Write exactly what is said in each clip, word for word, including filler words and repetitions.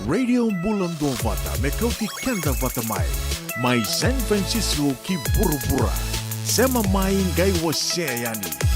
Radio Bula Duavata, me kauti keda vata mai. Mai San Francisco ki vuravura. Sema mai, qai wasea yani.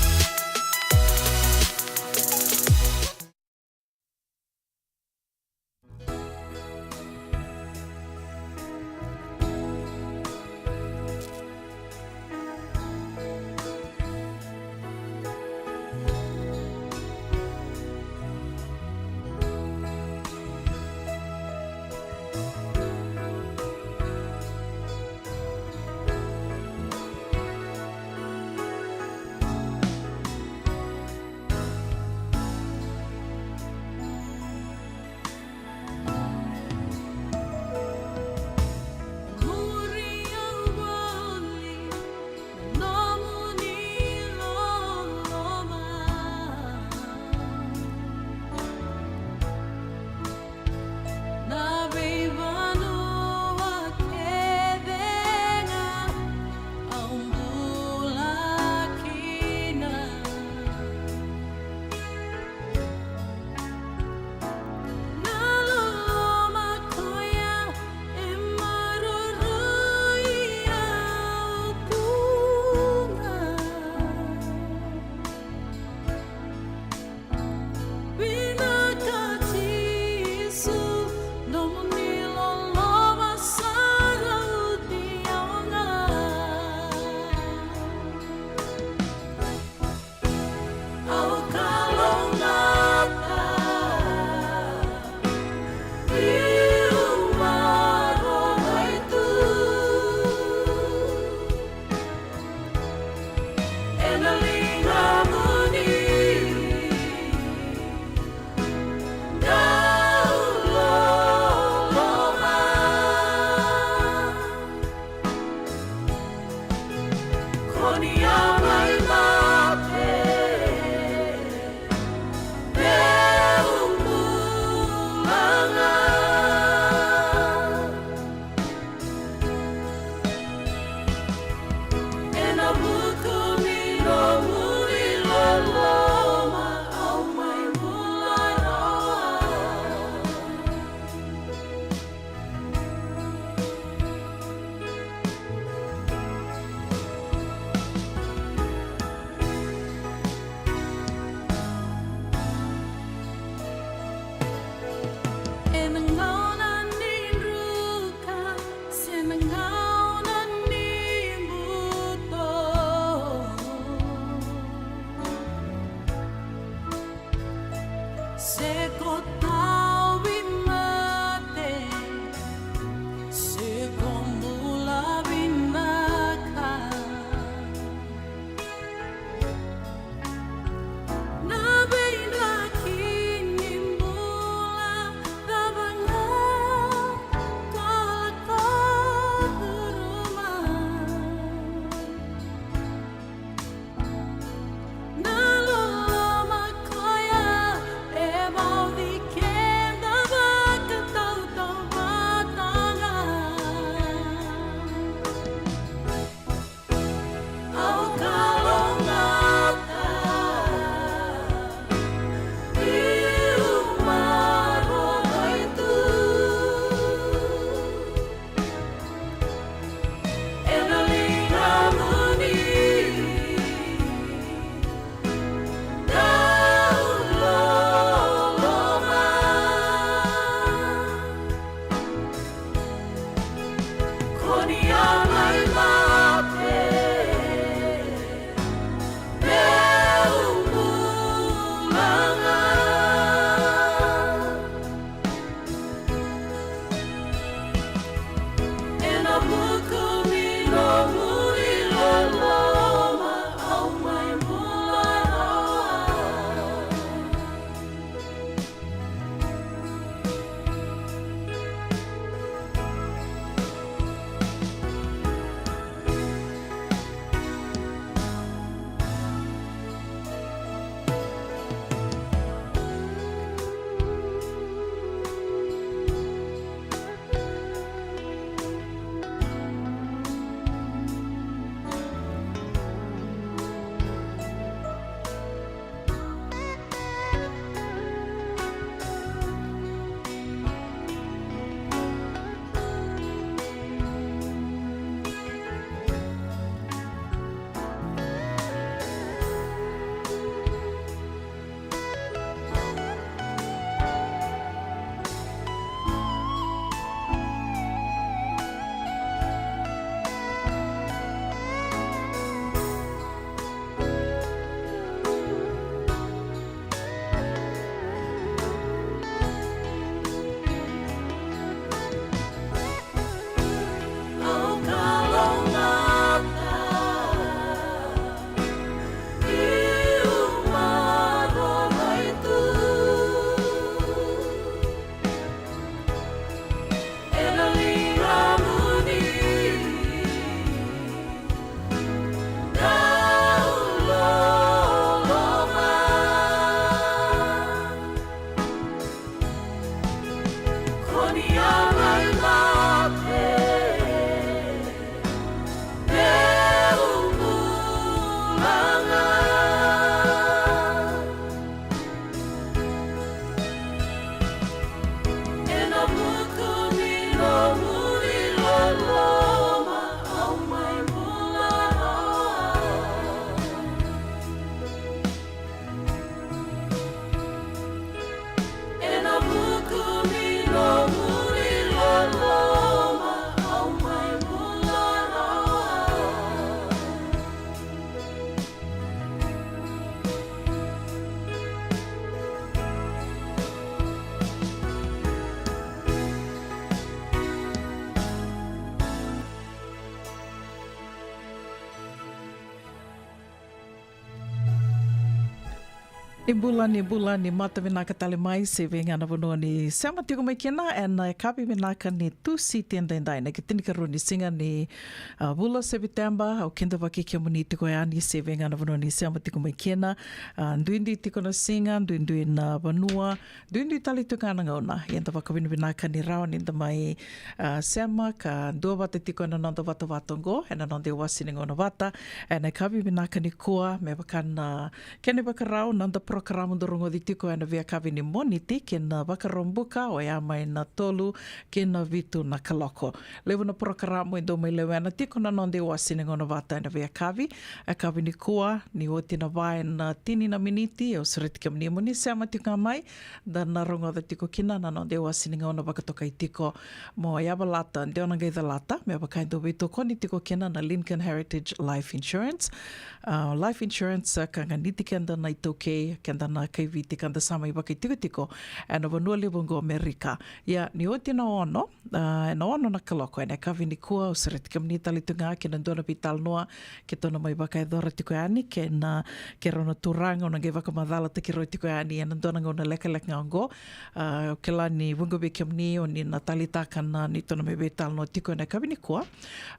Ni bula, ni bula, ni mata vinaka tale mai, se vei ga na vanua ni sema tiko mai kina, ena yakavi vinaka ni Tusiti edaidai, na ikatinikarua ni siga ni, a, vula Seviteba. Au kidavaki kemuni tiko yani, se vei ga na vanua ni sema tiko mai kina. A, duidui tiko na siga, duidui na vanua, duidui tale tiko ga na gauna. Ia da vakavinavinaka ni rawa ni da mai, a, sema ka duavata tiko ena noda vatavata oqo, ena noda iwase ni gauna vata, ena yakavi vinaka nikua, me vaka na kena ivakarau, noda porokaramu da rogoci tiko ena veiyakavi ni Moniti kei na Vakaraubuka, oya mai na tolu ki na vitu na kaloko. Levu na porokaramu e dau mai lewena tiko na noda iwase ni gauna vata ena veiyakavi. Yakavi nikua, ni oti na va ena tini na miniti, au sureti kemuni mo ni sema tiko ga mai, da na rogoca tiko kina na noda iwase ni gauna vakatokai tiko mo yavalata, de o na qai calata, me vaka e dau veitokoni tiko kina na Lincoln Heritage Life Insurance. A, life insurance, a, ka ganiti keda na iTaukei, keda na kai Viti, ka da sa mai vakaitikotiko ena vanua levu oqo Amerika. Ia, ni oti na ono, a, ena ono na kaloko ena yakavi nikua, au sureti kemuni tale tu ga kei na dua na veitalanoa keitou na mai vakayacora tiko yani kei na, keirau na turaga, au na qai vakamacalataki rau tiko yani ena dua na gauna lekaleka ga oqo. A, au kila ni vuqa vei kemuni o ni na taleitaka na neitou na mai veitalanoa tiko ena yakavi nikua.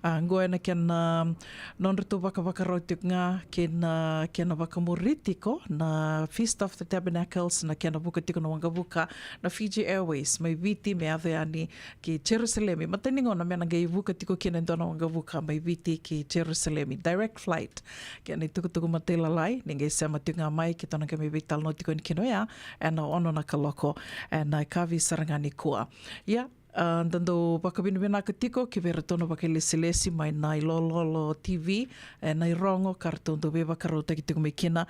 A, oqo ena kena, nodratou vakavakarau tiko ga kei na kena vakamuri tiko na Feast of the Tabernacles, na kena vuka tiko na waqavuka na Fiji Airways mai Viti me yaco yani ki Jerusalemi. Matai ni gauna me na qai vuka tiko kina e dua na waqavuka mai Viti ki Jerusalemi, direct flight. Kena itukutuku matailalai, ni qai sema tiko ga mai, keitou na qai mai veitalanoa tiko yani kina oya ena ono na kaloko ena yakavi sara ga nikua. Ia, a, da dau vakavinavinaka tiko ki vei iratou na vakailesilesi mai na iLololo TV ena irogo ka ratou dau veivakarautaki tiko mai kina.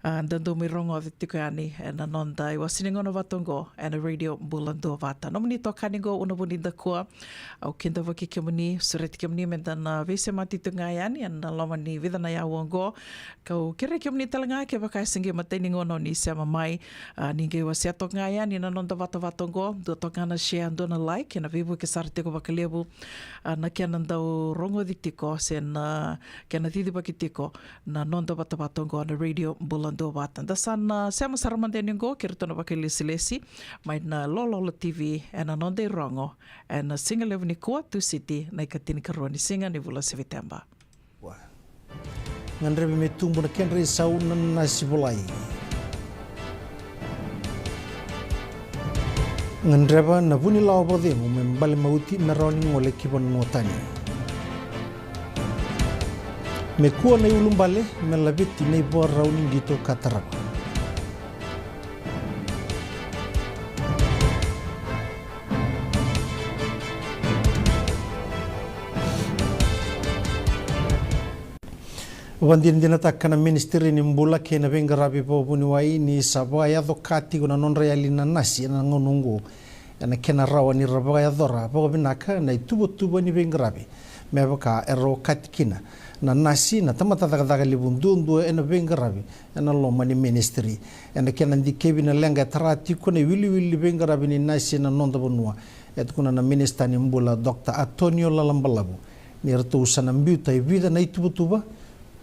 A, da dau mai rogoca tiko yani ena noda iwase ni gauna vata oqo ena Radio Bula Duavata. Nomuni itokani oqo Una Vunidakua. Au kidavaki kemuni, sureti kemuni me da na veisemati tu ga yani ena loma ni vica na aua oqo. Kau kerei kemuni tale ga, kevaka e se qai matai ni gauna o ni sema mai, a, ni qai wasea toka ga yani na noda vatavata oqo, dua toka ga na share, dua na like, ena veivuke sara tiko vakalevu, a, na kena dau rogoci tiko se na kena cicivaki tiko na noda vatavata oqo na Radio Bula Duavata. Da sa na sema sara mada yani oqo kei iratou na vakailesilesi mai na iLololo TV ena noda irogo ena siga levu nikua, Tusiti, na ikatinikarua ni siga ni vula Seviteba. Gadrevi me tubu na kedra isau na nasi volai. Gadreva na vunilawa vakacegu me bale mauti me rawa ni gole ki vanua tani. Me kua na iulubale me laveti na ivakarau ni qito ka tarava. Vakadinadinataka na Ministry ni Bula kei na Veiqaravi Vakavuniwai ni sa vakayaco ka tiko na nodra yali na nasi ena gauna oqo, ena kena rawa ni ra vakayacora vakavinaka na ituvatuva ni veiqaravi, me vaka era okati kina na nasi na tamata cakacaka levu duadua ena veiqaravi ena loma ni ministry. Ena kena dikevi na leqa e tara tiko na iwiliwili ni veiqaravi ni nasi ena noda vanua, e tukuna na Minisita ni Bula, Doctor Antonio Lalabalavu, ni ratou sa na biuta e vica na ituvatuva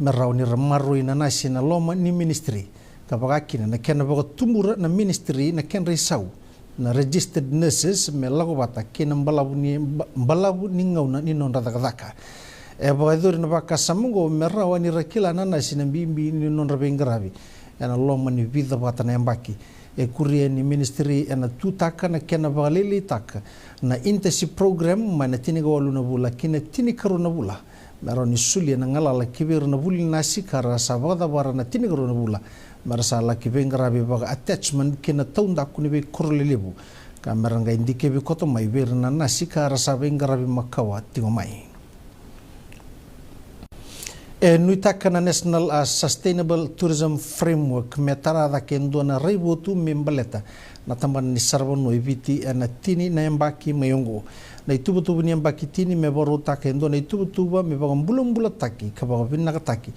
me rawa ni ra maroroi na nasi ena loma ni ministry, ka vaka kina na kena vakatubura na ministry na kedra isau na registered nurses me lako vata kei na balavu ni, ba-, balavu ni gauna ni nodra cakacaka. E vakayacori na vakasama oqo me rawa ni ra kila na nasi na bibi ni nodra veiqaravi ena loma ni vica vata na yabaki. E kuria ni ministry ena tutaka na kena vakalailaitaka na internship program mai na tinikawalu na vula ki na tinikarua na vula, me rawa ni solia na galala ki vei ira na vuli nasi ka ra sa vakacavara na tinikarua na vula, me ra sa laki veiqaravi vaka-attachment ki na taudaku ni veikoro lelevu, ka me ra qai dikevi koto mai vei ira na nasi ka ra sa veiqaravi makawa tiko mai. E nuitaka na National, a, Sustainable Tourism Framework me tara cake e dua na raivotu me baleta na tabana ni saravanua e Viti ena tini na yabaki mai oqo. Na ituvatuva ni yabaki tini me vakarautaka e dua na ituvatuva me vakabulabulataki ka vakavinakataki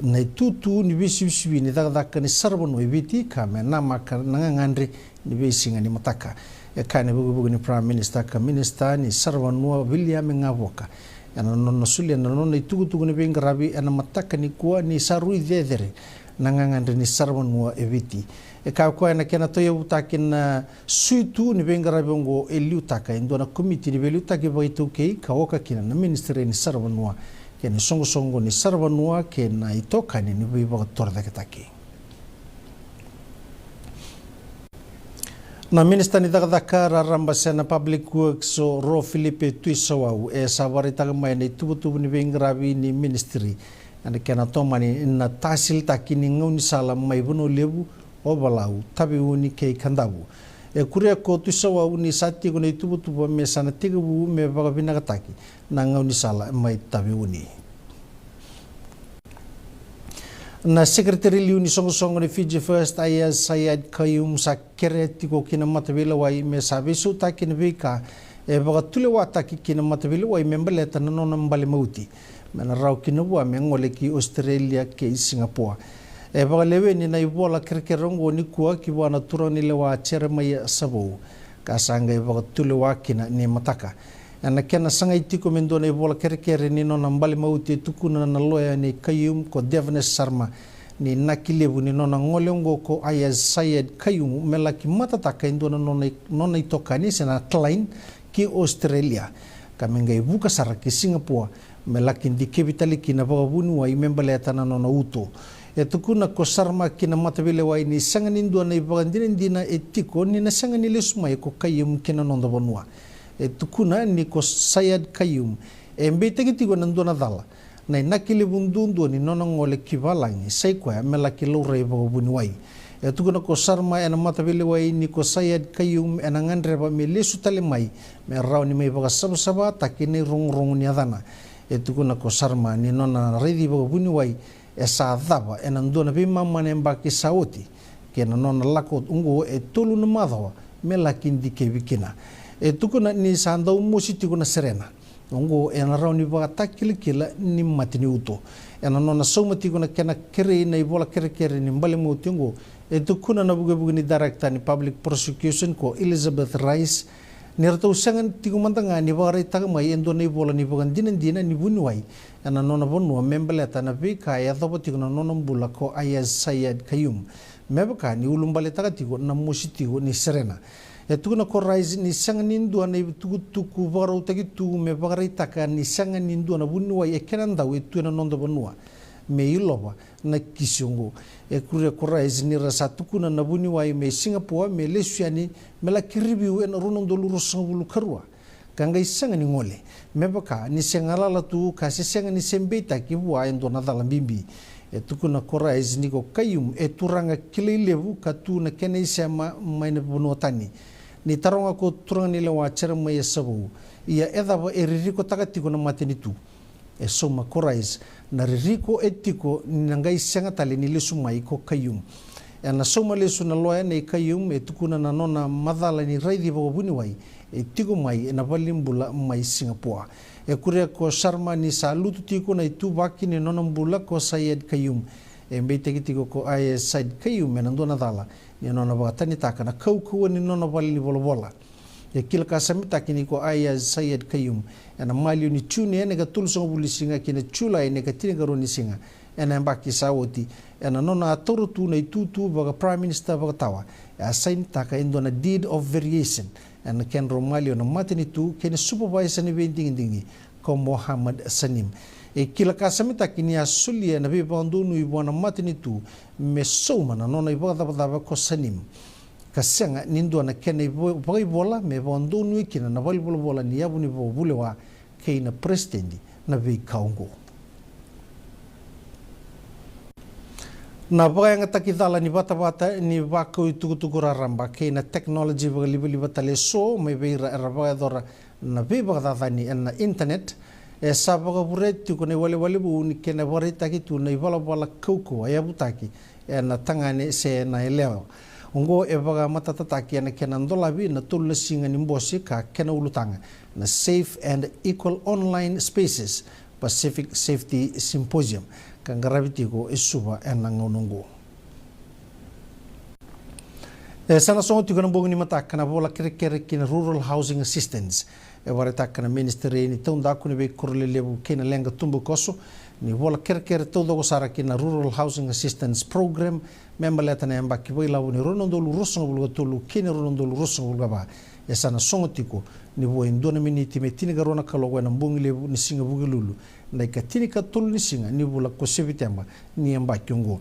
na itutu ni veisivisivi ni cakacaka ni saravanua e Viti, ka me namaka na gagadre ni veisiga ni mataka. E kaya na ivukevuke ni Prime Minister ka Minisita ni saravanua, Viliame Gavuaka, ena nona solia na nona itukutuku ni veiqaravi ena mataka nikua ni sa rui cecere na gagadre ni saravanua e Viti. E kaya o koya na kena tauyavutaki na suitu ni veiqaravi oqo e liutaka e dua na komiti ni veiliutaki vakaitaukei ka oka kina na Ministry ni Saravanua kei na isoqosoqo ni saravanua kei na itokani ni veivakatorocaketaki. Na Minisita ni Cakacaka, Raraba se na Public Works, o Ro Filipe Tuisawau, e sa vakaraitaka mai na ituvatuva ni veiqaravi ni ministry ena kena tomani na tasilitaki ni gaunisala mai Vanua Levu, Ovalau, Taveuni kei Kadavu. E kuria ko Tuisawau ni sa tiko na ituvatuva me sa na tekivu me vakavinakataki na gaunisala mai Taveuni. Na Sekereteri Liu ni Soqosoqo ni Fiji First, Aiyaz Sayed-Khaiyum, sa kerea tiko ki na mataveilewai me sa veisautaki na veika e vakatulewataki ki na mataveilewai me baleta na nona bale mauti, me na rawa kina vua me gole ki Ositerelia kei Sigapoa. E vakaleweni na ivola kerekere oqo nikua ki vua na turaganilewa Jeremaia Savou, ka sa qai vakatulewa kina ni mataka. Ena kena sagai tiko me dua na ivola kerekere ni nona bale mauti, e tukuna na loya nei Khaiyum ko Devnes Sharma ni inaki levu ni nona gole oqo ko Aiyaz Sayed-Khaiyum me laki matataka e dua na nona, nona itokani se na client ki Ositerelia, ka me qai vuka sara ki Sigapoa me laki dikevi tale kina vakavuniwai me baleta na nona uto. E tukuna ko Sharma ki na mataveilewai ni sega ni dua na ivakadinadina e tiko ni na sega ni lesu mai ko Khaiyum ki na noda vanua. E tukuna ni ko Sayed-Khaiyum e beitaki tiko ena dua na cala, na inaki levu duadua ni nona gole ki valagi, sa i koya me laki laurai vakavuniwai. E tukuna ko Sharma ena mataveilewai ni ko Sayed-Khaiyum ena gadreva me lesu tale mai me rawa ni mai vakasavasavataki na irogorogo ni yacana. E tukuna ko Sharma ni nona raici vakavuniwai e sa cava ena dua na veimama na yabaki sa oti, kei na nona lako oqo e tolu na macawa me laki dikevi kina. E tukuna ni sa dau mosi tiko na serena oqo ena rawa ni vakatakilakila ni mate ni uto. Ena nona sauma tiko na kena kerei na ivola kerekere ni bale mauti oqo, e tukuna na vukevuke ni Director ni Public Prosecution ko Elizabeth Rice ni ratou sega tiko mada ga ni vakaraitaka mai e dua na ivola ni vakadinadina ni vuniwai ena nona vanua me baleta na veika e yacova tiko na nona bula ko Aiyaz Sayed-Khaiyum, me vaka ni ulubaletaka tiko na mosi tiko ni serena. E tukuna ko Rice ni sega ni dua na itukutuku vakarautaki tu me vakaraitaka ni sega ni dua na vuniwai e kena dau e tu ena noda vanua me ilova na kisi oqo. E kuria ko Rice ni ra sa tukuna na vuniwai mai Sigapoa me lesu yani me laki review ena rua na udolu ruasagavulu ka rua, ka qai sega ni gole, me vaka ni se galala tu ka se sega ni se beitaki vua e dua na cala bibi. E tukuna ko Rice ni ko Khaiyum e turaga kilai levu ka tu na kena isema mai na vanua tani. Ni taroga ko turaganilewa Jeremaia Savou, ia e cava e ririkotaka tiko na matanitu, e sauma ko Rice na ririko e tiko ni na qai sega tale ni lesu mai ko Khaiyum. Ena sauma lesu na loya nei Khaiyum, e tukuna na nona macala ni raici vakavuniwai e tiko mai ena valenibula mai Sigapoa. E kuria ko Sharma ni sa lutu tiko na ituvaki ni nona bula ko Sayed-Khaiyum. E beitaki tiko ko Aiyaz Sayed-Khaiyum ena dua na cala ni nona vakatanitaka na kaukauwa ni nona valenivolavola. E kila ka samitaki ni ko Aiyaz Sayed-Khaiyum ena maliwa ni June ena ikatolusagavulu ni siga kei na Julai ena ikatinikarua ni siga, ena yabaki sa oti, ena nona a taura tu na itutu vaka Prime Minister vakatawa. E a sainitaka e dua na deed of variation ena kedrau maliwa na matanitu kei na supervisor ni veidigidigi ko Mohammed Saneem. E kila ka samitaki ni a solia na veivakadonui vua na matanitu me sauma na nona ivakacavacava ko Saneem. ka sega ni dua na kena ivo-, vakaivola me vakadonuya kina na valenivolavola ni yavu ni vakavulewa kei na peresitedi na veika oqo. Na vakayagataki cala ni vatavata ni vakau itukutuku raraba kei na tekinoloji vakalivaliva tale eso mai vei ira era vakayacora na veivakacacani ena internet, e sa vakavurea tiko na iwalewale vou ni kena vakaraitaki tu na ivalavala kaukauwa e yavutaki ena tagane se na yalewa. Oqo e vakamatatataki ena kena dolavi na tolu na siga ni bose ka kena ulutaga na Safe and Equal Online Spaces Pacific Safety Symposium, ka qaravi tiko e Suva ena gauna oqo. E sa na sogo tiko ena bogi ni mataka na vola kerekere ki na Rural Housing Assistance. E vakaraitaka na Ministry ni Taudaku ni Veikoro Lelevu kei na Leqa Tubukoso ni vola kerekere taucoko sara ki na Rural Housing Assistance Program me baleta na yabaki vakailavo ni rua na udolu ruasagavulu ka tolu kei na rua na udolu ruasagavulu ka va. E sa na sogo tiko ni vo e dua na miniti me tinikarua na kaloko ena bogi levu ni siga Vukelulu, na ikatinikatolu ni siga ni vula ko Seviteba ni yabaki oqo.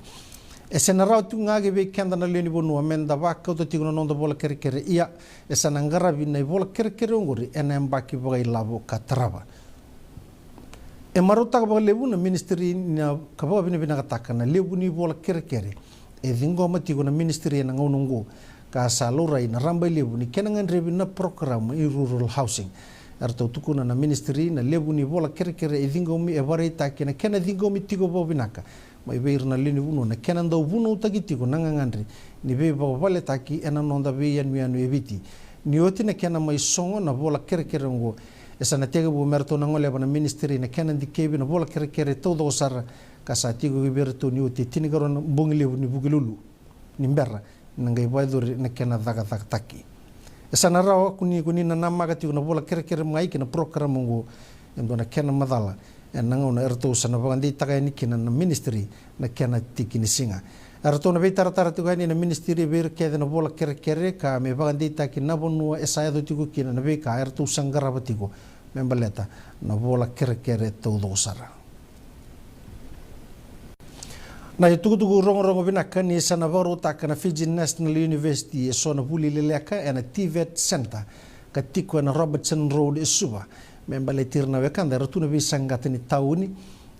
E sa na rawa tiko ga ki vei keda na lewe ni vanua me da vakauta tiko na noda vola kerekere, ia e sa na qaravi na ivola kerekere oqori ena yabaki vakailavo ka tarava. E marautaka vakalevu na ministry na ka vakavinavinakataka na levu ni vola kerekere e ciqoma tiko na ministry ena gauna oqo, ka sa laurai na raba e levu ni kena gadrevi na porokaramu i rural housing. Eratou tukuna na ministry na levu ni vola kerekere e ciqomi e vakaraitaki na kena ciqomi tiko vakavinaka mai vei ira na lewe ni vanua na kena dau vunautaki tiko na gagadre ni veivakavaletaki ena noda veiyanuyanu e Viti. Ni oti na kena mai sogo na vola kerekere oqo, e sa na tekivu me ratou na goleva na ministry na kena dikevi na vola kerekere taucoko sara, ka sa tiko ki vei iratou ni oti e tinikarua na bogi levu ni Vukelulu ni bera ni na qai vakayacori na kena cakacakataki. E sa na rawa ko ni, ko ni na namaka tiko na vola kerekere mai kei na porokaramu oqo e dua na kena macala ena gauna eratou sa na vakadeitaka yani kina na ministry na kena tiki ni siga. Eratou na veitaratara tiko yani na ministry vei ira kece na vola kerekere ka me vakadeitaki na vanua e sa yaco tiko kina na veika eratou sa qarava tiko me baleta na vola kerekere taucoko sara. Na itukutuku rogorogo vinaka ni sa na vakarautaka na Fiji National University e so na vuli leleka ena TVET Centre ka tiko ena Robertson Road e Suva me baleti ira na wekada era tu na veisaqata ni tauni,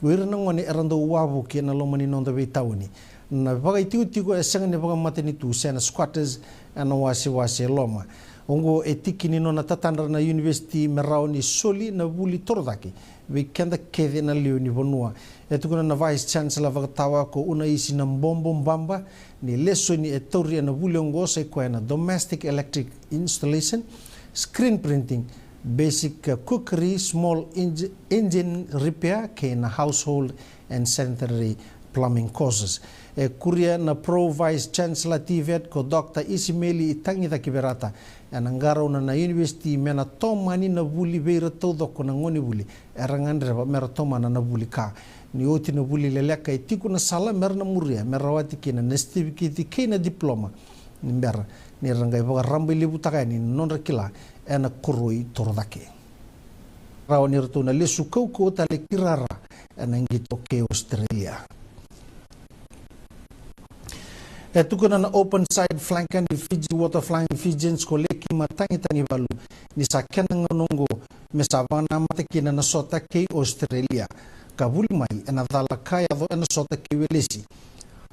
o ira na gone era dau wavoki ena loma ni noda veitauni. Na vakaitikotiko e sega ni vakamatanitu se na squatters ena wasewase e loma. Oqo e tiki ni nona tatadra na university me rawa ni soli na vuli torocake vei keda kece na lewe ni vanua. E tukuna na Vice Chancellor vakatawa ko Unaisi Nabobo Baba ni lesoni e tauri ena vuli oqo sai koya na domestic electric installation, screen printing, basic, uh, cookery, small engine repair kei na household and sanitary plumbing courses. E kuria na Pro Vice Chancellor TVET ko Doctor Isimeli Itagicaki Verata ena qarauna na university me na tomani na vuli vei ira taucoko na gonevuli era gadreva me ra tomana na vuli ka. Ni oti na vuli leleka e tiko na sala me ra na muria me rawati kina na sitivikiti kei na diploma ni bera ni ra qai vakarabailevutaka yani na nodra kila ena koroi torocake. Rawa ni ratou na lesu kaukauwa tale ki rara ena qito kei Australia. E tukuna na open side flanker ni Fiji Water Flying Fijians ko Leki Matagitagivalu ni sa kena gauna oqo me sa vakanamata kina na sota kei Australia ka vuli mai ena cala ka yaco ena sota kei Welesi.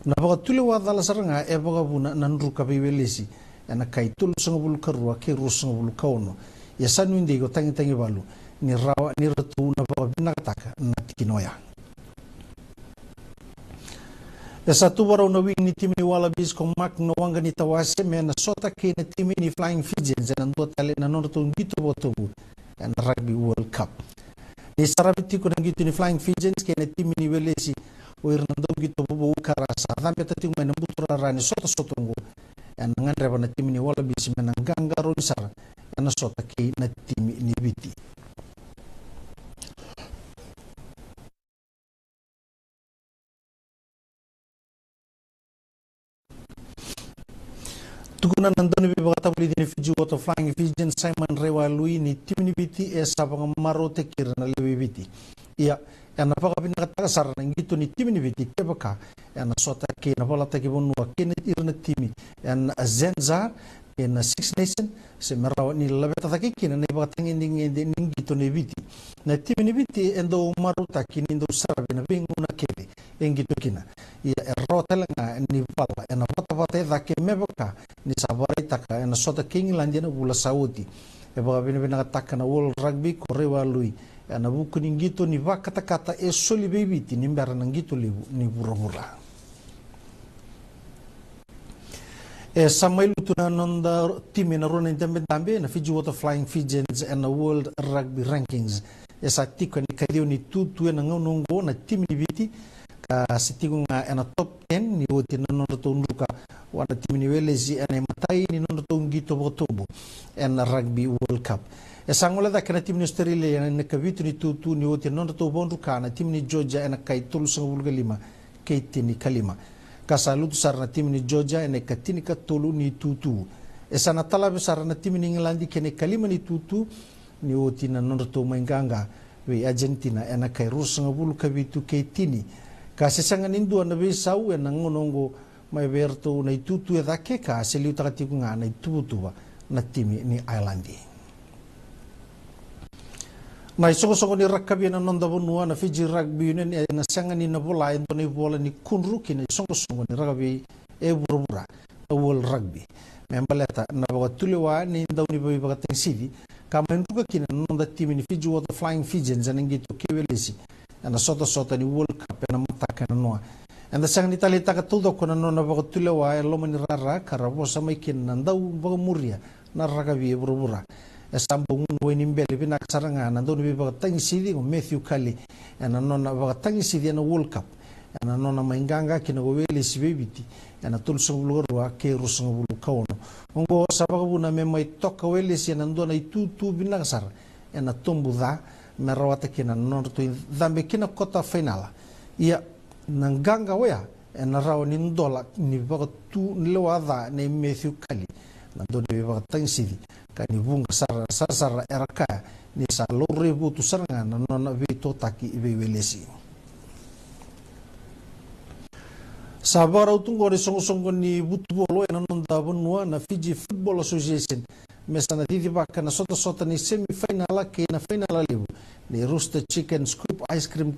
Na vakatulewa cala sara ga e vakavuna na druka vei Welesi ena kai tolusagavulu ka rua kei ruasagavulu ka ono. Ia sa nuidei ko Tagitagivalu ni rawa ni ratou na vakavinakataka na tikina oya. E sa tu vakarau na wing ni timi ni Wallabies ko Mark Nawaqanitawase me na sota kei na timi ni Flying Fijians ena dua tale na nodratou qito vakatobu ena Rugby World Cup. Ni saravi tiko na qito ni Flying Fijians kei na timi ni Welesi, o ira na dauqito vovou ka ra sa cabeta tiko mai na buturara ni sotasota oqo, ena gadreva na timi ni Wallabies me na qaqarauni sara ena sota kei na timi ni Viti. Tukuna na dauniveivakatavulici ni Fiji Water Flying Fijians Simon Raiwalui ni timi ni Viti e sa vakamarautaki ira na lewe i Viti Ia, ena vakavinakataka sara na qito ni timi ni Viti kevaka ena sota kei na valataki vanua kei na ira na timi ena Zenza kei na Six Nation, se me rawa ni laveta cake kina na ivakatagedegede ni qito nei Viti. Na timi ni Viti e dau marautaki ni dau saravi ena veigauna kece e qito kina. Ia e rawa tale ga ni vala ena vatavata e cake me vaka ni sa vakaraitaka ena sota kei Igiladi ena vula sa oti. E vakavinavinakataka na World Rugby ko Raiwalui ena vuku ni qito ni vakatakata e soli vei Viti ni bera na qito levu ni vuravura. E sa mai lutu na noda timi ena rua na idabedabe na Fiji Water Flying Fijians ena World Rugby Rankings. E sa tiko ena ikaciwa ni tutu ena gauna oqo na timi ni Viti, ka se tiko ga ena top ten ni oti na nodratou druka vua na timi ni Welesi ena imatai ni nodratou qito vakatobu ena Rugby World Cup. E sa gole cake na timi ni Australia ena ikavitu ni tutu ni oti na nodratou vakadruka na timi ni Georgia ena kai tolusagavulu ka lima kei tinikalima. Ka sa lutu sara na timi ni Georgia ena ikatinikatolu ni tutu. E sa na talavi sara na timi ni Igiladi kei na ikalima ni tutu ni oti na nodratou mai qaqa vei Argentina ena kai ruasagavulu ka vitu kei tini. Ka se sega ni dua na veisau ena gauna oqo mai vei iratou na itutu e cake ka se liutaka tiko ga na ituvatuva na timi ni Ailadi. Na isoqosoqo ni rakavi ena noda vanua na Fiji Rugby Union ena sega ni na vola e dua na ivola ni kudru ki na isoqosoqo ni rakavi e vuravura na World Rugby me baleta na vakatulewa ni dau ni veivakatagisisi ka mai druka kina na noda timi ni Fiji Water Flying Fijians ena qito kei Welesi ena sotasota ni World Cup ena mataka ena noa. Eda sega ni taleitaka taucoko na nona vakatulewa e loma ni rara ka ra vosa mai kina na dau vakamuria na rakavi e vuravura. E sa bau gunu wai ni bele vinaka sara ga na dau ni veivakatagisisi o Matthew Cully ena nona vakatagisisi ena World Cup ena nona mai qaqa kina ko Welesi vei Viti ena tolusagavulu ka rua kei ruasagavulu ka ono. Oqo sa vakavuna me mai toka Welesi ena dua na itutu vinaka sara ena tobu ca me rawata kina na nodratou icabe ki na kota fainala. Ia na qaqa oya ena rawa ni dola ni vakatulewa ca nei Matthew Cully na dau ni veivakatagisisi ka ni vuqa sara sarasara era kaya ni sa laurai votu sara ga na nona veitotaki vei Welesi. Sa vakarau tu oqo na isoqosoqo ni vutuvolo ena noda vanua na Fiji Football Association me sa na cicivaka na sotasota ni semi fainala kei na fainala levu ni Rooster Chicken Scoop Ice Cream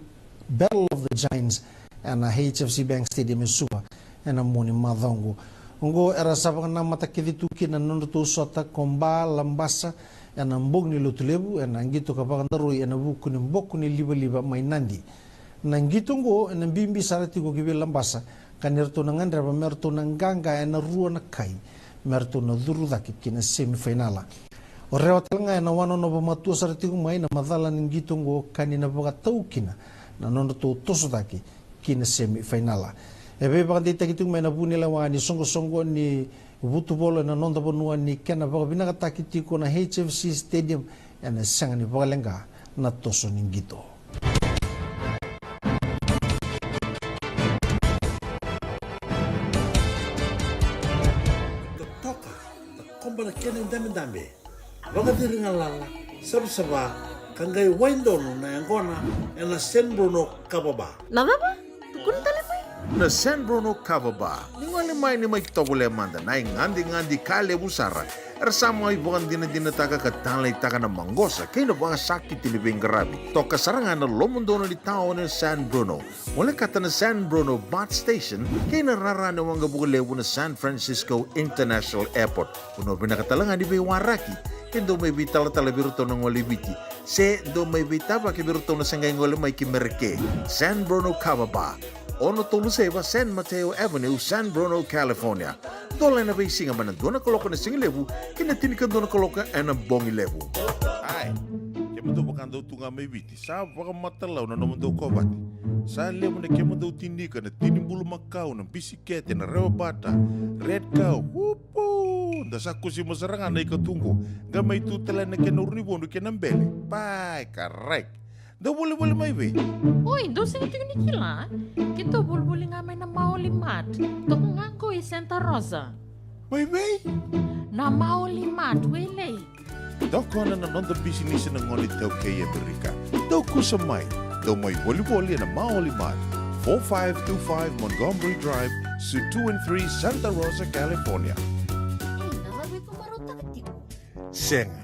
Battle of the Giants ena H F C Bank Stadium e Suva ena mua ni macawa oqo. Oqo era sa vakanamata kece tu kina na nodratou sota ko Ba Labasa ena bogi ni Lotulevu ena qito ka vakadaroi ena vuku ni boko ni livaliva mai Nadi. Na qito oqo ena bibi sara tiko ki vei Labasa ka ni ratou na gadreva me ratou na qaqa ena rua na kai me ratou na curu cake ki na semi fainala. O Rewa tale ga ena wanonova matua sara tiko mai na macala ni qito oqo ka ni na vakatau kina na nodratou toso cake ki na semi fainala. E veivakadeitaki tiko mai na vunilewa ni soqosoqo ni vutuvolo ena noda vanua ni kena vakavinakataki tiko na H F C Stadium ena sega ni vakaleqa na toso ni qito. Totoka, na koba na kena idabedabe, vakaciri galala, savasava, ka qai wai donu na yaqona ena San Bruno Kava Bar. Na cava? Tukuna tale mai. Na San Bruno Kava Bar. Ni gole mai ni mai tovolea mada na igadigadi ka levu sara. Era sa mai vakadinadinataka ka taleitaka na maqosa kei na vakasakiti ni veiqaravi. Toka sara ga na lomodonu ni taoni na San Bruno. Molekata na San Bruno BART Station kei na rara ni waqavuka levu na San Francisco International Airport. Vanua vinaka tale ga ni veiwaraki. Ke dou mai veitalatala vei iratou na gole i Viti se dou mai veitavaki vei iratou na se qai gole mai ki Merika. San Bruno Kava Bar, ono tolu saiva San Mateo Avenue, San Bruno, California. Dola ena veisiga mai na dua na kaloko ena sigalevu ki na tinikadua na kaloko ena bogilevu. Ai, kemudou vakadau tu ga mai Viti, sa vakamatalau na nomudou kovate. Sa levu na kemudou tinika, na tini bulumakau, na bisikete, na rewabata, red cow, upu! Da sa kusima sara ga na ika tu qo. Qa mai tu tale na kena urunivodu kei na bele. Pai, karai. Dou volivoli mai vei? Oi, dou sega tiko ni kila? Keitou volivoli ga mai na Maoli Mart. Toka ga qo i Santa Rosa. Mai vei? Na Maoli Mart, Wailei. Tokona na noda bisinisi na gone iTaukei e Amerika. Dou kusa mai, dou mai volivoli ena Maoli Mart, four five two five Montgomery Drive, Suite two and three, Santa Rosa, California. Ina, na vei ko marautaka tiko? Sega,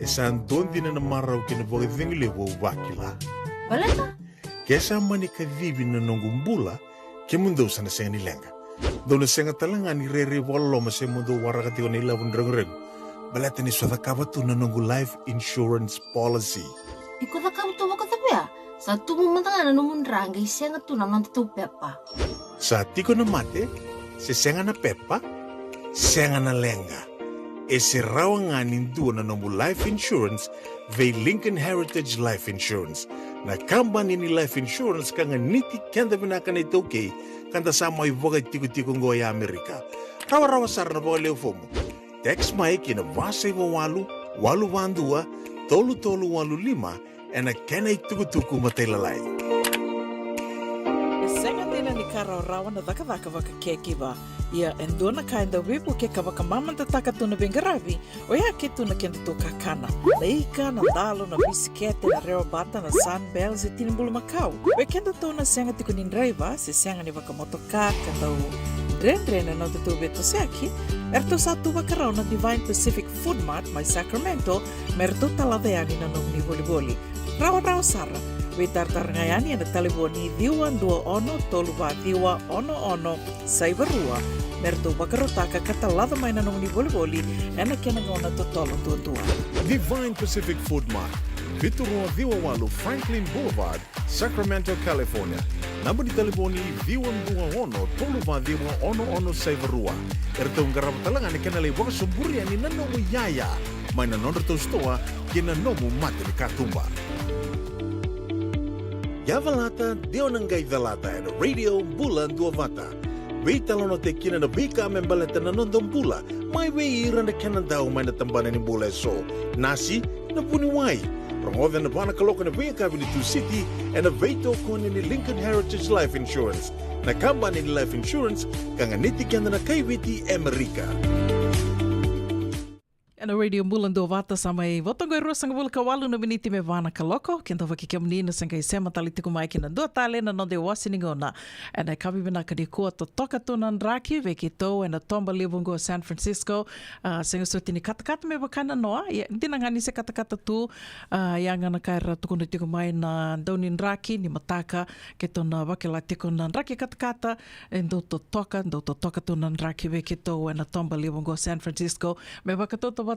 e sa dua dina na marau kei na vakacegu levu au vakila. Baleta? Ke sa mani kacivi na noqu bula, kemudou sa na sega ni leqa. Dou na sega tale ga ni rairai vakaloloma se mo dou waraka tiko na ilavo ni reguregu. Baleta ni sa cakava tu na noqu life insurance policy. Iko cakava tu vakacavia? Sa tubu mada ga na nomu dra qai sega tu na noda tou pepa. Sa tiko na mate, se sega na pepa, sega na leqa. E se rawa ga ni dua na nomu life insurance vei Lincoln Heritage Life Insurance, na kabani ni life insurance ka ganiti keda vinaka na iTaukei, ka da sa mai vakaitikotiko oqo e Amerika. Rawarawa sara na vakalewe fomu. Text mai ki na va saiva walu, walu va dua, tolu tolu walu lima, ena kena itukutuku matailalai. E sega dina ni ka rawarawa na cakacaka vakacaregiver. Ia, e dua na ka e dau veivuke ka vakamamadataka tu na veiqaravi, oya ke tu na kedatou kakana. Na ika, na dalo, na bisikete, na rewabata, na Sunbell, se tini bulumakau. Vei kedatou na sega tiko ni draiva, se sega ni vakamotoka, ka dau dredre na nodatou veitosoyaki, eratou sa tu vakarau na Divine Pacific Food Mart mai Sacramento, me ratou talaca yani na nomuni volivoli. Rawarawa sara, veitaratara ga yani ena talevoni ciwa dua ono tolu va ciwa ono ono saiva rua, me ratou vakarautaka ka talaca mai na nomuni volivoli ena kena gauna totolo duadua. Divine Pacific Food Mart, vitu rua ciwa walu Franklin Boulevard, Sacramento, California. Naba ni talevoni ciwa dua ono tolu va ciwa ono ono saiva rua. Eratou qarava tale ga na kena lai vakasoburia ni na nomu iyaya mai na nodratou sitoa kei na nomu mata ni katuba. Yavalata, de o na qai calata ena Radio Bula Duavata. Veitalanoataki kina na veika me baleta na noda bula, mai vei ira na kena dau mai na tabana ni bula eso. Nasi, na vuniwai. Rogoca ena va na kaloko ena veiyakavi ni Tusiti ena veitokoni ni Lincoln Heritage Life Insurance, na kabani ni life insurance ka ganiti keda na kaiviti e Amerika. Ena Radio Bula Duavata, sa mai vo toka e ruasagavulu ka walu na miniti me va na kaloko. Keda vaki kemuni na se qai sema tale tiko mai ki na dua tale na noda iwase ni gauna. Ena yakavi vinaka nikua, totoka tu na draki vei keitou ena toba levu oqo San Francisco. A, sega soti ni katakata me vaka na noa, ia, dina ga ni se katakata tu. A, ia ga na ka era tukuna tiko mai na dau ni draki ni mataka, keitou na vakila tiko na draki katakata, e dau totoka, dau totoka tu na draki vei keitou ena toba levu oqo San Francisco. Me vakatautauvatataki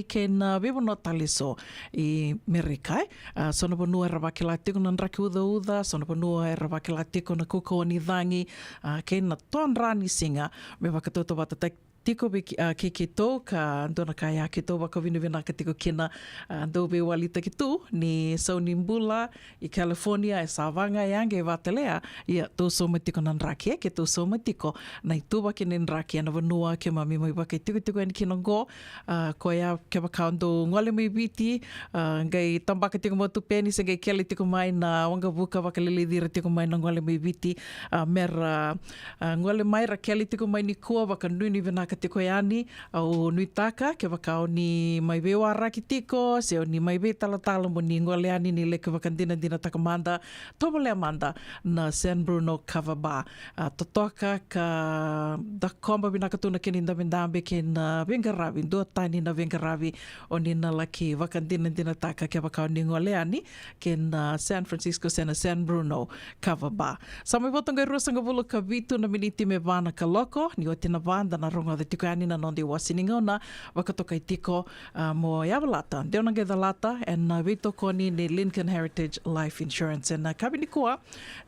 kei na veivanua tale eso i Merika, e. A, so na vanua era vakila tiko na draki ucauca, so na vanua era vakila tiko na kaukauwa ni cagi, a, kei na todra ni siga. Me vakatautauvatataki tiko vei ke-, a, kei keitou, ka dua na ka ya keitou vakavinavinaka tiko kina, a, dau veiwalitaki tu ni sau ni bula i California, e sa vaga ya qai vata tale ya, ia tou sauma tiko na draki, e, keitou sauma tiko na ituvaki ni draki ena vanua keimami mai vakaitikotiko yani kina oqo. A, koya kevaka o dou gole mai Viti, a, qai tabaka tiko matupeni se qai kele tiko mai na waqavuka, vakaleleci ira tiko mai na gole mai Viti, a, mera, a, gole mai ra kele tiko mai nikua, vakanuinui vinaka tiko yani. Au nuitaka kevaka o ni mai veiwaraki tiko se o ni mai veitalatala mo ni gole yani, ni laki vakadinadinataka mada, tovolea mada na San Bruno Kava Bar. A, totoka ka dakoba vinaka tu na kena idabedabe kei na veiqaravi, duatani na veiqaravi. O ni na laki vakadinadinataka kevaka o ni gole yani ki na San Francisco se na San Bruno Kava Bar. Sa mai vo toka e ruasagavulu ka vitu na miniti me va na kaloko, ni oti na va da na rogoca tiko yani na noda iwase ni gauna, vakatokai tiko, a, mo yavalata, de o na qai calata ena veitokoni ni Lincoln Heritage Life Insurance. Ena yakavi nikua,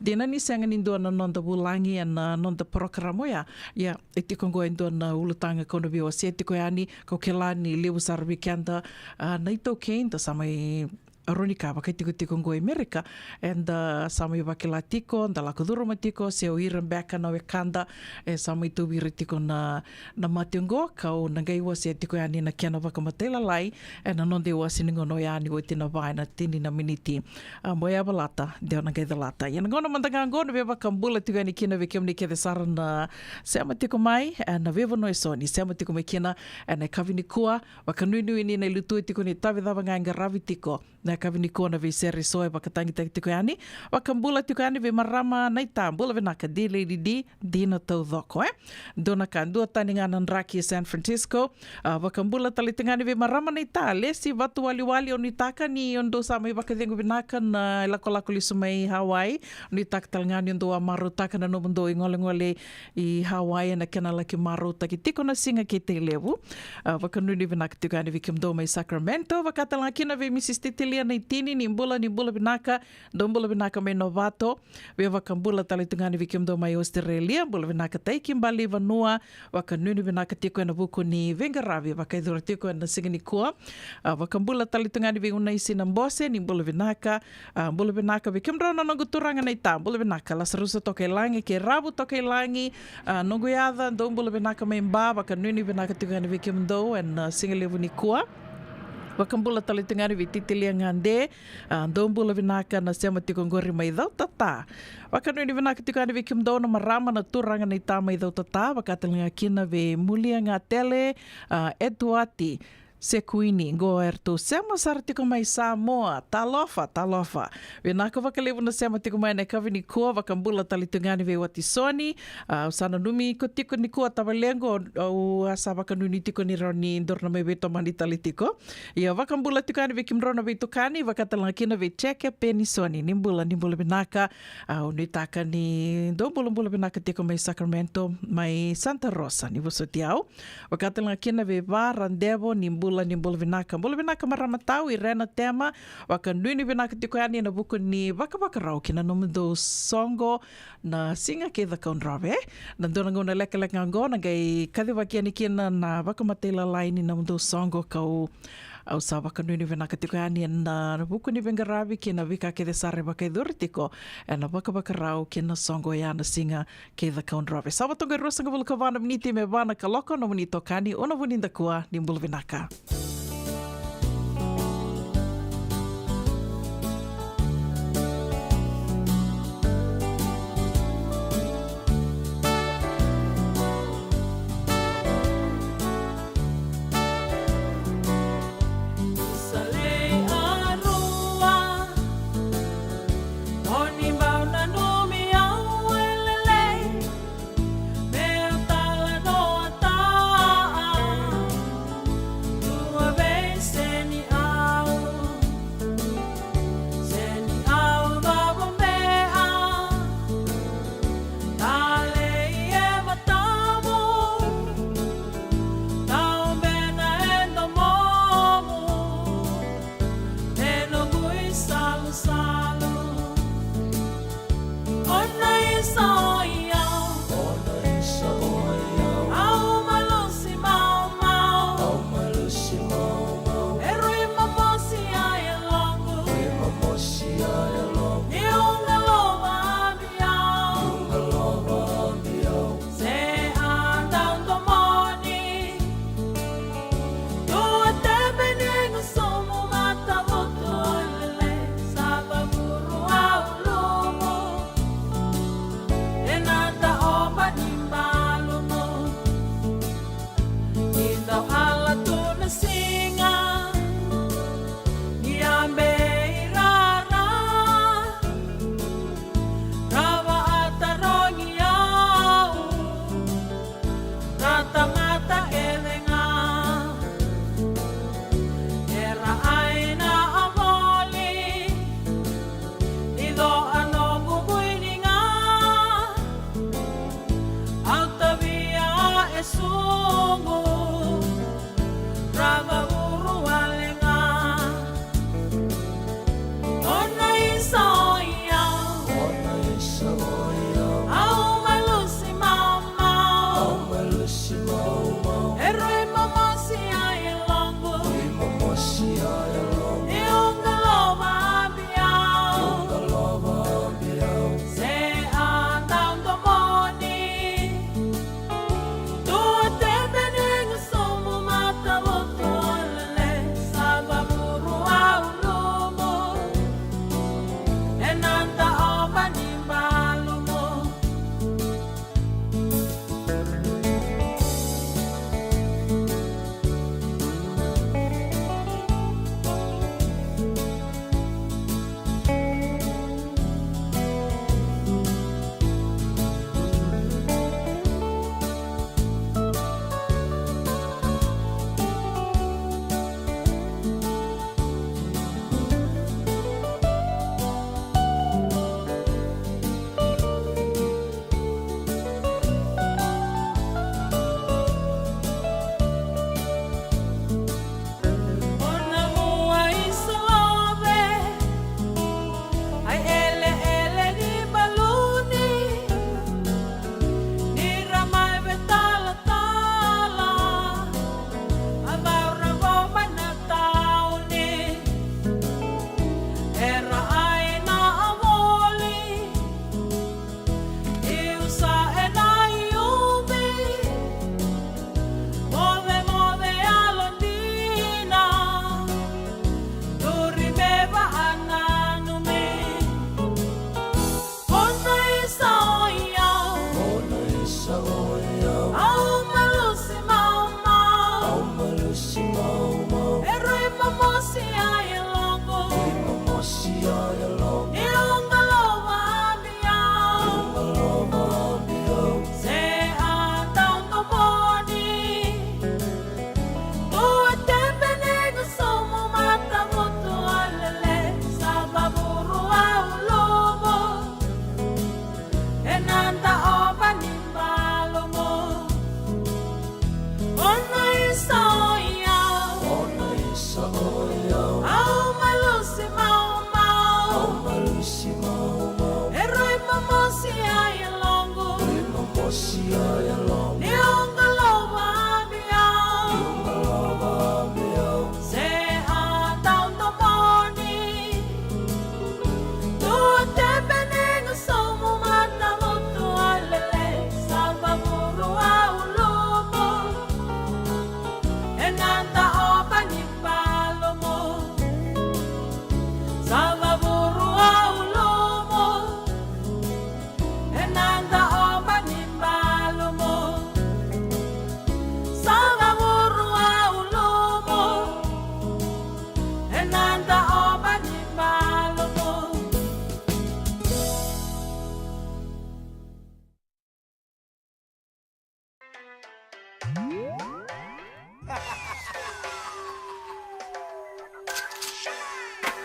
dina ni sega ni dua na noda vulagi ena noda porokaramu oya, ia, e tiko oqo e dua na ulutaga kau na veiwasea tiko yani, kau kila ni levu sara vei keda, a, na iTaukei da sa mai, Veronica, vakaitikotiko oqo i Amerika, eda sa mai vakila tiko, da lako curuma tiko, se o ira beka na wekada, e sa mai tauvi ira tiko na, na mate oqo, kau na qai wasea tiko yani na kena vakamatailalai, ena noda iwase ni gauna oya ni oti na va ena tini na miniti. A, mo yavalata, de o na qai calata. Ia na gauna mada ga oqo, na veivakabula tiko yani kina vei kemuni kece sara na sema tiko mai, ena veivanua eso ni sema tiko mai kina, ena yakavi nikua, vakanuinui ni na ilutu tiko ni tavi cava ga e qaravi tiko. Na yakavi nikua na veisere eso e vakatagitaki tiko yani. Vakabula tiko yani vei marama naita, bula vinaka D Lady D, dina taucoko, e. Dua na ka, dua tani ga na draki e San Francisco. A, vakabula tale tiko yani vei marama naita, Lesi Vatuwaliwali, o nuitaka ni o dou sa mai vakacegu vinaka na ilakolako lesu mai Hawaii. O nuitaka tale ga ni o dou a marautaka na nomudou igolegole i Hawaii ena kena laki marautaki tiko na siga kei Tailevu. A, vakanuinui vinaka tiko yani vei kemudou mai Sacramento, vaka tale ga kina vei Mrs Titilia Naitini, ni bula, ni bula vinaka, dou bula vinaka mai Novato. Veivakabula tale tu ga yani vei kemudou mai Australia, bula vinaka Taiki Balivanua, vakanuinui vinaka tiko ena vuku ni veiqaravi vakayacori tiko ena siga nikua. A, vakabula tale tu ga yani vei Unaisi Nabose, ni bula vinaka, a, bula vinaka vei kemudrau na noqu turaga naita, bula vinaka Lasarusa Tokailagi kei Ravu Tokailagi, a, noqu yaca, dou bula vinaka mai Ba, vakanuinui vinaka tiko yani vei kemudou ena, a, siga levu nikua. Vakabula tale tu ga yani vei Titilia Gade, a, dou bula vinaka na sema tiko oqori mai Cautata. Vakanuinui vinaka tiko yani vei kemudou na marama na turaga naita mai Cautata, vaka tale ga kina vei Mulia Gatele, a, Etuati, Sekuini, qo eratou sema sara tiko mai Samoa, talofa, talofa. Vinaka vakalevu na sema tiko mai ena yakavi nikua, vakabula tale tiko ga yani vei Watisoni, a, au sa nanumi iko tiko nikua tavalequ, au a sa vakanuinui tiko ni rawa ni dou na mai veitomani tale tiko. Ia vakabula tiko yani vei kemudrau na veitokani, vaka tale ga kina vei Jeke Penisoni, ni bula, ni bula vinaka, au nuitaka ni dou bulabula vinaka tiko mai Sacramento, mai Santa Rosa, ni vosoti au. Vaka tale ga kina vei Varadevo, ni bula, ni bula vinaka. Bula vinaka marama tau, Irena Tema, vakanuinui vinaka tiko yani ena vuku ni vakavakarau ki na nomudou soqo na siga kei Cakaudrove. Na dua na gauna lekaleka ga oqo, na qai kacivaki yani kina na vakamatailalai ni nomudou soqo kau, au sa vakanuinui vinaka tiko yani ena vuku ni veiqaravi kei na veika kece sara e vakayacori tiko ena vakavakarau ki na soqo ya na siga kei Cakaudrove. Sa vo toka e ruasagavulu ka va na miniti me va na kaloko, nomuni itokani, Una Vunidakua, ni bula vinaka.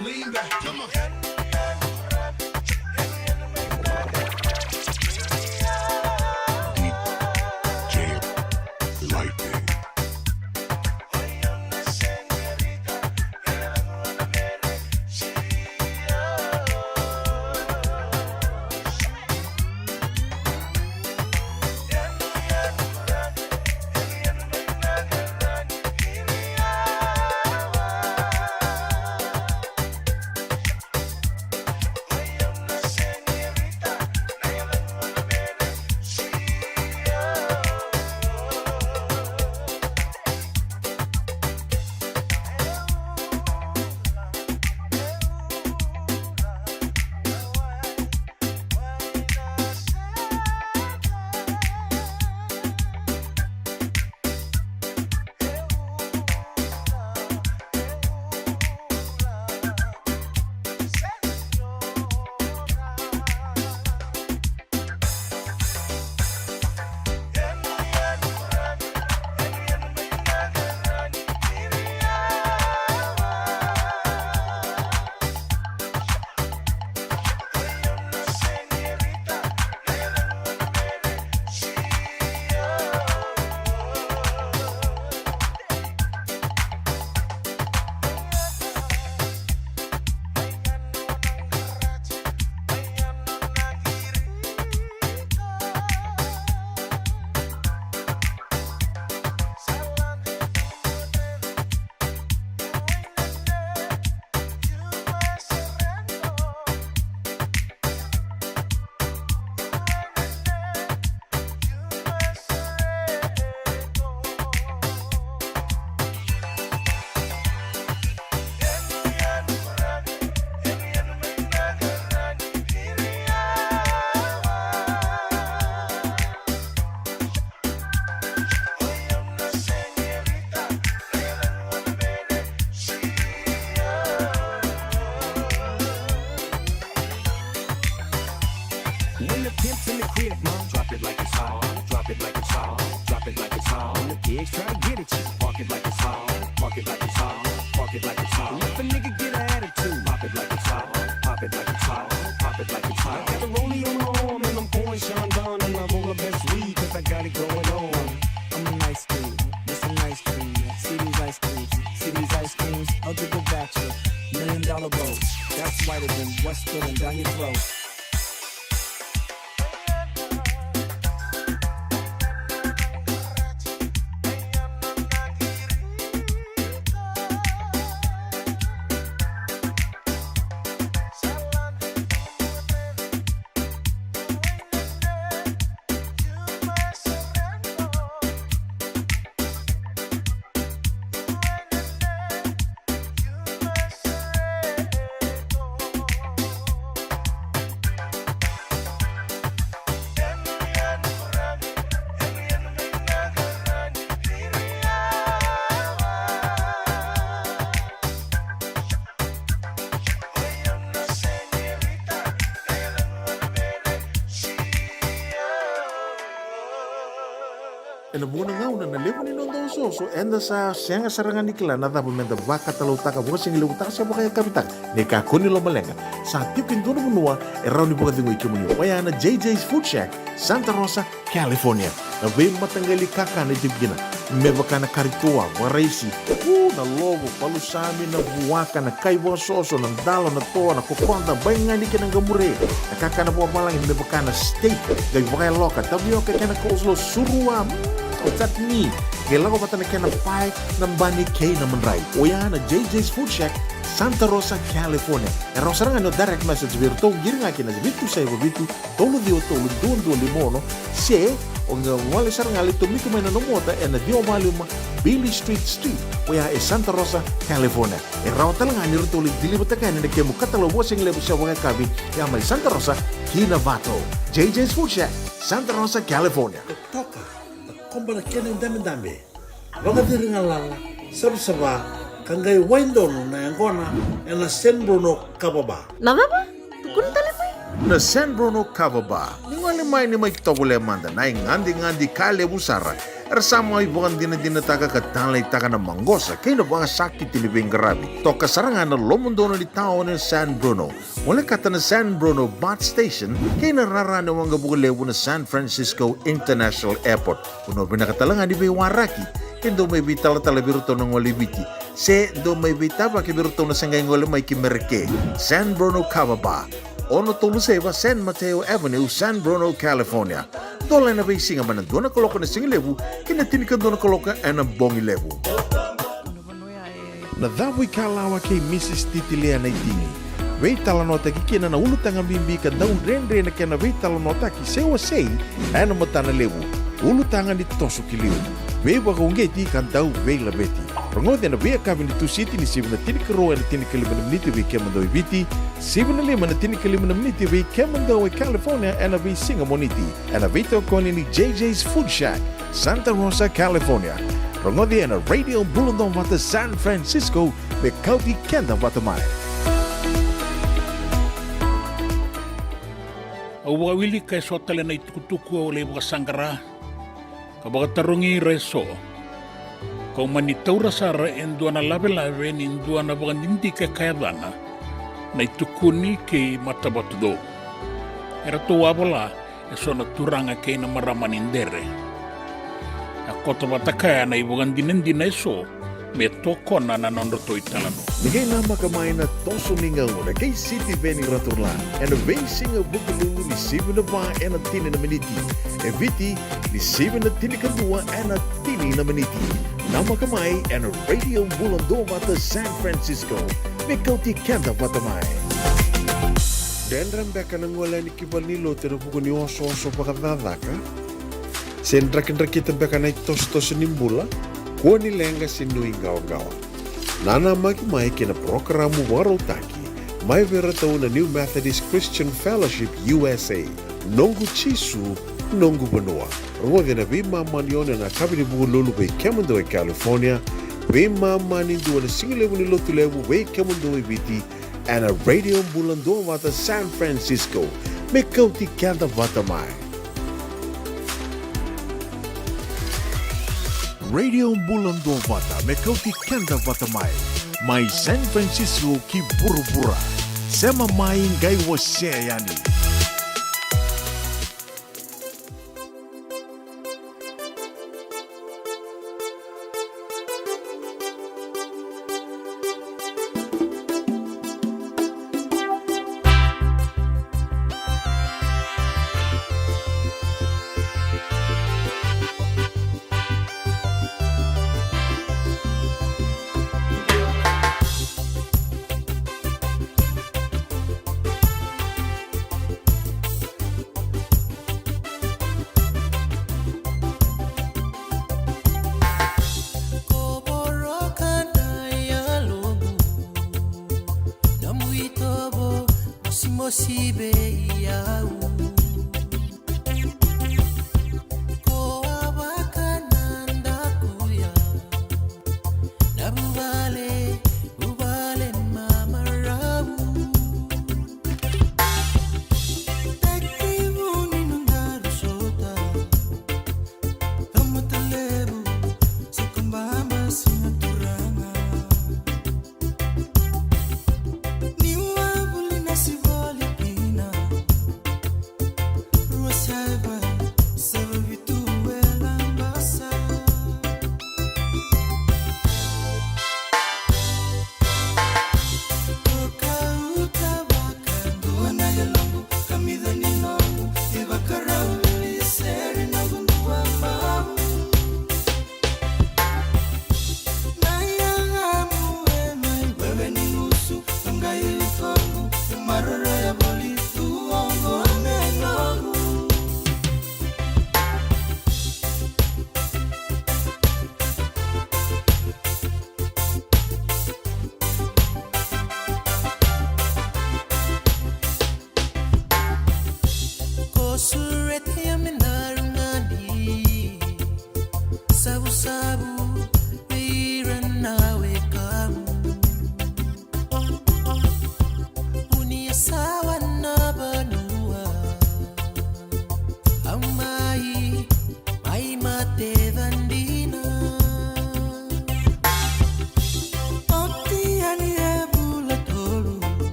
Lean back. Come on. D J Lightning. When the pimp's in the crib, ma, drop it like it's hot. Drop it like it's hot. Drop it like it's hot. When the pigs try to get at you, park it like it's hot. Park it like it's hot. Park it like it's hot. If a nigga get an attitude, pop it like it's hot. Pop it like it's hot. Pop it like it's hot. I got the rollie on my arm and I'm pouring Chandon and I roll the best weed 'cause I got it going on. I'm a nice dude with some nice dreams. See these ice creams, see these ice creams. I'll take a bachelor, million dollar boat. That's whiter than Westwood and down your throat. Ena vuqa na gauna na levu ni noda osooso eda sa sega sara ga ni kila na cava meda vakatalautaka, vakasigalevu taka se vakayakavi taka. Ni kakua ni lomaleqa, sa tiko e dua na vanua e rawa ni vakacegui kemuni, oya na J J's Food Shack, Santa Rosa, California. Na veimataqali kakana e tiko kina, me vaka na kari toa, vakaraisi, u, na lovo, palusami, na vuaka, na kai vakasoso, na dalo, na toa, na kokoda, baigani kei na qamure. Na kakana vakavalagi me vaka na steak, qai vakayaloka, tavioka kei na coleslaw, surua, mm, o chutney. Qai lako vata na kena pae, na bani kei na madrai. Oya na J J's Food Shack, Santa Rosa, California. E rawa sara ga ni o direct message vei iratou, qiri ga ki na vitu saiva vitu, tolu ciwa tolu, dua dua lima ono, se o qai gole sara ga, lai tomika mai na nomu ota ena ciwa va lima Beale Street Suite, oya e Santa Rosa, California. E rawa tale ga ni ratou lai deliver-taka yani na kemu katalau vakasigalevu se vakayakavi, ya mai Santa Rosa ki Novato. J J's Food Shack, Santa Rosa, California. Toka, na koba na kena idabedabe. Vakaciri galala, savasava, ka qai wai donu na yaqona ena San Bruno Kava Bar. Na cava? Tukuna tale mai. Na San Bruno Kava Bar. Ni gole mai, ni mai tovolea mada na igadigadi ka levu sara. Era sa mai vakadinadinataka ka taleitaka na maqosa kei na vakasakiti ni veiqaravi. Toka sara ga na lomadono ni taoni na San Bruno. Mo lekata na San Bruno BART Station kei na rara ni waqavuka levu na San Francisco International Airport. Vanua vinaka tale ga ni veiwaraki, ke dou mai veitalatala vei iratou na gole i Viti, se dou mai veitavaki vei iratou na se qai gole mai ki Mereke. San Bruno Kava Bar, ono tolu saiva San Mateo Avenue, San Bruno, California. Dola ena veisiga mai na dua na kaloko na sigalevu ki na tinikadua na kaloko ena bogi levu. Na cavu ikalawa kei Mrs Titilia Naitini. Veitalanoataki kina na ulutaga bibi ka dau dredre na kena veitalanoataki se wasei ena matana levu. Ulutaga ni toso ki liu, veivakauqeti ka dau veilaveti. Rogoci ena veiyakavi ni Tusiti ni sivi na tinikarua ena tinikalima na miniti vei kemudou e Viti, sivi na lima ena tinikalima na miniti vei kemudou e California ena veisiga Moniti, ena veitokoni ni JJ's Food Shack, Santa Rosa, California. Rogoci ena Radio Bula Duavata San Francisco, me kauti keda vata mai. Au vakawilika eso tale na itukutuku au lai vakasaqara ka vakatarogi ira eso. Kau mani taura sara e dua na lavelave ni dua na vakadidike ka yacana Na iTukuni kei Matavatucou. Eratou a vola eso na turaga kei na marama ni Dere. A koto vata kaya na ivakadinadina eso me tokona na nodratou italanoa. Ni qai namaka mai na toso ni gauna kei Sitiveni Raturila ena veisiga Vukelulu ni sivi na va ena tini na miniti, e Viti ni sivi na tinikadua ena tini na miniti. Namaka mai ena Radio Bula Duavata San Francisco me kauti keda vata mai. Dredre beka na gole yani ki valenilotu ena vuku ni osooso vakacakacaka? Se drakidrakita beka na itosotoso ni bula? Kua ni leqa se nuiqawaqawa. Nanamaki mai kei na parokaramu vakarautaki mai vei iratou na New Methodist Christian Fellowship U S A, Noqu Jisu, Noqu Vanua. Rogoci ena veimama ni ono ena yakavi ni Vukelulu vei kemudou e California, veimama ni dua na sigalevu ni Lotulevu vei kemudou e Viti, ena Radio Bula Duavata San Francisco, me kauti keda vata mai. Radio Bula Duavata me kauti keda vata mai, mai San Francisco ki vuravura. Sema mai, qai wasea yani.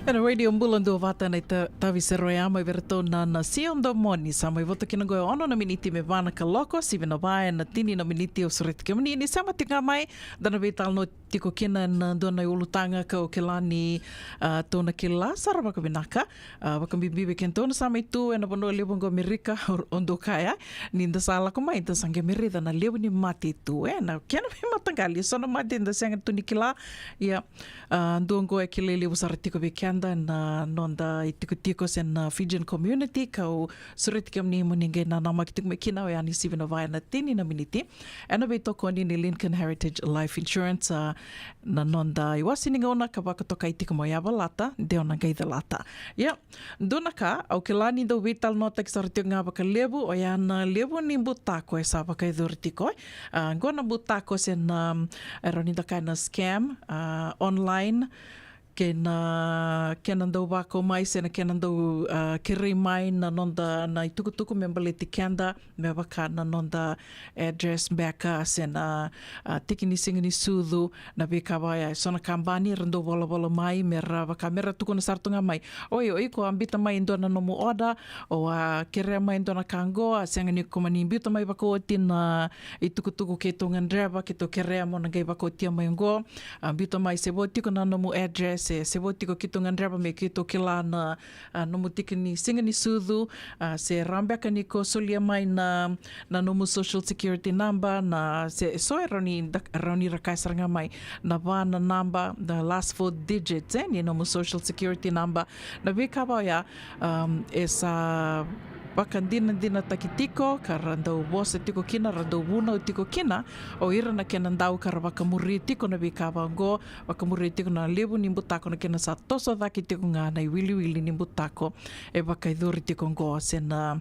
Ena Radio Bula Duavata na ita-, tavi sero ya mai vei ratou na, na Sio Domoni. Sa mai voto kina qo e ono na miniti me va na kaloko, sivi na va ena tini na miniti. Au sureti kemuni ni sema tiko ga mai, da na veitalanoa tiko kina ena dua na ulutaga kau kila ni, a, tou na kila sara vakavinaka. A, vakabibi vei kedatou na sa mai tu ena vanua levu qo Amerika, o, o dou kaya ni da sa lako mai, da sa qai mai raica na levu ni mate tu, e, na kena veimataqali, so na mate da sega tu ni kila. Ia, a, dua qo e kilai levu sara tiko vei keda na noda itikotiko se na Fijian community, kau sureti kemuni mo ni qai nanamaki tiko mai kina, oya ni sivi na va ena tini na miniti. Ena veitokoni ni Lincoln Heritage Life Insurance, a, na noda iwase ni gauna ka vakatokai tiko mai, yavalata de o na qai calata. Ia, dua na ka au kila ni dau veitalanoataki sara tiko ga vakalevu, oya na levu ni butako e sa vakayacori tiko, e. A, qo na butako se na, e rawa ni da kaya na scam, a, online, kei na kena dau vakau mai se na kena dau, a, kerei mai na noda na itukutuku me baleti keda, me vaka na noda address beka se na, a, tiki ni siga ni sucu, na veika vaya. E so na kabani era dau volavola mai me ra vaka me ra tukuna sara tu ga mai, oi, o iko a biuta mai e dua na nomu order, o a kerea mai e dua na ka qo, a sega ni ko mani biuta mai vakaoti na itukutuku keitou gadreva, keitou kerea mo na qai vakaotia mai qo. A, biuta mai se vo tiko na nomu address, e se vo tiko, keitou gadreva me keitou kila na, a, nomu tiki ni siga ni sucu, a, se rawa beka ni ko solia mai na, na nomu social security number, na se so e rawa ni da, rawa ni ra kaya sara ga mai na va na naba, the last four digits, e, ni nomu social security number. Na veika vaya, um, e sa vakadinadinataki tiko, ka ra dau vosa tiko kina, ra dau vunau tiko kina o ira na kena dau ka ra vakamuria tiko na veika vaqo, vakamuria tiko na levu ni butako na kena sa toso cake tiko ga na iwiliwili ni butako e vakayacori tiko qo se na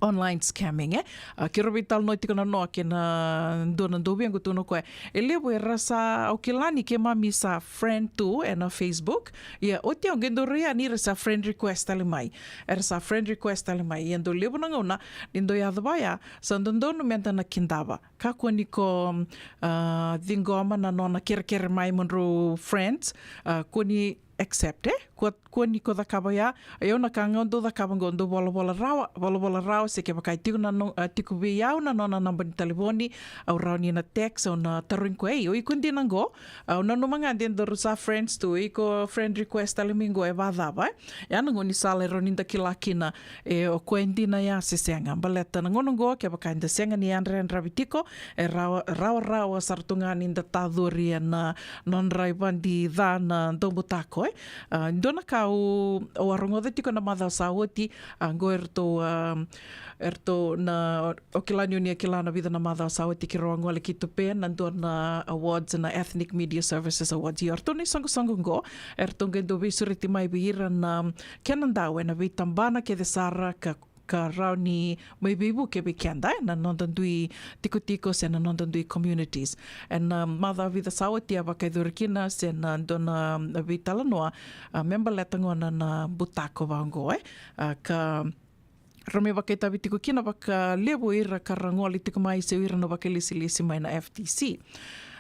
online scamming, e. A, keirau veitalanoa tiko na noa kei na dua na dauvequ tu na koya. E levu era sa, au kila ni keimami sa friend tu ena Facebook. Ia oti au qai dau raica ni ra sa friend request tale mai. Era sa friend request tale mai. Ia dau levu na gauna ni dau yaco vaya, sa dodonu meda na kidava. Kakua ni ko, a, ciqoma na nona kerekere mai mo drau friends, a, kua ni accept, e? Kua, kua ni ko cakava ya. Ia au na ka ga au dau cakava qo, dau volavola rawa, volavola rawa, se kevaka e tiko na no, a, tiko vei au na nona naba ni talevoni, au rawa ni na text, au na tarogi koya, ei, o iko dina qo? Au nanuma ga de daru sa friends tu, iko friend request tale mai qo, e vacava, e? Ya na gaunisala e rawa ni da kila kina, e, o koya e dina ya se sega. Baleta na gauna qo, kevaka eda sega ni yadrayadravi tiko, e rawa, rawarawa sara tu ga ni da tacori ena nodra ivadi ca na daubutako, e. A, dua na ka au, au a rogoca tiko na macawa sa oti, a, qo eratou, a, eratou na, o kila ni o ni a kila na vica na macawa sa oti keirau a gole ki Tupe, na dua na awards, na Ethnic Media Services Awards. Ia o ratou na isoqosoqo qo, eratou qai dau veisureti mai vei ira na kena dau ena veitabana kece sara ka ka rawa ni mai veivuke vei keda ena noda dui tikotiko se na noda dui communities. Ena, a, macawa vica sa oti a vakayacori kina se na dua na, a, veitalanoa, a, me baleta gona na butako vaqo, e. A, ka ra mai vakaitavi tiko kina vakalevu ira ka ra gole tiko mai se ira na vakailesilesi mai na F T C.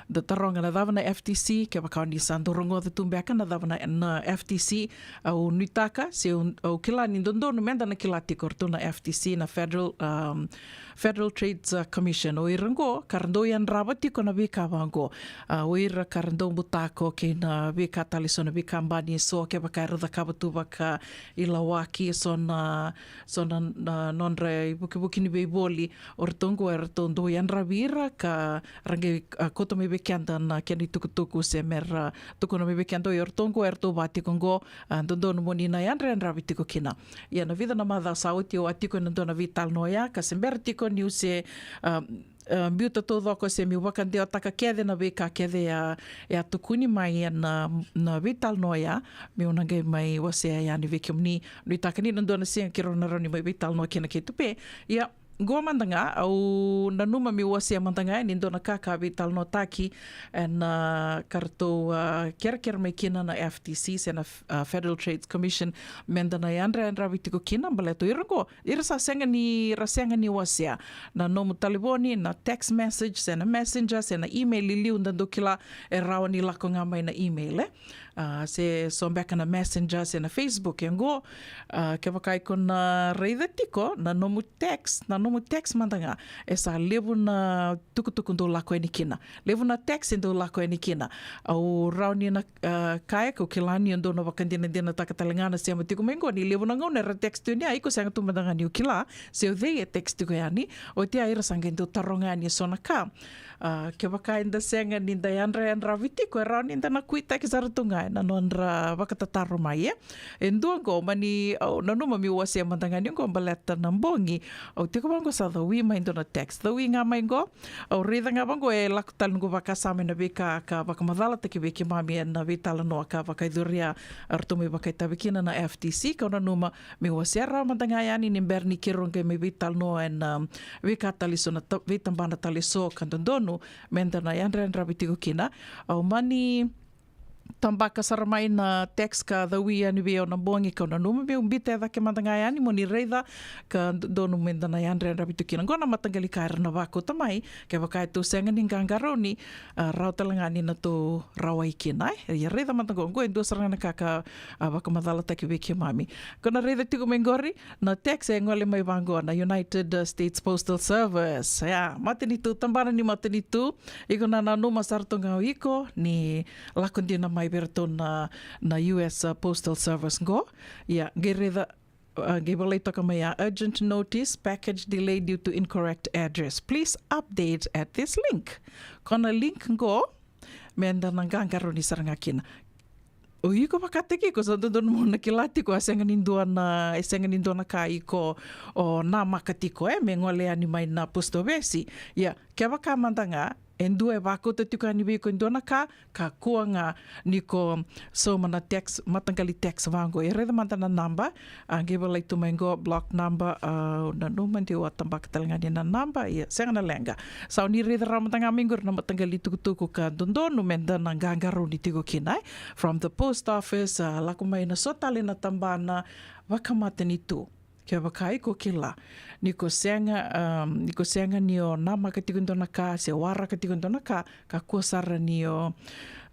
Da taroga na cava na F T C, kevaka o ni sa dau rogoca tu beka na cava na, na F T C, au nuitaka, se au, au kila ni dodonu meda na kila tiko o ratou na F T C, na Federal, um, Federal Trades, uh, Commission. O ira qo ka ra dau yadrava tiko na veika vaqo. A, o ira ka ra dau butako kei na veika tale, so na veikabani eso, kevaka era cakava tu vakailawaki, so na, so na, na nodra ivukivuki ni veivoli, o ratou qo eratou dau yadravi ira ka ra qai, a, kauta mai vei keda na kena itukutuku se me ra tukuna mai vei keda, o iratou qo eratou va tiko qo, a, dodonu mo ni na yadrayadravi tiko kina. Ia na vica na macawa sa oti au a tiko ena dua na veitalanoa oya, ka se bera tiko niu se, a, a, biuta taucoko se meu vakadewataka kece na veika kece e a, e a tukuni mai ena, na veitalanoa oya, meu na qai mai wasea yani vei kemuni. Nuitaka ni na dua na siga keirau na rawa ni mai veitalanoa kina kei Tupe. Ia, qo mada ga, au nanuma meu wasea mada ga yani e dua na ka ka veitalanoataki ena, a, ka ratou, a, kerekere mai kina na F T C se na, a, Federal Trade Commission, meda na yadrayadravi tiko kina, baleta o ira qo, ira sa sega ni, ra sega ni wasea na nomu talevoni, na text message, se na messenger, se na email, i liu da dau kila e rawa ni lako ga mai na email, e. A, se so beka na Messenger se na Facebook. E qo, a, kevaka iko na raica tiko na nomu text, na nomu text mada ga, e sa levu na tukutuku dou lako yani kina, levu na text e dou lako yani kina. Au rawa ni na, a, kaya kau kila ni o dou na vakadinadinataka tale ga na sema tiko mai qo ni levu na gauna era text tu yani, a, iko sega tu mada ga ni o kila se o cei e text tiko yani. Oti a ira sa qai dau taroga yani e so na ka. A, kevaka eda sega ni da yadrayadravi tiko, e rawa ni da na kuitaki sara tu ga ena nodra vakatataro mai, e. E dua qo, mani, au nanuma meu wasea mada ga ni qo baleta na bogi. Au tiko vaqo sa cawi mai dua na text. Cawi ga mai qo. Au raica ga vaqo e lako tale noqu vakasama ena veika ka vakamacalataki vei keimami ena veitalanoa ka vakaicuria, a, ratou mai vakaitavi kina na F T C, kau nanuma meu wasea rawa mada ga yani ni bera ni keirau qai mai veitalanoa ena, um, veika tale so na ta-, veitabana tale so ka dodonu meda na yadrayadravi tiko kina. Au mani tabaka sara mai na text ka cawi yani vei au na bogi, kau nanuma meu bita e cake mada ga yani mo ni raica ka do-, dodonu meda na yadrayadravi tiko kina. Qo na mataqali ka era na vakauta mai, kevaka e tou sega ni qaqarauni, a, rawa tale ga ni na tou rawai kina, e. Ia raica mada qo, qo e dua sara ga na ka ka, a, vakamacalataki vei keimami. Ko na raica tiko mai qori, na text e gole mai vaqo na United States Postal Service. Ia, matanitu, tabana ni matanitu, iko na nanuma sara tu ga o iko ni lako dina mai vei ratou na, na U S, a, Postal Service qo. Ia, qai raica, a, qai volai toka mai ya, urgent notice, package delayed due to incorrect address. Please update at this link. Ko na link qo, meda na qaqarauni sara ga kina. O iko vakataki iko sa dodonu mo na kila tiko, a sega ni dua na, e sega ni dua na ka iko o namaka tiko, e, me gole yani mai na post office. Ia, kevaka mada ga e dua e vakauta tiko yani vei iko e dua na ka, kakua ga ni ko sauma na text, mataqali text vaqo. E raica mada na naba, a, qai volai tu mai qo, block number, a, au nanuma de au a tabaka tale ga ni na naba, ia, sega na leqa. Sa o ni raica rawa mada ga mai qori na mataqali tukutuku ka dodonu meda na qaqarauni tiko kina, e. From the post office, a, lako mai na so tale na tabana vakamatanitu. Kevaka iko kila ni ko sega, um, ni ko sega ni o namaka tiko e dua na ka se waraka tiko e dua na ka, kakua sara ni o,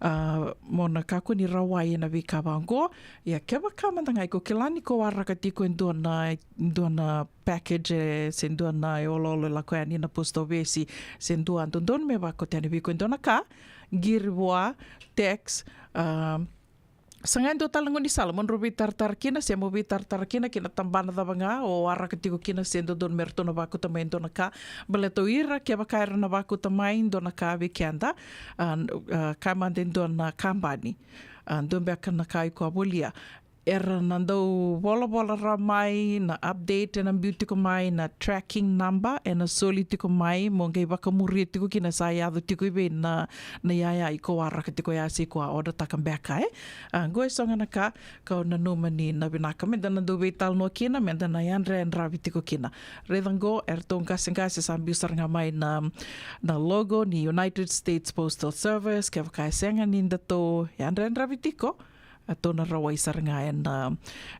a, mo na kakua ni rawai ena veika vaqo. Ia kevaka mada ga iko kila ni ko waraka tiko e dua na, dua na package, e, se dua na ioloolo e lako yani na post office, se dua dodonu me vakauta yani vei iko e dua na ka, qiri vua, text, a, saga e dua tale na gaunisala mo drau veitaratara kina, se mo veitaratara kina ki na tabana cava ga o waraka tiko kina se dodonu me ratou na vakauta mai e dua na ka. Baleta o ira, kevaka era na vakauta mai e dua na ka vei keda, a, a, kaya mada e dua na kabani, a, dua beka na ka iko a volia, era na dau volavola rawa mai na update ena biu tiko mai, na tracking number ena soli tiko mai, mo qai vakamuria tiko kina sa yaco tiko i vei na, na iyaya iko waraka tiko ya se iko a order-taka beka, e. A, qo e so ga na ka kau nanuma ni na vinaka meda na dau veitalanoa kina, meda na yadrayadravi tiko kina. Raica qo, eratou qaseqase sa biu sara ga mai na, na logo ni United States Postal Service, kevaka e sega ni datou yadrayadravi tiko, a, tou na rawai sara ga ena,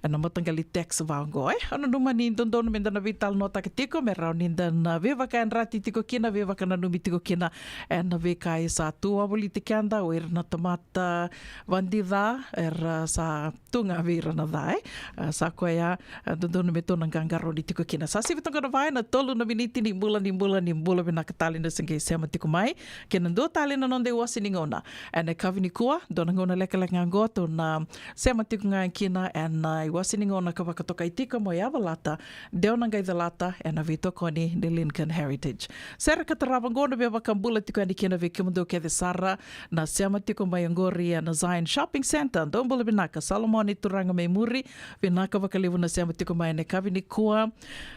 ena mataqali text vaqo, e. Au nanuma ni dodonu meda na veitalanoataka tiko me rawa nida na veivakayadrati tiko kina, veivakananumi tiko kina ena veika e sa tu wavoliti keda o ira na tamata vadica, era sa tu ga vei ira na ca, e. A, sa koya, a, dodonu me tou na qaqarauni tiko kina. Sa sivi toka na va ena tolu na miniti ni bula, ni bula, ni bula vinaka tale na se qai sema tiko mai. Kei na dua tale na noda iwase ni gauna ena yakavi nikua, dua na gauna lekaleka ga qo tou na sema tiko ga kina ena iwase ni gauna ka vakatokai tiko mo yavalata, dewa na qai calata, ena veitokoni ni Lincoln Heritage. Sere ka tarava qo na veivakabula tiko yani kina vei kemudou kece sara na sema tiko mai oqori ena Zion Shopping Centre. Dou bula vinaka, Solomone Turaga mai muri, vinaka vakalevu na sema tiko mai ena yakavi nikua.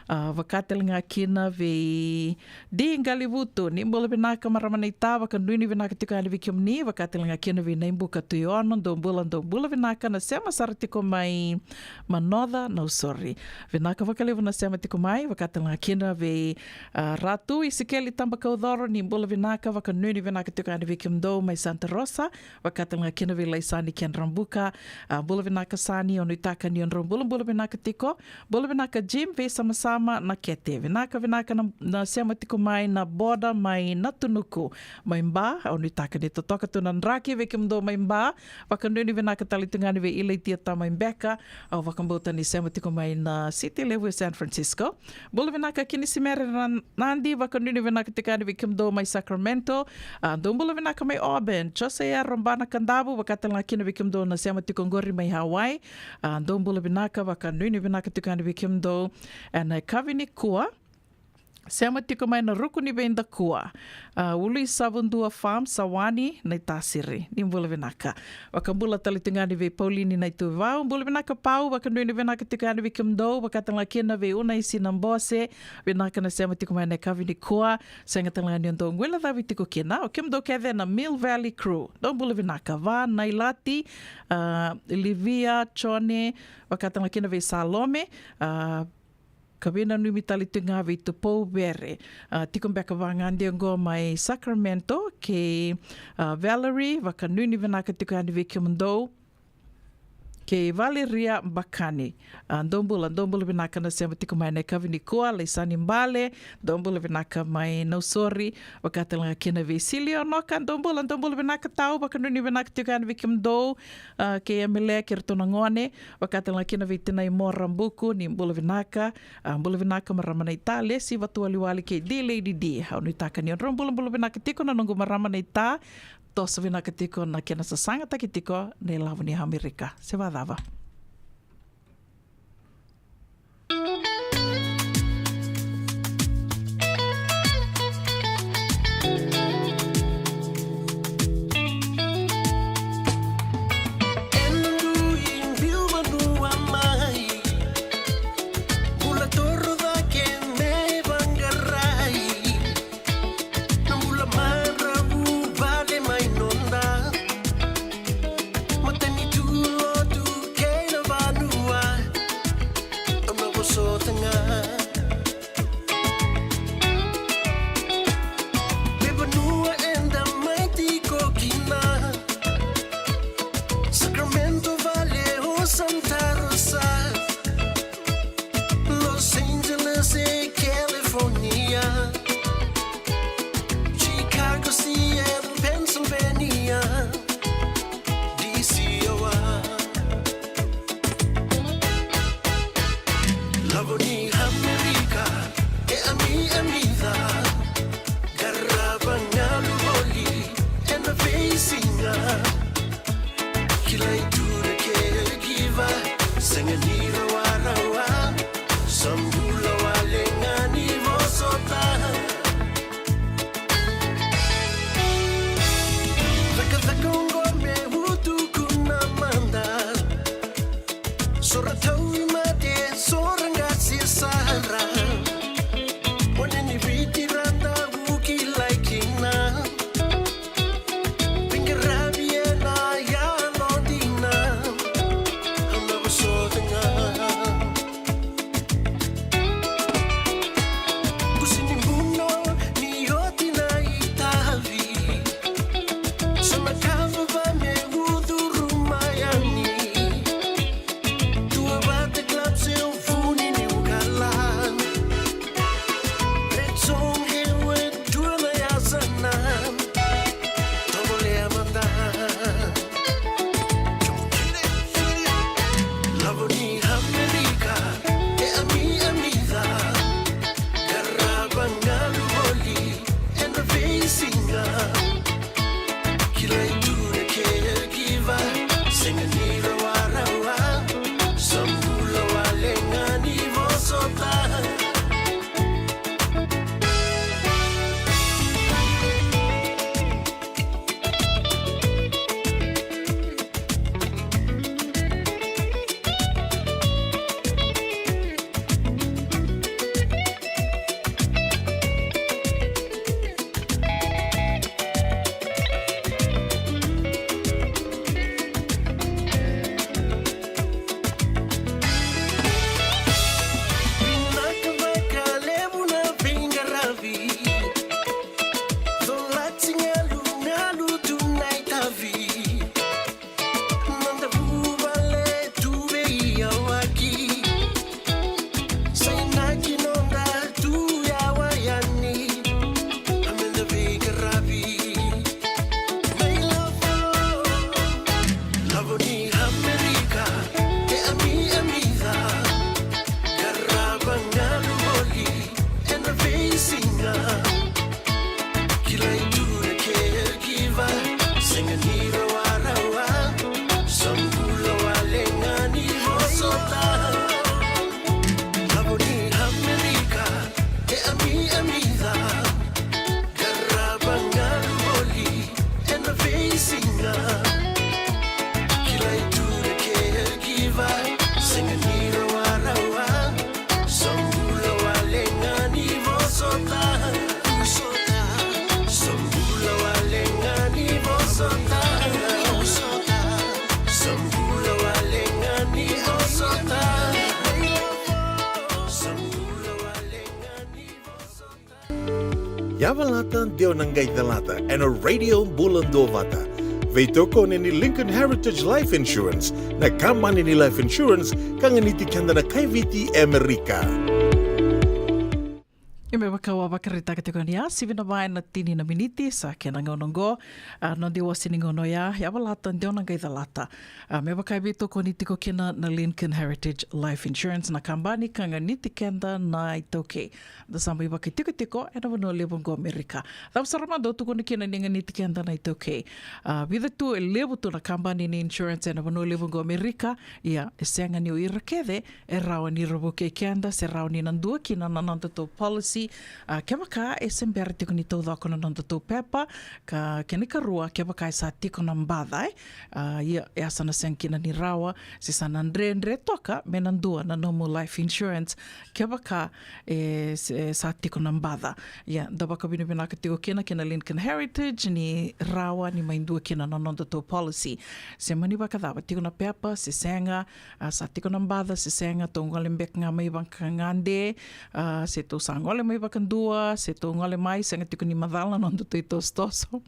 A, vaka tale ga kina vei Di Qalivutu, ni bula vinaka marama naita, vakanuinui vinaka tiko yani vei kemuni, vaka tale ga kina vei Naibuka Tuiono, dou bula, dou bula. Vinaka na sema sara tiko mai Manoca, Nausori. Vinaka vakalevu na sema tiko mai, vakatalega kina vei, a, Ratu Isikeli Tabakaucoro, ni bula vinaka, vakanuinui vinaka tiko yani vei kemudou mai Santa Rosa, vakatalega kina vei Laisani Kedrabuka. A, bula vinaka Sani, au nuitaka ni o drau bulabula vinaka tiko. Bula vinaka Jim vei Samasama na Kete. Vinaka, vinaka na, na sema tiko mai na Boda mai Natunuku, mai Ba. Au nuitaka ni totoka tu na draki vei kemudou mai Ba. Vakanuinui vinaka tale tu ga yani vei Ilaitia Tamai Beka. Au vakabauta ni sema tiko mai na city levu e San Francisco. Bula vinaka Kinisimere Ra-, Nadi, vakanuinui vinaka tiko yani vei kemudou mai Sacramento. A, dou bula vinaka mai Auburn. Josea Robana Kadavu, vakatalega kina vei kemudou na sema tiko qori mai Hawaii. A, dou bula vinaka, vakanuinui vinaka tiko yani vei kemudou ena yakavi nikua. Sema tiko mai na ruku ni veidakua. A, Uluisavudua Farm, Sawani, Naitasiri. Ni bula vinaka. Vakabula tale tiko ga yani vei Paulini Naituvivau. Bula vinaka Pau, vakanuinui vinaka tiko yani vei kemudou, vakatalega kina vei Unaisi Nabose. Vinaka na sema tiko mai ena yakavi nikua. Sega talega ni o dou guilecavi tiko kina. O kemudou kece na Mill Valley Crew. Dou bula vinaka. Va Nailati, a, Livia, Jone, vakatalega kina vei Salome, a, ka veinanumi tale tiko ga vei Tupou Vere. A, tiko beka vagade oqo mai Sacramento, kei, a, Valerie, vakanuinui vinaka tiko yani vei kemudou. Kei Valeria Bakani. A, dou bula, dou bula vinaka na sema tiko mai ena yakavi nikua, Laisani Bale, dou bula vinaka mai Nausori, vakatalega kina vei Silio Noka, dou bula, dou bula vinaka Tau, vakanuinui vinaka tiko yani vei kemudou, a, kei Emele, kei ratou na gone, vakatalega kina vei tinai Mora Buku, ni bula vinaka, a, bula vinaka marama naita, Lesi Vatuwaliwali kei D Lady D, au nuitaka ni o drau bulabula vinaka tiko na noqu marama naita, toso vinaka tiko na kena sasagataki tiko na ilavo ni Amerika. Se vacava. Ena dui biu vanua mai, bula toro cake me vaqarai. Na bula maravu vale mai noda, matanitu, lotu kei na vanua. Au na vosota ga. Me vanua eda mai tiko kina, Sacramento vale o Santa Rosa, Los Angeles e California, Chicago, Seattle, Pennsylvania, D C o a. Lavo ni Amerika e ami, ami ca. Qarava galu voli ena veisiga. Kilai tu na caregiver, sega ni rawarawa. Sa bula wale ga ni vosota. Cakacaka oqo me utuku na mada. So ra tauvimate, so ra qase sara. Mone ni Viti ra dau kilai kina. Veiqaravi ena yalodina. Au na vosota ga. Kusi ni buno ni oti na itavi. So na ka vava me ucuru mai yani. Tua vata Yavalata, deo na qai calata ena Radio Bula Duavata. Veitokoni ni Lincoln Heritage Life Insurance, na kabani ni life insurance ka ganiti keda na kai Viti e Amerika. Ia me vaka au a vakaraitaka tiko ni a sivi na va ena tini na miniti sa kena gauna oqo. A, noda iwase ni gauna oya, Yavalata, deo na qai calata. A, me vaka e veitokoni tiko kina na Lincoln Heritage Life Insurance, na kabani ka ganiti keda na iTaukei. Da sa mai vakaitikotiko ena vanua levu oqo Amerika. Cava sara mada o tukuna kina ni ganiti keda na iTaukei? A, vica tu e levu tu na kabani ni insurance ena vanua levu oqo Amerika. Ia, e sega ni o ira kece e rawa ni ra vukei keda se rawa ni na dua kina na nodatou policy. A, kevaka e se bera tiko ni taucoko na nodatou pepa, ka kena ikarua, kevaka e sa tiko na baca, e. A, ia, e a sa na sega kina ni rawa se sa na dredre toka me na dua na nomu life insurance, kevaka e, se, sa tiko na baca. Ia, da vakavinavinaka tiko kina kei na Lincoln Heritage ni rawa ni mai dua kina na nodatou policy. Se mani vakacava, tiko na pepa se sega, a, sa tiko na baca se sega, tou gole beka ga mai vakagade, a, se tou sa gole mai vakadua, se tou gole mai, sega tiko ni macala na nodatou itosotoso.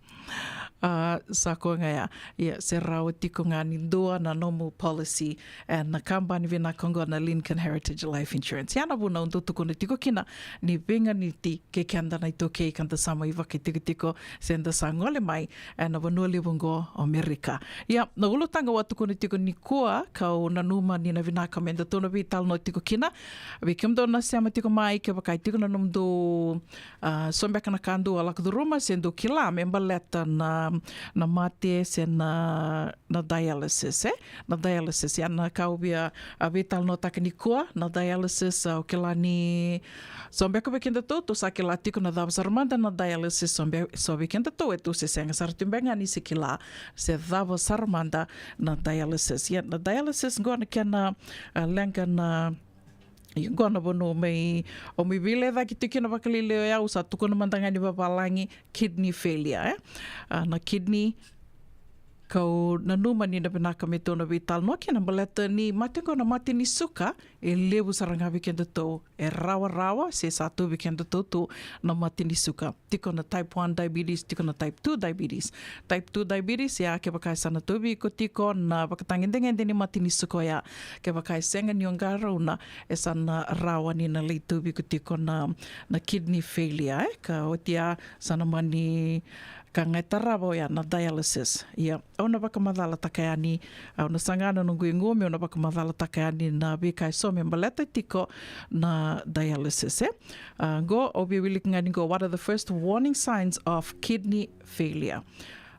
A, sa koya ga ya. Ia, se rawa tiko ga ni dua na nomu policy ena kabani vinaka oqo na Lincoln Heritage Life Insurance. Ia na vuna au dau tukuna tiko kina ni veiganiti kei keda na iTaukei ka da sa mai vakaitikotiko se da sa gole mai ena vanua levu oqo o Amerika. Ia, na ulutaga au a tukuna tiko nikua, kau nanuma ni na vinaka me datou na veitalanoa tiko kina. Vei kemudou na sema tiko mai, kevaka e tiko na nomudou, a, so beka na ka dou a lako curuma se dou kila me baleta na, na mate se na, na dialysis, e? Na dialysis, ia na ka au via, a, veitalanoataka nikua, na dialysis, a, au kila ni so beka vei kedatou, tou sa kila tiko na cava sara mada na dialysis, so be-, so vei kedatou e tu se sega sara tu beka ga ni se kila se cava sara mada na dialysis. Ia, na dialysis qo na kena, a, leqa na, qo na vanua mai, o mai veilecaki tiko kina vakalailai, o yau sa tukuna mada ga ni vavalagi, kidney failure, e? A, na kidney, kau nanuma ni na vinaka me tou na veitalanoa kina baleta ni mate qo na mate ni suka, e levu sara ga vei kedatou e rawarawa se sa tu vei kedatou tu na mate ni suka. Tiko na type one diabetes, tiko na type two diabetes. Type two diabetes, ia kevaka e sa na tauvi iko tiko na vakatagedegede ni mate ni suka oya, kevaka e sega ni o qarauna, e sa na rawa ni na lai tauvi iko tiko na, na kidney failure, e? Ka oti ya sa na mani ka ga e tarava oya na dialysis. Ia, au na vakamacalataka yani, au na saga na noqu igu meu na vakamacalataka yani na veika e so me baleta tiko na dialysis, e? A, qo, au via wilika ga ni qo, what are the first warning signs of kidney failure?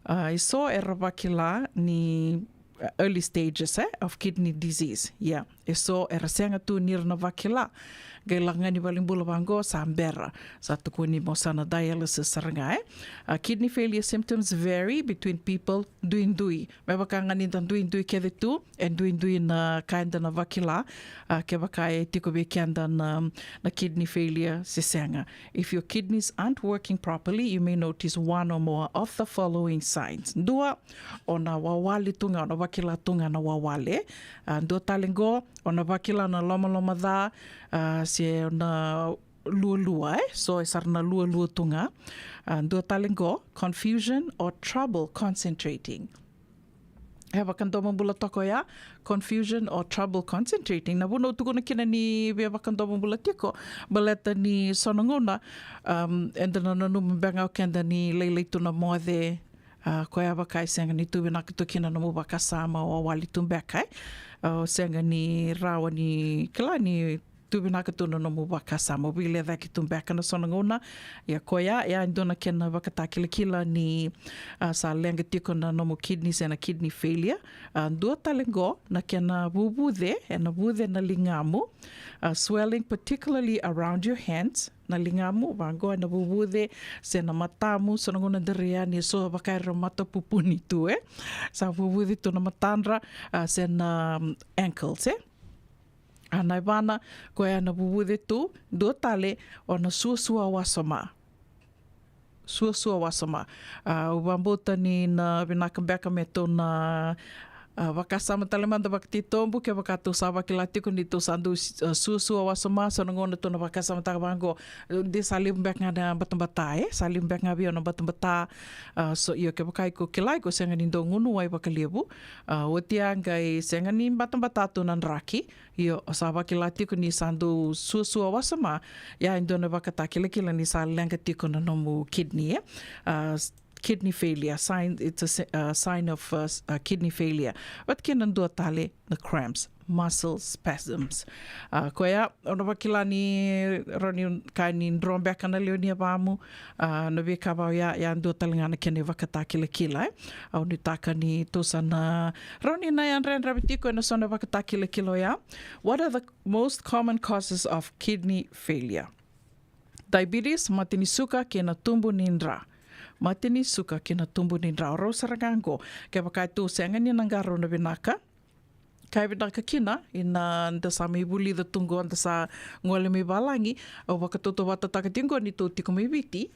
A, e so era vakila ni, uh, early stages, e, of kidney disease. Ia, e so era sega tu ni ra na vakila. Qai lako ga ni valenibula vaqo, sa bera, sa tukuni mo sa na dialysis sara ga, e. A, kidney failure symptoms vary between people, duidui. Me vaka ga ni da duidui kece tu, e duidui na ka eda na vakila, a, kevaka e tiko vei keda na, na kidney failure se sega. If your kidneys aren't working properly, you may notice one or more of the following signs. Dua, o na wawale tu ga, o na vakila tu ga na wawale. A, dua tale qo, o na vakila na lomaloma ca, a, se o na lualua, e? So e sa ra na lualua tu ga. A, dua tale qo, confusion or trouble concentrating. E vakadomobula toka oya, confusion or trouble concentrating. Na vuna au tukuna kina ni via vakadomobula tiko, baleta ni so na gauna, um, eda na nanuma beka ga o keda ni lailai tu na moce, a, koya vaka e sega ni tu vinaka tu kina nomu vakasama, o wawale tu beka, e. A, o sega ni rawa ni kila ni tu vinaka tu na nomu vakasama, o veilecaki tu beka na so na gauna. Ia koya, ia e dua na kena vakatakilakila ni, a, sa leqa tiko na nomu kidney se na kidney failure. A, dua tale qo, na kena vuvuce, e na vuce na ligamu. A, swelling particularly around your hands, na ligamu, vaqo e na vuvuce, se na matamu, so na gauna da rai yani e so vaka era matapupuni tu, e. Sa vuvuce tu na matadra, a, se na, um, ankles, e. A, na ivana, koya na vuvuce tu, dua tale, o na suasua wasoma. Suasua wasoma. A, au vakabauta ni na vinaka beka me tou na, A, vakasama tale mada vakatitobu, kevaka tou sa vakila tiko ni tou sa dau s-, a, suasua wasoma, so na gauna tou na vakasamataka vaqo, e, de sa levu beka ga na batabata, e, sa levu beka ga vei au na batabata, a, so io kevaka iko kila iko sega ni dau gunu wai vakalevu, a, oti ya qai sega ni batabata tu na draki, io, o sa vakila tiko ni sa dau suasua wasoma, ya e dua na vakatakilakila ni sa leqa tiko na nomu kidney, e. A, s-, kidney failure, sign, it's a si-, a sign of, uh, s-, uh, kidney failure. Vata kei na dua tale na cramps, muscle spasms. A, koya, o na vakila ni rawa ni ka ni dro beka na lewe ni yavamu, a, na veika vau ya, ya dua tale ga na kena ivakatakilakila, e. Au nuitaka ni tou sa na rawa ni na yadra, yadravi tiko ena so na ivakatakilakila oya. What are the most common causes of kidney failure? Diabetes, mate ni suka kei na tubu ni dra. Mate ni suka kei na tubu ni dra. O rau sara ga qo, kevaka e tou sega ni na qarauna vinaka. Ka e vinaka kina, ina da sa mai vulica tu qo, da sa gole mai valagi, au vakatautauvatataka tiko qo ni tou tiko mai Viti,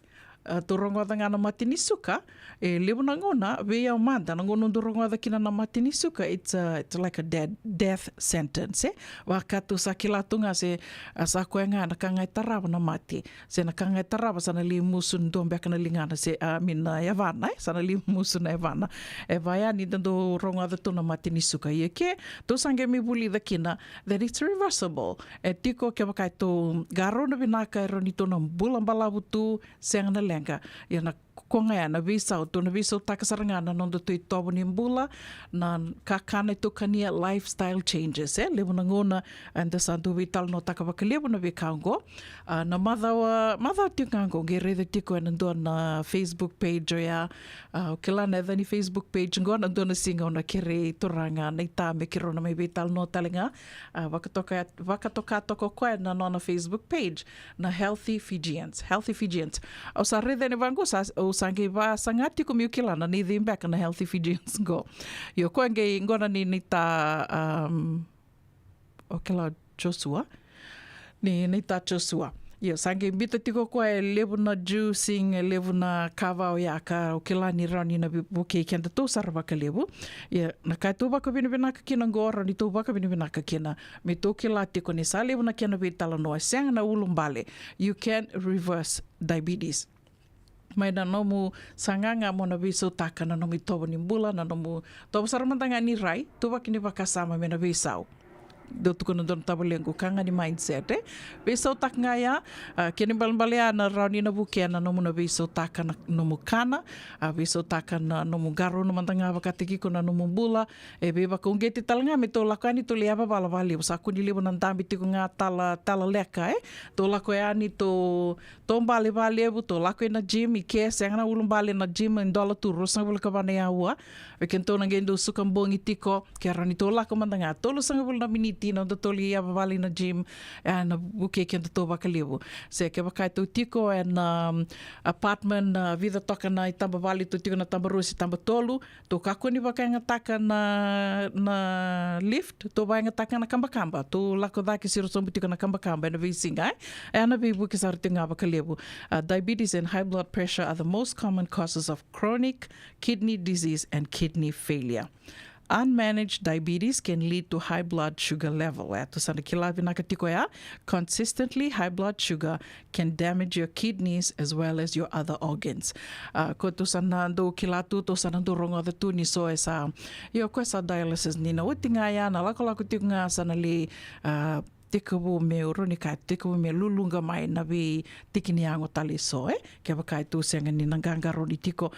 a, tou rogoca ga na mate ni suka, e levu na gauna, vei au mada, na gauna dou rogoca kina na mate ni suka, it's a, it's like a dead, death sentence, e? Vaka tou sa kila tu ga se, a, sa koya ga na ka ga e tarava na mate, se na ka ga e tarava sa na lai musu dua beka na ligana, se, a, I mean, na yavana, e? Sa na lai musu na yavana. E vaya ni da dou rogoca tu na mate ni suka. Ia ke, tou sa qai mai vulica kina, that it's reversible. E tiko kevaka e tou qarauna vinaka, e rawa ni tou na bula balavu tu, sega na leqa. Ia na koya ga ya na veisau, tou na veisautaka sara ga na noda tou itovo ni bula, na kakana e tou kania, lifestyle changes, e? Levu na gauna, eda sa dau veitalanoataka vakalevu na veika oqo. A, na macawa, macawa tiko ga oqo, qai raica tiko ena dua na Facebook page oya. A, au kila na yaca ni Facebook page oqo, na dua na siga au na kerei turaga na ita me keirau na mai veitalanoa tale ga. A, vakatoka, vakatoka toka o koya na nona Facebook page, na Healthy Fijians, Healthy Fijians. Au sa raica yani vaqo, sa, au sa qai vasaga tiko meu kila na neica beka na Healthy Fijians qo. Io, koya qai qo na ni, ni ta, um, o kila Joshua. Ni, ni ta Joshua. Io, sa qai biuta tiko koya e levu na juicing, e levu na ka vau ya ka au kila ni rawa ni na vu-, vukei kedatou sara vakalevu. Ia, na ka e tou vakavinavinaka kina qo, rawa ni tou vakavinavinaka kina. Me tou kila tiko ni sa levu na kena veitalanoa, sega na ulubale. You can reverse diabetes. Mai na nomu sagaga mo na veisautaka na nomu itovo ni bula, na nomu tovo sara mada ga ni rai, tuvaki ni vakasama me na veisau. Dau tukuna dua na tavalequ, ka ga ni mindset, e? Veisautaka ga ya, a, kena ibalebale ya na rawa ni na vukea na nomu na veisautaka na nomu kana, a, veisautaka na nomu qarauna mada ga vakataki iko na nomu bula, e veivakauqeti tale ga me tou lako yani tou lai yavavala vakalevu, sa kua ni levu na dabe tiko ga tala, tala leka, e? Tou lako yani tou, tou bale vakalevu, tou lako ina gym, i ke sega na ulubale na gym, e dola tu ruasagavulu ka va na aua. Vei kedatou na qai dau suka bogi tiko, ke rawa ni tou lako mada ga tolusagavulu na miniti, na noda tou lai yavavala ina gym, e na vukei kedatou vakalevu. Se kevaka e tou tiko ena, um, apartment, na vica toka na itaba vale, tou tiko na taba rua se taba tolu, tou kakua ni vakayagataka na, na lift, tou vakayagataka na kabakaba, tou lako cake siro sobu tiko na kabakaba ena veisiga, e? E na veivuke sara tiko ga vakalevu. A, diabetes and high blood pressure are the most common causes of chronic kidney disease and kidney failure. Unmanaged diabetes can lead to high blood sugar level. E, tou sa na kila vinaka tiko ya. Consistently high blood sugar can damage your kidneys as well as your other organs. A, ko tou sa na dau kila tu, tou sa na dau rogoca tu ni so e sa, io, ko e sa dialysis ni na oti ga ya, na lakolako tiko ga sa na lai, a, tekivu me, au rawa ni kaya, tekivu me luluqa mai na veitiki ni yago tale e so, e? Kevaka e tou sega ni na qaqarauni tiko.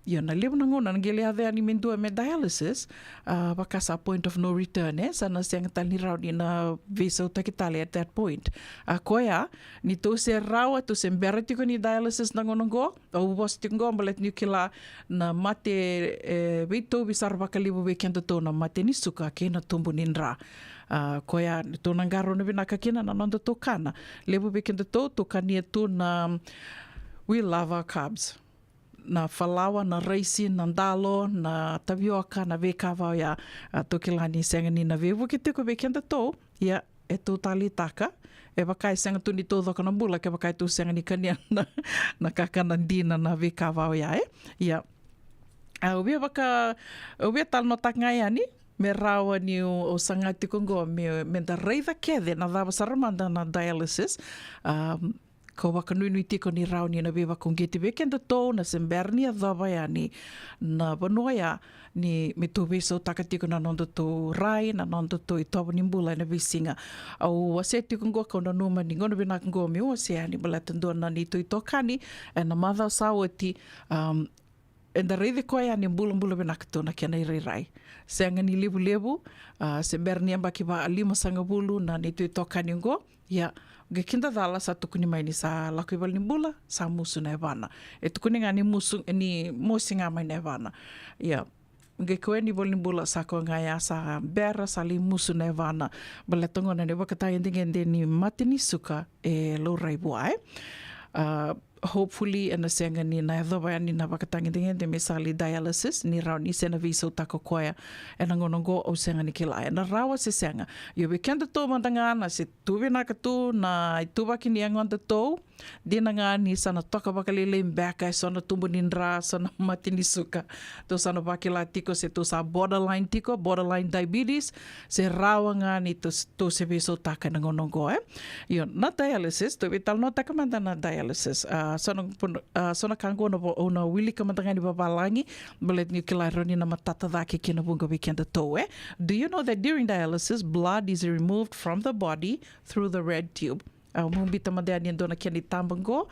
Io, na levu na gauna na qai lai yaco yani me dua me dialysis, a, vaka sa point of no return, e? Sa na sega tale ni rawa ni na veisautaki tale at that point. A, koya, ni tou se rawa, tou se bera tiko ni dialysis na gauna qo, au vosa tiko qo baleta niu kila na mate, e, veitauvi sara vakalevu vei kedatou na mate ni suka kei na tubu ni dra. A, koya tou na qarauna vinaka kina na nodatou kana. Levu vei kedatou, tou kania tu na, we love our carbs. Na falawa, na raisi, na dalo, na tavioka, na veika vau ya, a, tou kila ni sega ni na veivuke tiko vei kedatou. Ia, e tou taleitaka, e vaka e sega tu ni taucoko na bula kevaka e tou sega ni kania na, na kakana dina, na veika vau ya, e? Ia. A, au via vaka, au via talanoataka ga yani, Me rawa niu, au saga tiko qo me, me da raica kece na cava sara mada na dialysis. Um, kau vakanuinui tiko ni rawa ni na veivakauqeti vei kedatou na se bera ni yacova yani na vanua ya, ni me tou veisautaka tiko na nodatou rai, na nodatou itovo ni bula ena veisiga. Au wasea tiko qo, kau nanuma ni gauna vinaka qo meu wasea yani baleta dua na neitou itokani ena macawa sa oti. Um, eda raici koya yani e bulabula vinaka tu na kena irairai. Sega ni levulevu, a, se bera ni yabaki va lima sagavulu na neitou itokani qo. Ia, qai kidacala sa tukuni mai ni sa lako i valenibula, sa musu na yavana. E tukuni ga ni musu, ni mosi ga mai na yavana. Ia, qai kau yani i valenibula, sa koya ga ya sa bera, sa lai musu na yavana. Baleta gona na ivakatagedegede ni mate ni suka e laurai vua, e. A, hopefully ena sega ni na yacova yani na vakatagedegede me sa lai dialysis, ni rawa ni se na veisautaka koya ena gauna qo, au sega ni kila ena rawa se sega. Io, vei kedatou mada ga na se tu vinaka tu na ituvaki ni yagodatou, dina ga ni sa na toka vakalailai beka e so na tubu ni dra, so na mate ni suka. Tou sa na vakila tiko se tou sa borderline tiko, borderline diabetes, se rawa ga ni tou, tou se veisautaka ena gauna qo, e. Io, na dialysis, tou veitalanoataka mada na dialysis. A, so na, a, so na ka qo na vo-, au na wilika mada ga ni vavalagi, baleta niu kila e rawa ni na matata cake kina vuqa vei kedatou, e. Do you know that during dialysis, blood is removed from the body through the red tube? A, au biuta mada yani e dua na kena itaba qo,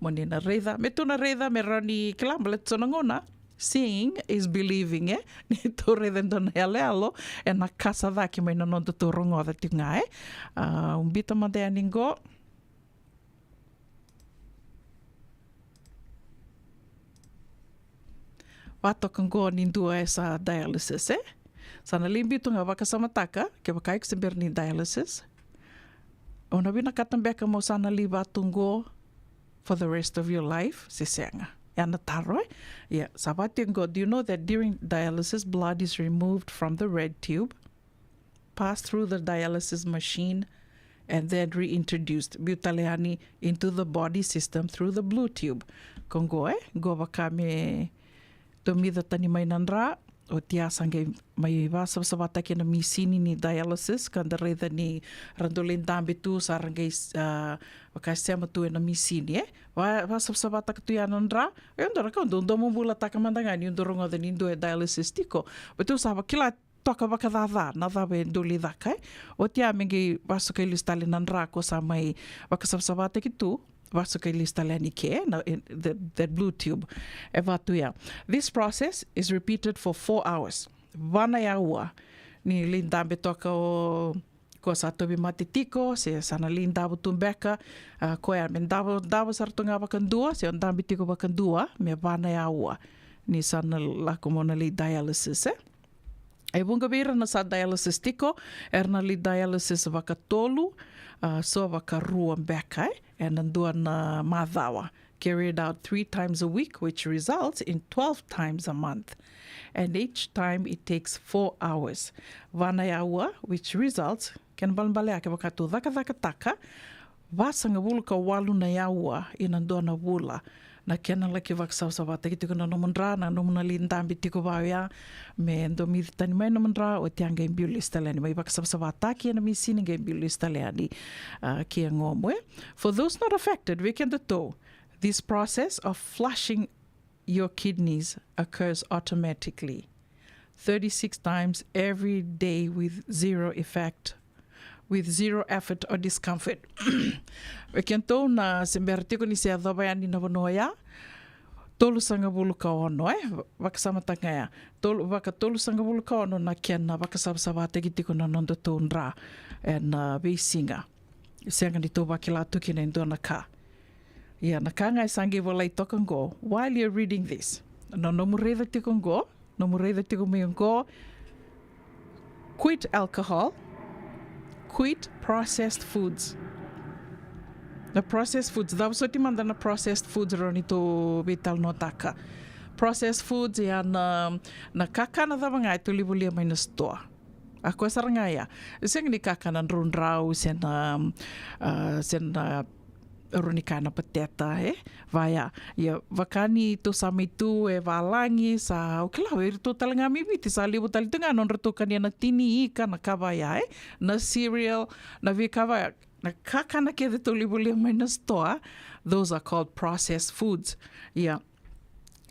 mo ni na raica. Me tou na raica, me rawa ni kila, baleta so na gauna, seeing is believing, e? Ni tou raica e dua na yaloyalo, ena kasa cake mai na nodatou rogoca tiko ga, e? A, au biuta mada yani qo. Vatoka qo ni dua e sa dialysis, e? Sa na lai biu tu ga, vakasamataka, kevaka iko se bera ni dialysis. O na vinakata beka mo sa na lai va tu qo for the rest of your life, se sega? Ya na taro, e? Ia, sa vatoka qo, do you know that during dialysis, blood is removed from the red tube, pass through the dialysis machine, and then reintroduced, biu tale yani into the body system through the blue tube. Ko qo, e, qo vaka me domica tani mai na dra, oti ya sa qai mai vasavasavataki ena misini ni dialysis, ka da raica ni ra dau lai dabe tu, sa ra qai, a, vakasema tu ena misini, e. Va, vasavasavataka tu ya na dra, e dua na ka dau domobulataka mada ga niu dau rogoca ni dua e dialysis tiko. Baleta au sa vakila toka vakacaca na cava e dau lai caka, e. Oti ya me qai vasukai lesu tale na dra ko sa mai vakasavasavataki tu, vasukai lesu tale yani ke, na, e, the, the blue tube. E va tu ya. This process is repeated for four hours. Va na aua. Ni lai dabe toka o ko sa tauvimate tiko, se sa na lai davo tu beka, a, koya me davo, davo sara tu ga vakadua, se o dabe tiko vakadua, me va na aua. Ni sa na lako mo na lai dialysis, e. E vuqa vei ira na sa dialysis tiko, era na lai dialysis vakatolu, a, so vakarua beka, e, ena dua na macawa. Carried out three times a week, which results in twelve times a month. And each time it takes four hours. Va na aua, which results, kena balebale ya kevaka tou cakacakataka vasagavulu ka walu na aua ena dua na vula, na kena laki vakasavasavataki tiko na nomu dra, na nomu na lai dabe tiko va oya, me domici tani mai na nomu dra, oti ya qai biu lesu tale yani, mai vakasavasavataki ena misini, qai biu lesu tale yani, a, ki yagomu, e. For those not affected, vei kedatou, this process of flushing your kidneys occurs automatically thirty-six times every day with zero effect, with zero effort or discomfort. Vei kedatou na se bera tiko ni se yacova yani na vanua ya, tolusagavulu ka ono, e, vakasamataka ga ya. Tolu, vakatolusagavulu ka ono na kena vakasavasavataki tiko na nodatou dra ena veisiga. Sega ni tou vakila tu kina e dua na ka. Ia, na ka ga e sa qai volai toka qo, while you're reading this, na nomu raica tiko qo, nomu raica tiko mai qo, quit alcohol, quit processed foods. Na processed foods, cava soti mada na processed foods rawa ni tou veitalanoataka? Processed foods, ia na, na kakana cava ga e tou lai volia mai na sitoa. A koya sara ga ya. E sega ni kakana draudrau, se na, a, se na Rawa ni kaya na pateta, e? Vaya, ia, vaka ni tou sa mai tu e valagi, sa, au kila, o iratou tale ga mai Viti, sa levu tale tu ga nodratou kania na tini, ika, na ka vaya, e? Na cereal, na veika vaya, na kakana kece tou lai volia mai na sitoa, those are called processed foods. Ia,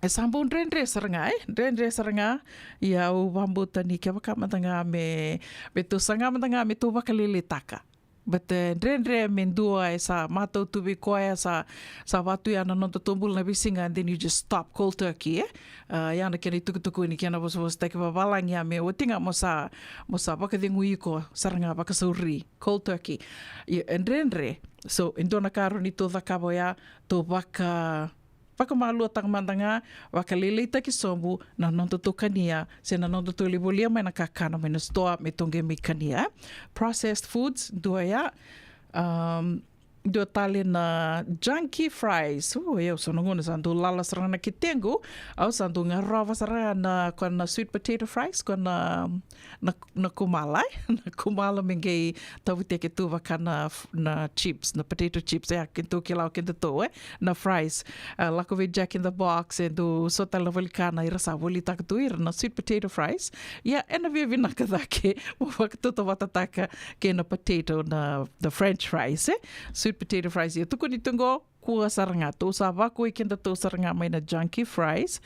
e sa bau dredre sara ga, e? Dredre sara ga, ia, au vakabauta ni kevaka mada ga me, me tou saga mada ga, me tou vakalailaitaka. But, e, dredre me dua e sa matau tu vei koya, sa, sa vatu ya na noda tobula na veisiga, and then you just stop cold turkey, e? A, ya na kena itukutuku ni kena vosavosataki vavalagi ya me oti ga mo sa, mo sa vakacegui iko sara ga vakasauri, cold turkey. Ia, e dredre. So, e dua na ka rawa ni tou cakava oya, tou vaka, vakamaluataka mada ga, vakalailaitaki sobu na nodatou kania, se na nodatou lai volia mai na kakana mai na sitoa, me tou qai mai kania, e? Processed foods, dua ya, um, dua tale na junky fries. O, e, au sa na gauna sa dau lala sara na ketequ, au sa dau garova sara na, koya na sweet potato fries, koya na, na, na kumala, e? Na kumala me qai tavuteke tu vaka na f-, na chips, na potato chips, e, kedatou kila o kedatou, e? Na fries. A, lako vei Jack in the Box, e dau so tale na valenikana, ira sa volitaka tu ira na sweet potato fries. Ia, ena via vinaka cake mo vakatautauvatataka kei na potato, na, the French fries, e? Sweet potato fries. Ia, tukuni tu qo, kua sara ga, tou sa vakoi kedatou sara ga mai na junky fries.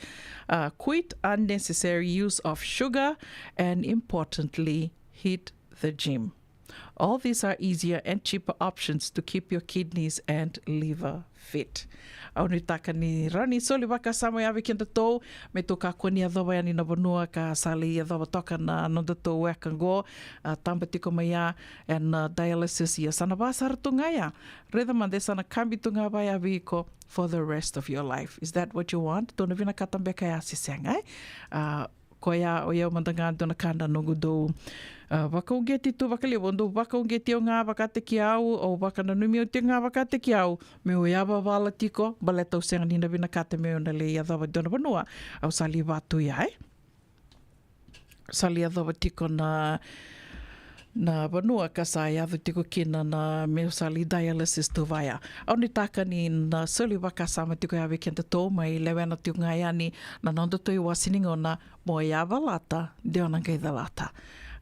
Uh, quit unnecessary use of sugar, and importantly, hit the gym. All these are easier and cheaper options to keep your kidneys and liver fit. Au nuitaka ni rawa ni soli vakasama ya vei kedatou, me tou kakua ni yacova yani na vanua ka sa lai yacova toka na nodatou weka qo, a, taba tiko mai ya, ena, a, dialysis, ia sa na va sara tu ga ya. Raica mada e sa na kabi tu ga vaya vei iko for the rest of your life. Is that what you want? Tou na vinakata beka ya se sega, e? A, koya, o yau mada ga dua na ka na noqu dau, a, vakauqeti tu vakalevu, au dau vakauqeti au ga vakataki au, au vakananumi au tiko ga vakataki au, meu yavavala tiko, baleta au sega ni na vinakata meu na lai yacova dua na vanua au sa lai va tu ya, e? Sa lai yacova tiko na, na vanua ka sa yaco tiko kina na, meu sa lai dialysis tu vaya. Au nuitaka ni na soli vakasama tiko ya vei kedatou, mai lewena tiko ga yani na nodatou iwase ni gauna, mo yavalata, de o na qai calata.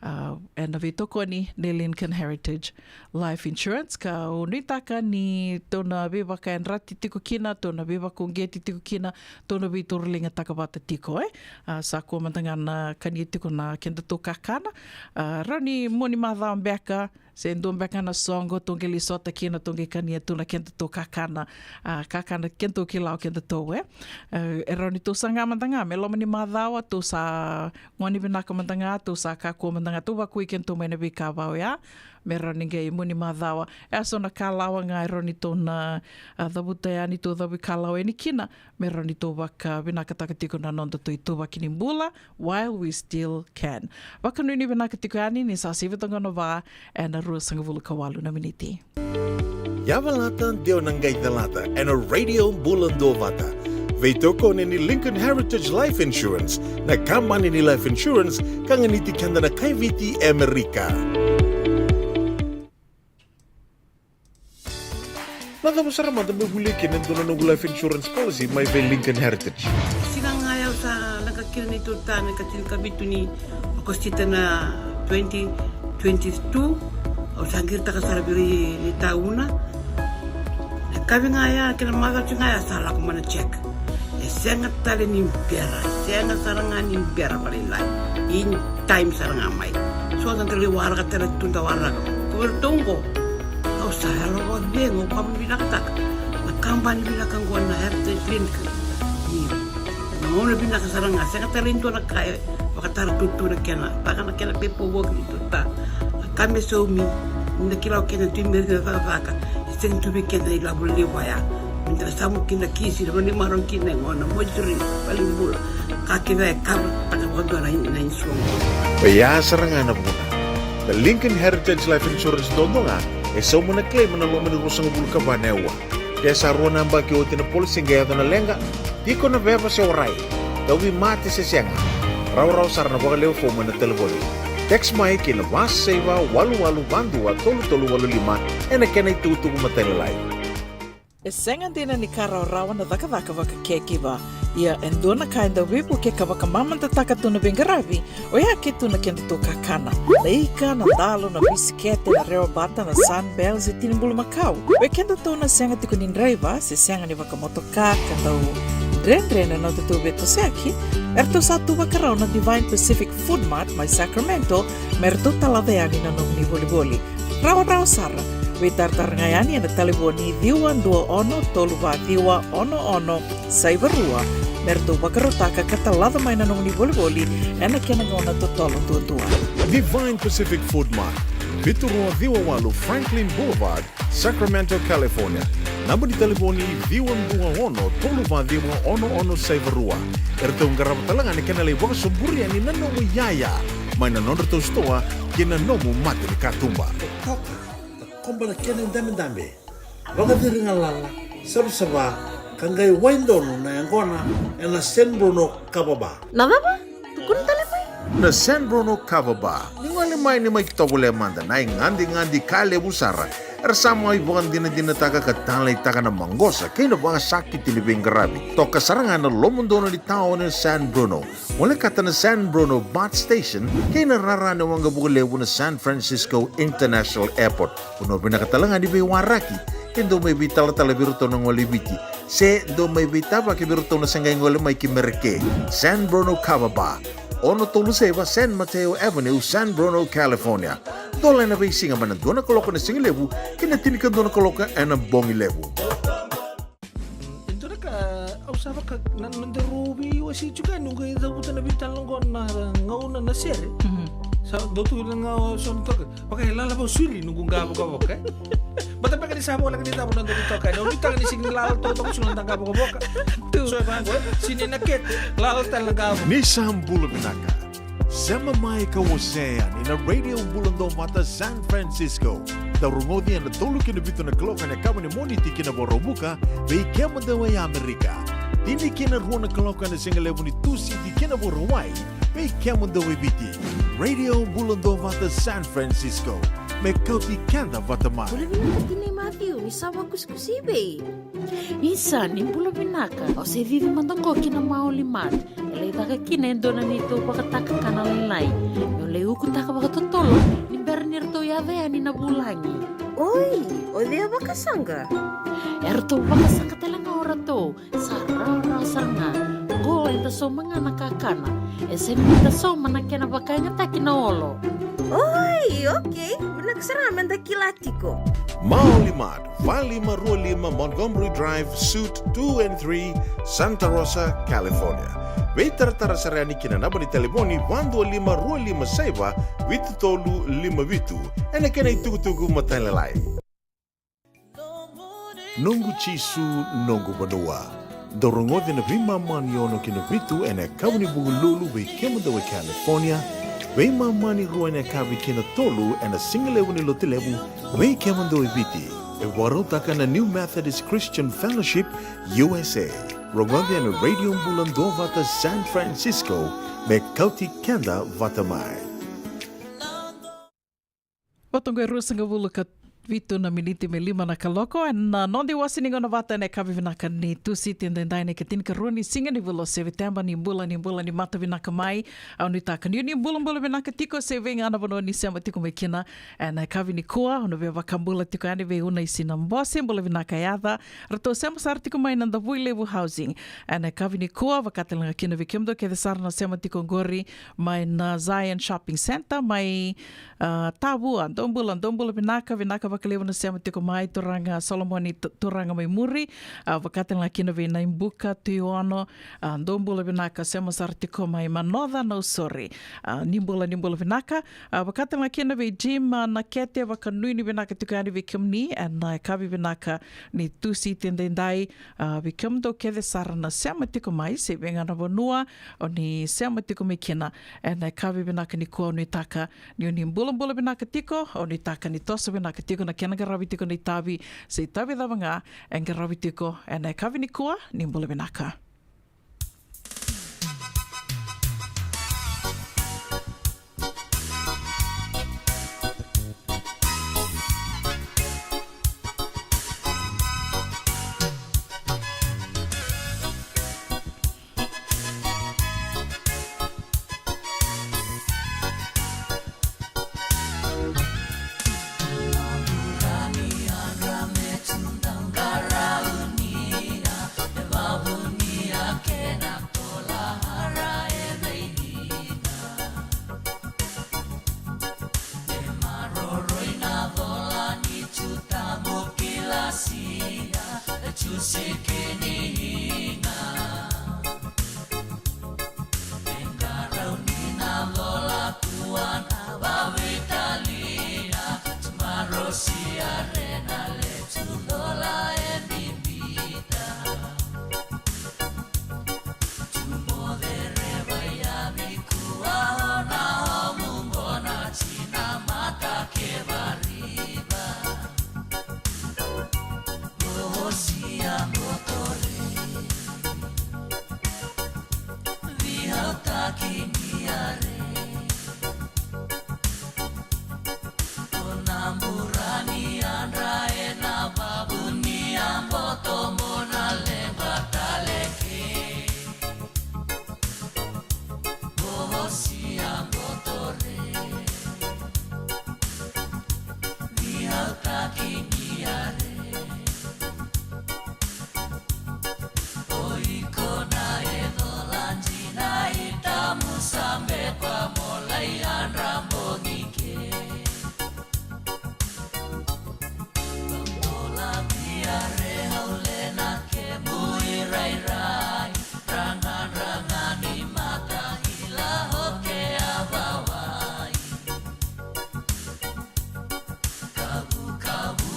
A, ena veitokoni ni Lincoln Heritage Life Insurance, kau nuitaka ni tou na veivakayadrati tiko kina, tou na veivakauqeti tiko kina, tou na veitauriligataka vata tiko, e? A, sa kua mada ga na kania tiko na kedatou kakana. A, rawa ni mua ni macawa beka, se dua beka na soqo, tou qai lai sota kina, tou qai kania tu na kedatou kakana, a, kakana kedatou kila o kedatou, e. E, e rawa ni tou saga mada ga me loma ni macawa, tou sa gone vinaka mada ga, tou sa kakua mada ga, tou vakui kedatou mai na veika vaya, me rawa ni qai mua ni macawa. E so na kalawa ga e rawa ni tou na, a, cavuta yani, tou cavuikalawa yani kina, me rawa ni tou vakavinakataka tiko na nodatou ituvaki ni bula, while we still can. Vakanuinui vinaka tiko yani ni sa sivi toka na va ena ruasagavulu ka walu na miniti. Yavalata, de o na qai calata ena Radio Bula Duavata. Veitokoni ni Lincoln Heritage Life Insurance, na kabani ni life insurance ka ganiti keda na kai Viti e Amerika. Na cava sara mada meu volia kina e dua na noqu life insurance policy mai vei Lincoln Heritage? Siga ga au sa leqa kina neitou ta me ka tinikavitu ni Okosita na twenty twenty-two. Au sa qiritaka sara vei ira ni tauna. Na kavi ga ya kei na macawa tiko ga ya sa lako mai na check. E sega tale ni bera, e sega sara ga ni bera vakalailai. In time sara ga mai. So da qai waraka tale tu, da waraka. Ko vei ratou qo, au sa yalo vakacegu, au vakavinavinakataka na kabani vinaka qo na Heritage Link. Ni na gauna vinaka sara ga, sega tale ni dua na ka e vakatara tutu na kena, vaka na kena pepa voki ni tuta. Na ka me saumi, ni na kila o kena tu me rina cakacaka, e sega tu vei kena ilavo levu ya. Me da na samu kina kisi, na vani marau kina e gona, moituri, valenibula. Ka kece e kava taka vakadua na, na insurance. Oya sara ga na vuna. Na Lincoln Heritage Life Insurance duadua ga e sauma na claim ena loma ni ruasagavulu ka va na aua. Ke sa rua na yabaki oti na policy qai yaco na leqa, tiko na veva se warai, tauvimate se sega, rawarawa sara na vakalewe fomu ena talevoni. Text mai ki na va saiva walu walu va dua tolu tolu walu lima ena kena itukutuku matailalai. E sega dina ni ka rawarawa na cakacaka vaka caregiver. Ia e dua na ka e dau veivuke ka vakamamadataka tu na veiqaravi, oya ke tu na kedatou kakana. Na ika, na dalo, na bisikete, na rewa bata, na Sunbell se tini bulumakau. Vei kedatou na sega tiko ni draiva se sega ni vakamotoka ka dau dredre na nodatou veitosoyaki, eratou sa tu vakarau na Divine Pacific Food Mart mai Sacramento me ratou talaca yani na nomuni volivoli. Rawarawa sara. Veitaratara ga yani ena talevoni ciwa dua ono tolu va ciwa ono ono saiva rua me ratou vakarautaka ka talaca mai na nomuni volivoli ena kena gauna totolo duadua. Divine Pacific Food Mart, vitu rua ciwa walu Franklin Boulevard, Sacramento, California. Naba ni talevoni ciwa dua ono tolu va ciwa ono ono saiva rua. Eratou qarava tale ga na kena lai vakasoburi yani na nomu iyaya mai na nodratou sitoa kei na nomu mata ni katuba. Koba na kena idabedabe, vakaciri galala, savasava, ka qai wai donu na yaqona ena San Bruno Kava Bar. Na cava? Tukuna tale mai. Na San Bruno Kava Bar. Ni gole mai ni mai tovolea mada na igadigadi ka levu sara. Era sa mai vakadinadinataka ka taleitaka na maqosa kei na vakasakiti ni veiqaravi. Toka sara ga na lomodonu ni taoni o San Bruno. Volekata na San Bruno BART Station kei na rara ni waqavuka levu na San Francisco International Airport. Vanua vinaka tale ga ni veiwaraki, ke dau mai veitalatala vei iratou na gole i Viti, se dau mai veitavaki vei iratou na se qai gole mai ki Merika. San Bruno Kava Bar, ono tolu saiva San Mateo Avenue, San Bruno, California. Dola ena veisiga mai na dua na kaloko ena sigalevu ki na tinikadua na kaloko ena bogilevu. E dua na ka au sa vaka na nodaru veiwasei tiko yani, noqu qai cavuta na veitalanoa qo na gauna na sere. Mhm. Sa dau tu na gauna so na toka. Vaka e lala vakasauri noqu qa vakavoka, e. Baleta beka ni sa voleka ni cava nodaru toka, e. Na ulitaka ni sega ni lala totoka, sega ni noda qa vakavoka. Tu. So e vaqo, e, sega ni na kete, lala tale na qa vaka. Ni sa bula vinaka. Sema mai ka wasea yani na Radio Bula Duavata San Francisco. Dau rogoci ena tolu ki na vitu na kaloko ena yakavi ni Moniti ki na Vakaraubuka, vei kemudou e Amerika. Tini ki na rua na kaloko ena sigalevu ni Tusiti ki na Vakarauwai, vei kemudou e Viti. Radio Bula Duavata San Francisco. Me kauti keda vata mai. Bula vinaka tinai Matthew, ni sa vakusikusi i vei? Isa, ni bula vinaka. Au se cici mada qo ki na Maoli Mart. E lai caka kina e dua na neitou vakataka kana lailai. Meu lai ukutaka vakatotolo ni bera ni ratou yaco yani na vulagi. Oi, o cei a vakasaqa? E ratou vakasaqa tale ga o ratou. Sa rawarawa sara ga. Qo eda sauma ga na kakana. E sega ni da sauma na kena vakayagataki na olo. Oi, okei. Vinaka sara ga me da kila tiko. Maoli Mart, va lima rua lima Montgomery Drive, Suite two and three, Santa Rosa, California. Veitaratara sara yani ki na naba ni talevoni va dua lima rua lima saiva vitu tolu lima vitu. Ena kena itukutuku matailalai. Noqu Jisu, noqu vanua. Dau rogoci na veimama ni ono ki na vitu ena yakavi ni Vukelulu vei kemudou e California, veimama ni rua ena yakavi ki na tolu ena sigalevu ni Lotulevu vei kemudou e Viti. E vakarautaka na New Methodist Christian Fellowship, U S A. Rogoci ena Radio Bula Duavata San Francisco, me kauti keda vata mai. Vata oqo e ruasagavulu ka vitu na miniti me lima na kaloko, ena noda iwase ni gauna vata ena yakavi vinaka ni Tusiti edaidai, na ikatinikarua ni siga ni vula o Seviteba. Ni bula, ni bula, ni mata vinaka mai. Au nuitaka ni o ni bulabula vinaka tiko se vei ga na vanua ni sema tiko mai kina ena yakavi nikua. Au na via vakabula tiko yani vei Una i Sinabose, bula vinaka yaca. Ratou sema sara tiko mai na Davui Levu Housing ena yakavi nikua, vaka tale ga kina vei kemudou kece sara na sema tiko oqori mai na Zion Shopping Centre mai A, Tavua, dou bula, dou bula vinaka, vinaka vakalevu na sema tiko mai, turaga Solomoni, tu-, turaga mai muri, a, vaka tale ga kina vei Naibuka, Tuiono, a, dou bula vinaka, sema sara tiko mai Manoca, Nausori, a, ni bula, ni bula vinaka, a, vaka tale ga kina vei Jim, a, Nakete, vakanuinui vinaka tiko yani vei kemuni, ena yakavi vinaka ni Tusiti edaidai, a, vei kemudou kece sara na sema tiko mai, se vei ga na vanua o ni sema tiko mai kina, ena yakavi vinaka nikua, au nuitaka ni o ni bulabula vinaka tiko, au nuitaka ni toso vinaka tiko na kena qaravi tiko na itavi, se itavi cava ga e qaravi tiko ena yakavi nikua, ni bula vinaka. Ia re na letu lola e bibita. Tumo cereva ia vikua ona homu bona tina mata ke variva. Vosia botore. Vihautaki ni are. Ko na burani andra e na vavuni a boto mo na lengwa taleke. Vosia botore. Vihautaki ni are. O iko na e cola dina i tamu sabe kwa molai andra bogi ke. Cola via re haule na ke mui rairai. Ranganranga ni mata i la hoke a vawai. Kavukavu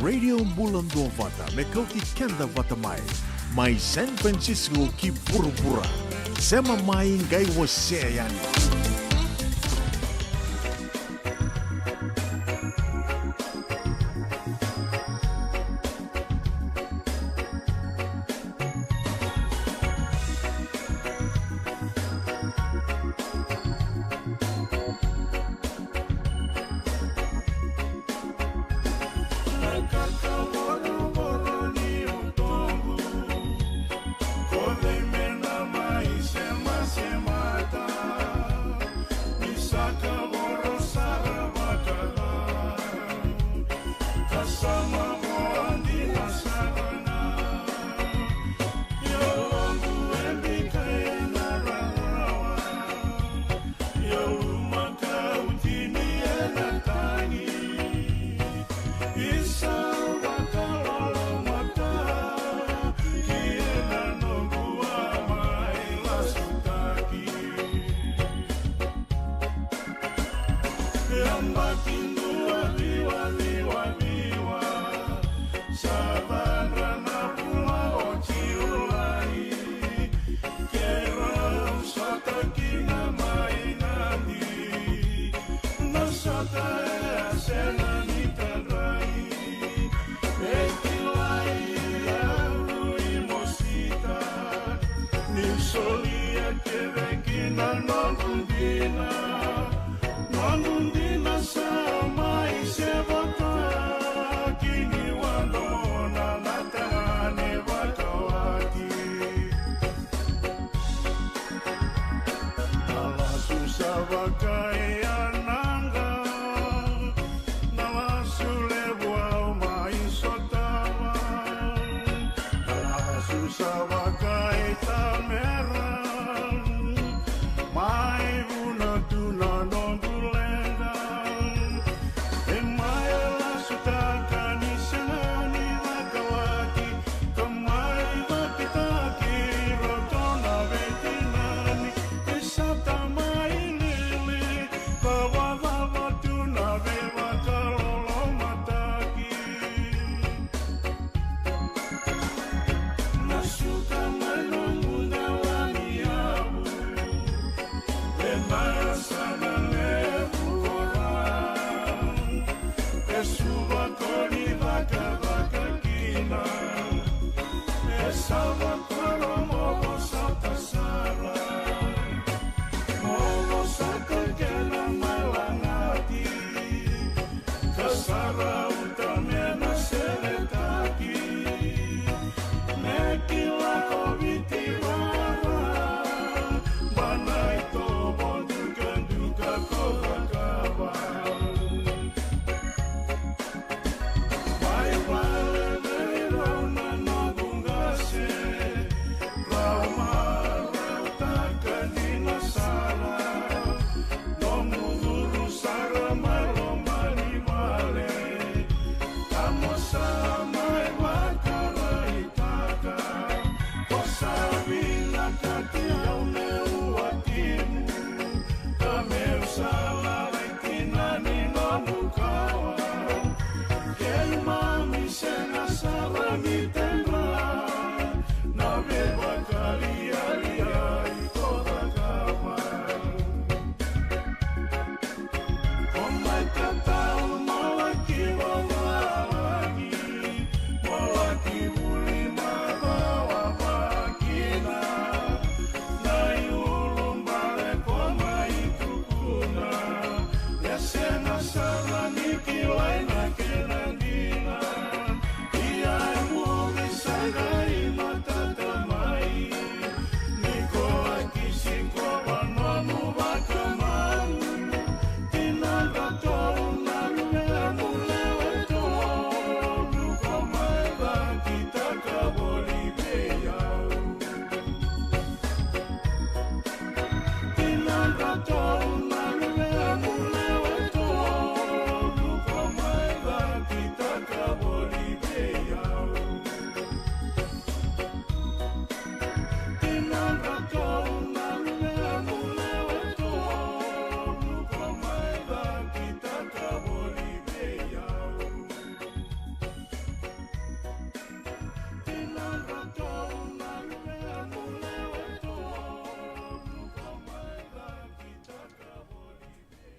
Radio Bula Duavata, me kauti keda vata mai. Mai San Francisco ki vuravura. Sema mai, qai wasea yani.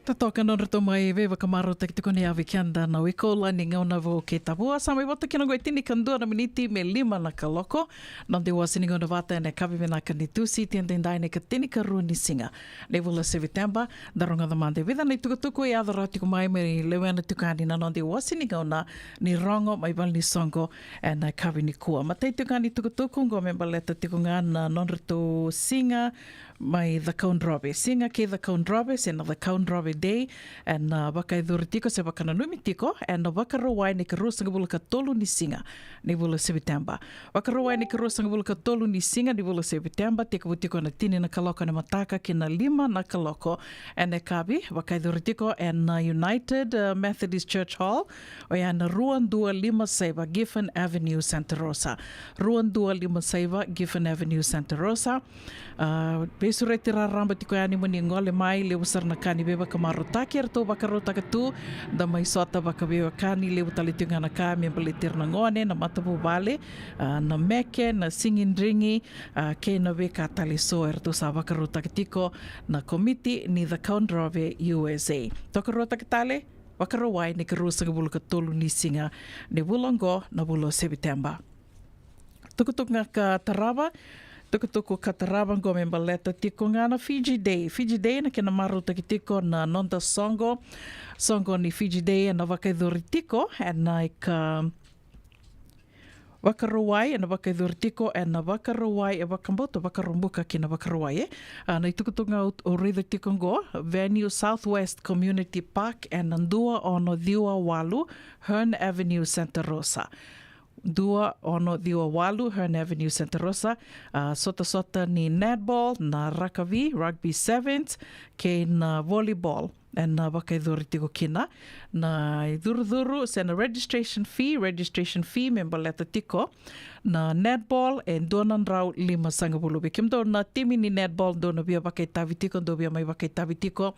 Totoka na nodratou mai veivakamarautaki tiko ni yavi keda na wikola ni gauna vou kei Tavua. Sa mai vata kina oqo e tinikadua na miniti me lima na kaloko. Noda iwase ni gauna vata ena yakavi vinaka ni Tusiti edaidai na ikatinikarua ni siga ni vula Seviteba. Da rogoca mada e vica na itukutuku e yaco rawa tiko mai me lewena tiko yani na noda iwase ni gauna ni rogo mai valenisoqo ena yakavi nikua. Matai tiko ga ni tukutuku oqo me baleta tiko ga na nodratou siga mai Cakaudrove. Siga kei Cakaudrove, se na Cakaudrove Day, ena, ah, vakayacori tiko se vakananumi tiko ena Vakarauwai na ikaruasagavulu ka tolu ni siga ni vula Seviteba. Vakarauwai na ikaruasagavulu ka tolu ni siga ni vula Seviteba, tekivu tiko na tini na kaloko ena mataka ki na lima na kaloko ena yakavi, vakayacori tiko ena, ah, United, ah, Methodist Church Hall, oya na rua dua lima saiva Giffen Avenue, Santa Rosa. Rua dua lima saiva Giffen Avenue, Santa Rosa. Ah, veisureti raraba tiko yani mo ni gole mai, levu sara na ka ni veivakamarautaki eratou vakarautaka tu. Da mai sota vakaveiwekani, levu tale tiko ga na ka me baleti ira na gone, na matavuvale, ah, na meke, na sigidrigi, ah, kei na veika tale eso eratou sa vakarautaka tiko na komiti ni Cakaudrove U S A. Tokaruataka tale, Vakarauwai na ikaruasagavulu ka tolu ni siga ni vula oqo na vula o Seviteba. Tukutuku ga ka tarava, tukutuku ka tarava oqo me baleta tiko ga na Fiji Day. Fiji Day na kena marautaki tiko na noda soqo. Soqo ni Fiji Day ena vakayacori tiko ena ika Vakarauwai, ena vakayacori tiko ena Vakarauwai, e vakabauta Vakaraubuka ki na Vakarauwai, e. Ah, na itukutuku ga au, au raica tiko oqo, venue Southwest Community Park ena dua ono ciwa walu Hearn Avenue, Santa Rosa. Dua ono ciwa walu Hearn Avenue, Santa Rosa. Ah, sotasota ni netball, na rakavi, rugby sevens, kei na volleyball ena vakayacori tiko kina. Na icurucuru se na registration fee, registration fee me baleta tiko na netball e dua na drau limasagavulu. Vei kemudou na timi ni netball dou na via vakaitavi tiko, dou via mai vakaitavi tiko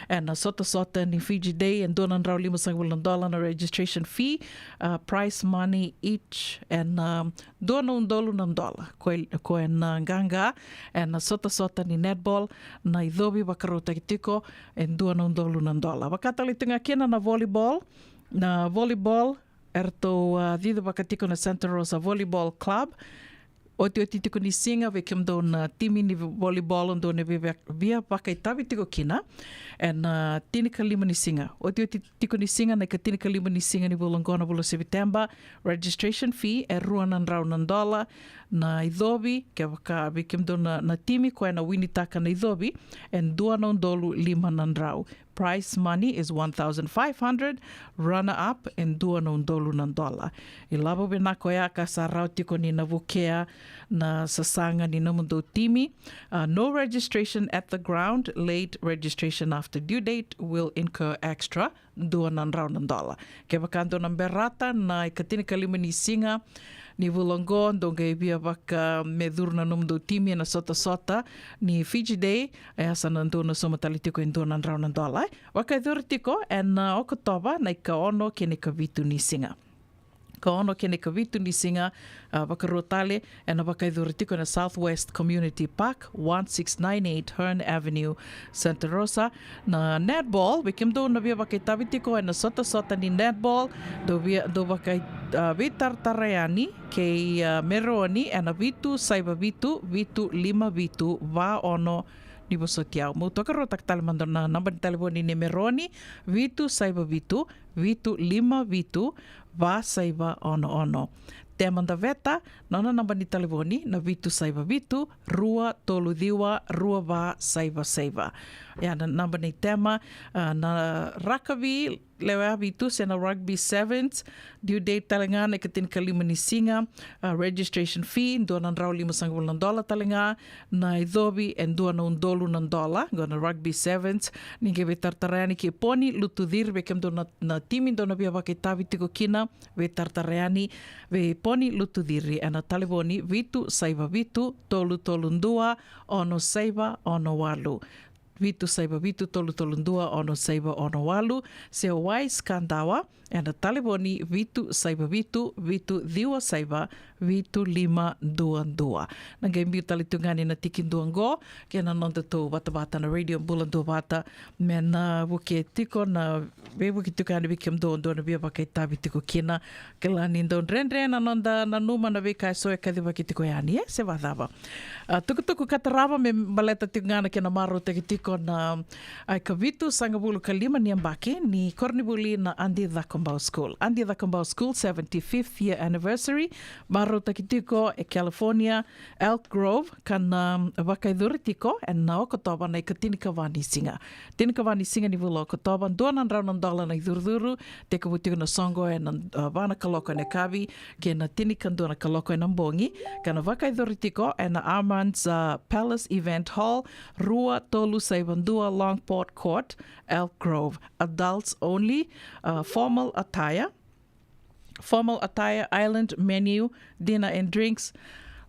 ena sotasota ni Fiji Day, e dua na drau limasagavulu na dola na registration fee, ah, prize money each ena, ah, dua na udolu na dola. Ko e, ko ena, ah, qaqa ena sotasota ni netball, na icovi vakarautaki tiko e dua na udolu na dola. Vaka tale tiko ga kina na volleyball, na volleyball eratou, ah, cicivaka tiko na Santa Rosa Volleyball Club. Otioti tiko ni siga, vei kemudou na timi ni volleyball dou na via, via vakaitavi tiko kina ena, ah, tinikalima ni siga. Otioti tiko ni siga na ikatinikalima ni siga ni vula oqo na vula Seviteba. Registration fee e rua na drau na dola. Na icovi, kevaka vei kemudou na, na timi ko ena winitaka na icovi, e dua na udolu lima na drau. Prize money is one thousand five hundred, runner up e dua na udolu na dola. Ilavo vinaka oya ka sa rawa tiko ni na vukea na sasaga ni nomudou timi. Ah, no registration at the ground, late registration after due date will incur extra dua na drau na dola. Kevaka dou na berata na ikatinikalima ni siga ni vula oqo, dou qai via vaka me curu na nomudou timi ena sotasota ni Fiji Day, e sa na dou na sauma tale tiko e dua na drau na dola, e. Vakayacori tiko ena, ah, Okotova na ikaono kei na ikavitu ni siga. Ikaono kei na ikavitu ni siga, ah, Vakarauwai tale, ena vakayacori tiko ena Southwest Community Park, one six nine eight Hearn Avenue, Santa Rosa. Na netball, vei kemudou na via vakaitavi tiko ena sotasota ni netball, dou via, dou vakai, ah, veitaratara yani kei, ah, Meroni ena vitu saiva vitu, vitu lima vitu, va ono, ni vosoti au. Meu tokaruataka tale mada na naba ni talevoni nei Meroni, vitu saiva vitu, vitu lima vitu, va saiva ono ono. Tema Daveta, nona naba ni talevoni na vitu saiva vitu, rua tolu ciwa, rua va saiva saiva. Ia na naba ni tema, ah, na rakavi lewe vitu se na rugby sevens, due date tale ga na ikatinikalima ni siga, ah, registration fee, dua na drau limasagavulu na dola tale ga, na icovi e dua na udolu na dola, qo na rugby sevens. Ni qai veitaratara yani kei Poni Lutuciri, vei kemudou na, na timi dou na via vakaitavi tiko kina, veitaratara yani vei Poni Lutuciri ena talevoni vitu saiva vitu, tolu tolu dua, ono saiva ono walu. vitu saiva vitu tolu tolu dua ono saiva ono walu, se o Wise Kadawa ena talevoni vitu saiva vitu vitu ciwa saiva vitu lima dua dua. Na qai biu tale tu ga yani na tikidua oqo kei na nodatou vatavata na Radio Bula Duavata, me na vuke tiko na veivuke tiko yani vei kemudou dou na via vakaitavi tiko kina. Kila ni dau dredre na noda nanuma na veika eso e kacivaki tiko yani, e se vacava. A, tukutuku ka tarava me baleta tiko ga na kena marautaki tiko na ikavitusagavulu ka lima ni yabaki ni koronivuli na Adi Cakobau School. Adi Cakobau School seventy-fifth year anniversary, marautaki tiko e California, Elk Grove, ka na vakayacori tiko ena Okotova na ikatinikava ni siga. Tinikava ni siga ni vula o Okotova, dua na drau na dola na icurucuru, tekivu tiko na soqo ena, a, va na kaloko ena yakavi kei na tinikadua na kaloko ena bogi, ka na vakayacori tiko ena Armand's, a, Palace Event Hall, rua tolu saiva dua Longport Court, Elk Grove. Adults only, a, formal attire, formal attire, island menu, dinner and drinks,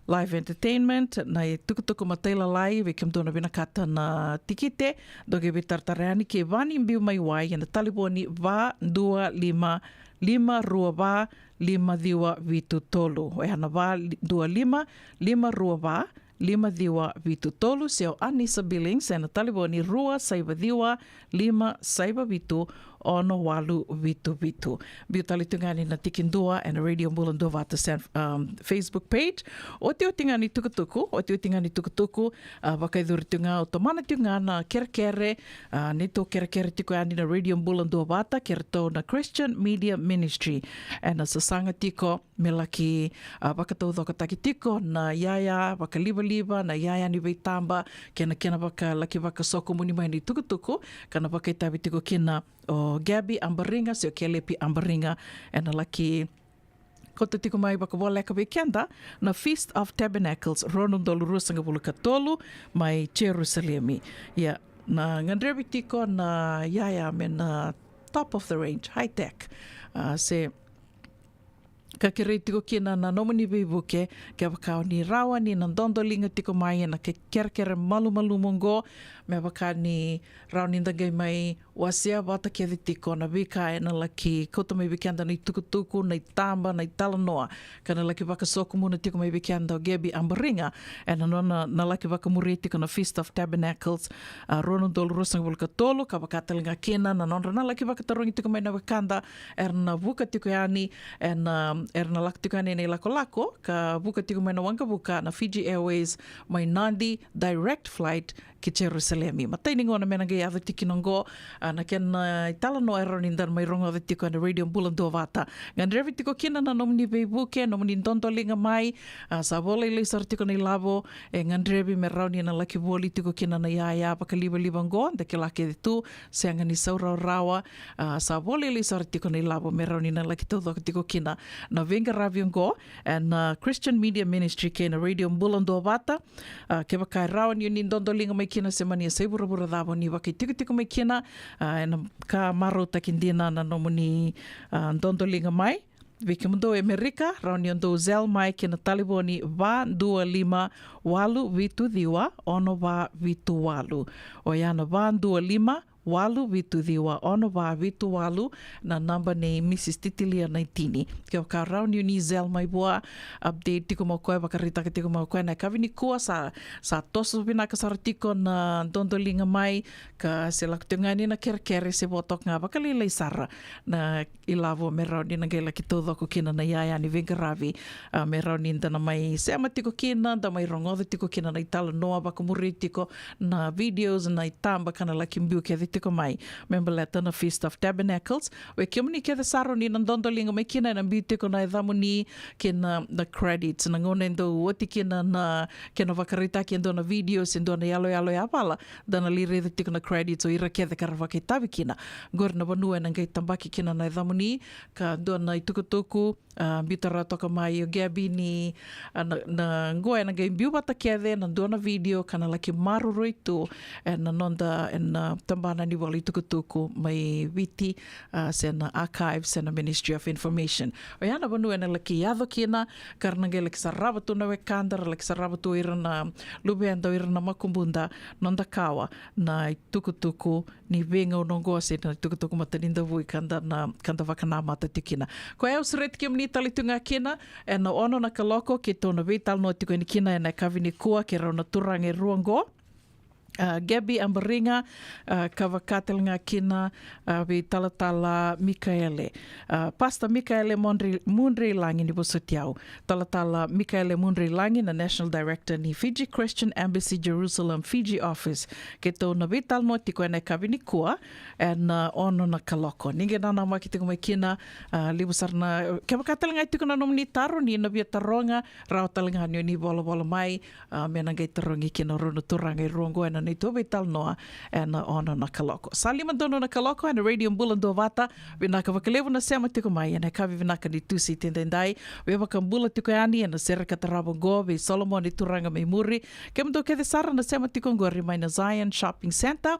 live entertainment. Na itukutuku matailalai vei kemudou na vinakata na tikite, dou qai veitaratara yani kei Vani Biu Mai Wai ena talevoni va dua lima lima rua va lima ciwa vitu tolu. Oya na va dua lima lima rua va lima ciwa vitu tolu, se o Anisa Billings ena talevoni rua saiva ciwa lima saiva vitu ono walu vitu vitu. Biu tale tu ga yani na tikidua ena Radio Bula Duavata San, um, Facebook page. Otioti ga ni tukutuku, otioti ga ni tukutuku, a, vakayacori tu ga, o tomana tu ga na kerekere, a, neitou kerekere tiko yani na Radio Bula Duavata kei ratou na Christian Media Ministry. Ena sasaga tiko me laki, a, vakataucokotaki tiko na iyaya vakalivaliva, na iyaya ni veitaba, kei na kena vaka, laki vakasokomuni mai na itukutuku ka na vakaitavi tiko kina o Gabby Abariga se o Kelepi Abariga, ena laki kauta tiko mai vakavoleka vei keda na Feast of Tabernacles rua na udolu ruasagavulu ka tolu mai Jerusalemi. Ia, na gadrevi tiko na iyaya me na top of the range, high tech. A, se ka kerei tiko kina na nomuni veivuke, kevaka o ni rawa ni na dodoliga tiko mai ena ke-, kerekere malumalumu oqo, me vaka ni rawa ni da qai mai wasea vata kece tiko na veika ena laki kauta mai vei keda na itukutuku, na itaba, na italanoa, ka na laki vakasokomuna tiko mai vei keda o Gabby Abariga ena nona na laki vakamuria tiko na Feast of Tabernacles, a, rua na udolu ruasagavulu ka tolu, ka vaka tale ga kina na nodra na laki vakatarogi tiko mai na wekada era na vuka tiko yani, ena, era na lako tiko yani ena ilakolako ka vuka tiko mai na waqavuka na Fiji Airways mai Nadi, direct flight ki Jerusalemi. Matai ni gauna me na qai yaco tiko kina oqo, a, na kena italanoa e rawa ni da na mai rogoca tiko ena Radio Bula Duavata. Gadrevi tiko kina na nomuni veivuke, nomuni dodoliga mai, a, sa vo lailai sara tiko na ilavo e gadrevi me rawa ni na laki voli tiko kina na iyaya vakalivaliva oqo, da kila kece tu, sega ni sau rawarawa, a, sa vo lailai sara tiko na ilavo me rawa ni na laki taucoko tiko kina na veiqaravi oqo ena, a, Christian Media Ministry kei na Radio Bula Duavata. A, kevaka e rawa ni o ni dodoliga mai kina se mani yasai vuravura cava o ni vakaitikotiko mai kina, a, ena ka marautaki dina na nomuni, a, dodoliga mai. Vei kemudou e Amerika, rawa ni o dou Zelle mai ki na talevoni va dua lima walu vitu ciwa ono va vitu walu. Oya na va dua lima walu vitu ciwa ono va vitu walu, na naba nei Mrs Titilia Naitini. Kevaka rawa ni o ni Zelle mai vua, update tiko mai o koya, vakaraitaka tiko mai o koya na yakavi nikua sa, sa toso vinaka sara tiko na dodoliga mai, ka se lako tiko ga yani na kerekere se vo toka ga vakalailai sara na ilavo me rawa ni na qai laki taucoko kina na iyaya ni veiqaravi, a, me rawa ni da na mai sema tiko kina, da mai rogoca tiko kina na italanoa, vakamuria tiko na videos, na itaba ka na laki biu kece tiko mai me baleta na Feast of Tabernacles. Vei kemuni kece sara o ni na dodoliga mai kina, ena biu tiko na yacamuni kei na, na credits. Na gauna e dau oti kina na kena vakaraitaki e dua na video se dua na yaloyalo yavala, da na lai raica tiko na credits o ira kece ka ra vakaitavi kina. Qori na vanua ena qai tabaki kina na yacamuni, ka dua na itukutuku, a, biuta rawa toka mai o Gabby ni, a, na, na qo ena qai biu vata kece na dua na video ka na laki maroroi tu ena noda, ena tabana na ni vola itukutuku mai Viti, a, se na Archive, se na Ministry of Information. Oya na vanua ena laki yaco kina, ka ra na qai laki sarava tu na wekada, ra laki sarava tu ira na luveda, o ira na makubuda, noda kawa na itukutuku ni veigauna oqo se na itukutuku matanidavui ka da na, ka da vakanamata tiko kina. Koya au sureti kemuni tale tu ga kina, ena ono na kaloko keitou na veitalanoa tiko yani kina ena yakavi nikua kei rau na turaga e rua oqo. A, Gabby Ambariga, a, ka vaka tale ga kina, a, vei talatala Mikaele. A, Pastor Mikaele Mudri, Mudrilagi ni vosoti au. Talatala Mikaele Mudrilagi na National Director ni Fiji Christian Embassy Jerusalem Fiji Office. Keitou na veitalanoa tiko ena yakavi nikua, ena, a, ono na kaloko. Ni qai nanamaki tiko mai kina, a, levu sara na, kevaka tale ga e tiko na nomuni taro ni na via taroga, rawa tale ga ni o ni volavola mai, a, me na qai tarogi kina o rau na turaga e rua oqo ena neitou veitalanoa ena ono na kaloko. Sa lima donu na kaloko ena Radio Bula Duavata. Vinaka vakalevu na sema tiko mai ena yakavi vinaka ni Tusiti edaidai. Veivakabula tiko yani ena sere ka tarava oqo vei Solomoni Turaga mai Muri. Kemudou kece sara na sema tiko oqori mai na Zion Shopping Centre.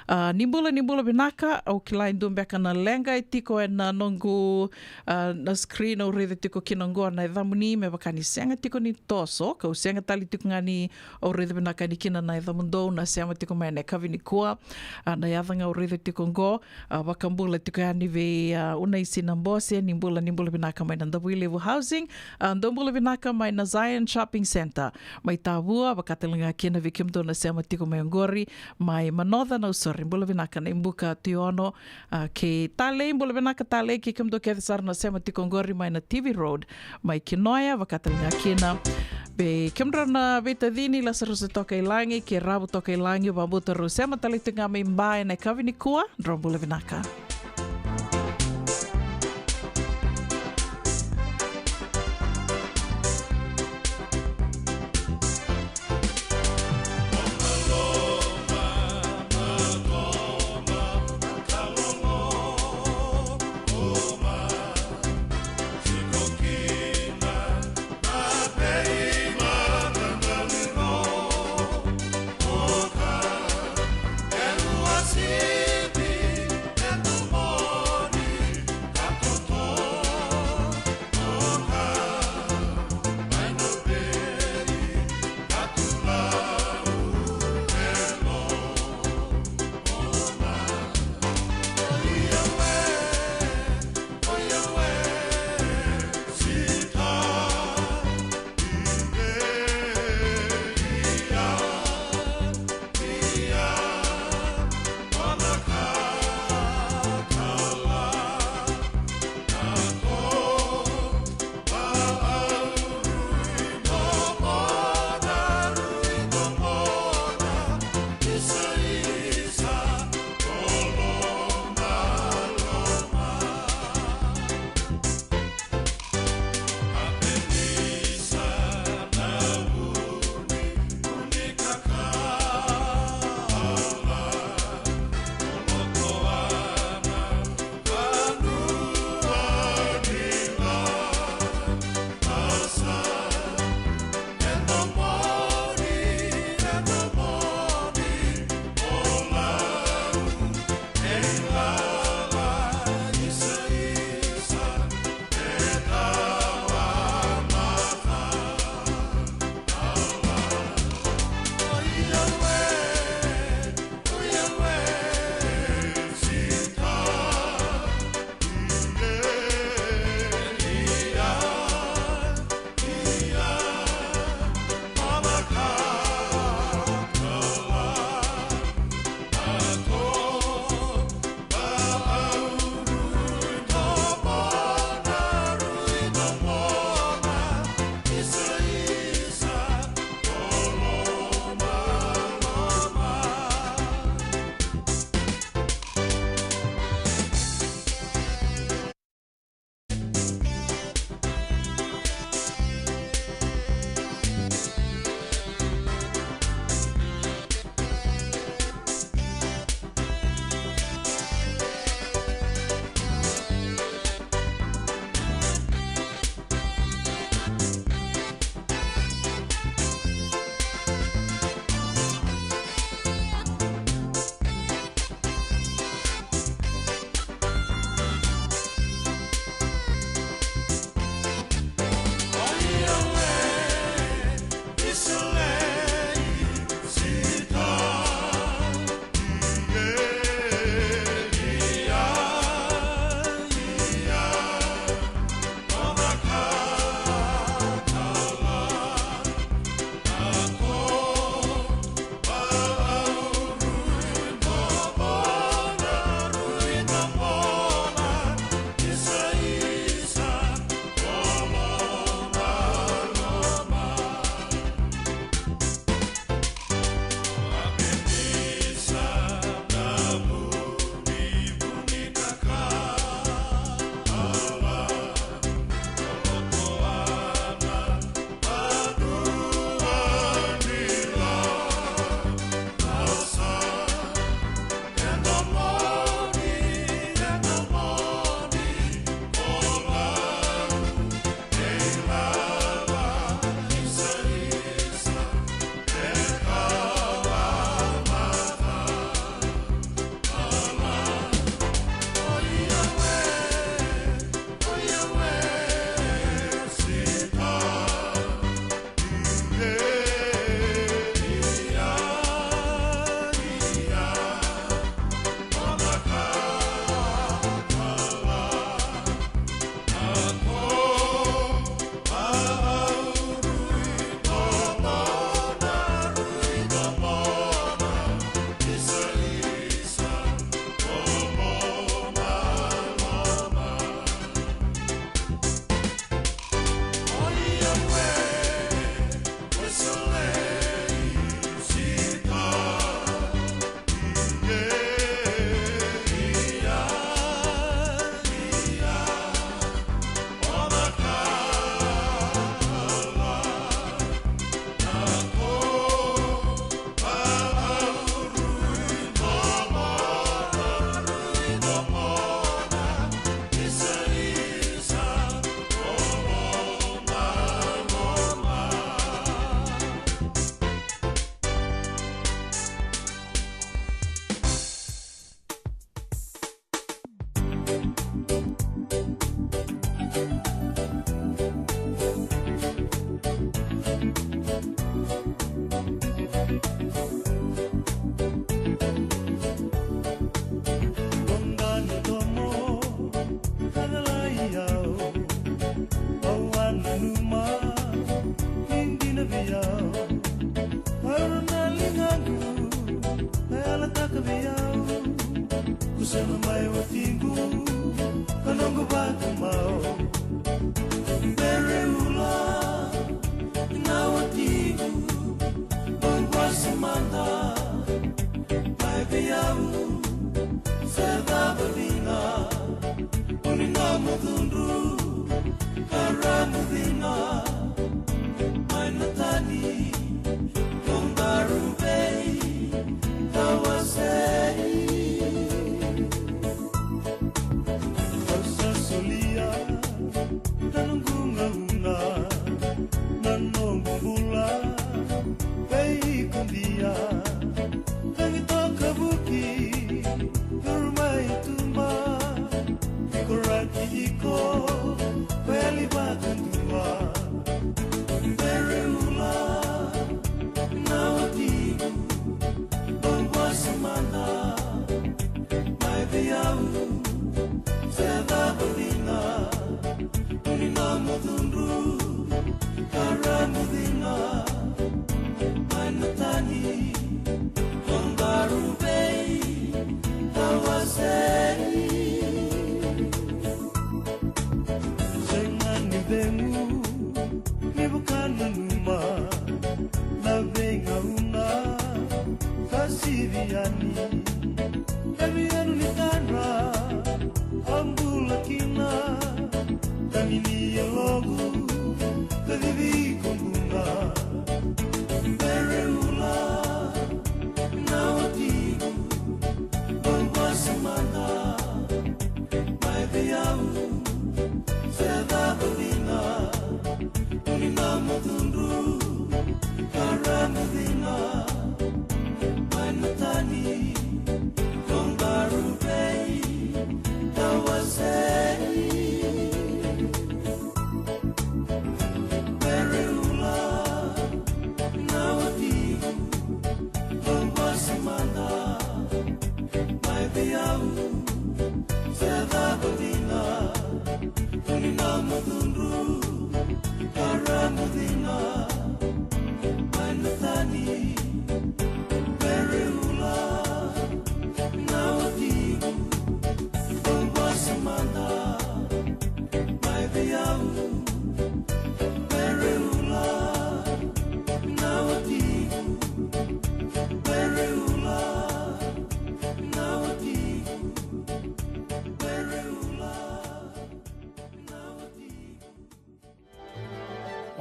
A, ni bula, ni bula vinaka. Au kila e dua beka na leqa e tiko ena noqu, a, na screen au raica tiko kina oqo na yacamuni, me vaka ni sega tiko ni toso, kau sega tale tiko ga ni au raica vinaka yani kina na yacamudou na sema tiko mai ena yakavi nikua. A, na yaca ga au raica tiko oqo, a, vakabula tiko yani vei, a, Unaisi Nabose, ni bula, ni bula vinaka mai na Davuilevu Housing, a, dou bula vinaka mai na Zion Shopping Centre mai Tavua, vaka tale ga kina vei kemudou na sema tiko mai oqori mai Manoca, Nausori, bula vinaka na ibuka Tuiono, a, kei Talei, bula vinaka Talei, kei kemudou kece sara na sema tiko oqori mai na T V Road mai Kinoya, vaka tale ga kina vei kemudrau na veitacini Lasarus Tokailagi kei Ravu Tokailagi, vakabauta rau sema tale tiko ga mai Ba ena yakavi nikua, drau bula vinaka.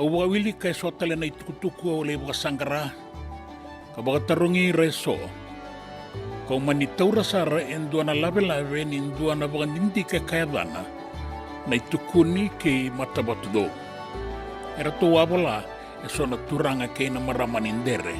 Au vakawilika eso tale na itukutuku au lai vakasaqara ka vakatarogi ira eso. Kau mani taura sara e dua na lavelave ni dua na vakadidike ka yacana Na iTukuni kei Matavatucou. Eratou a vola eso na turaga kei na marama ni Dere.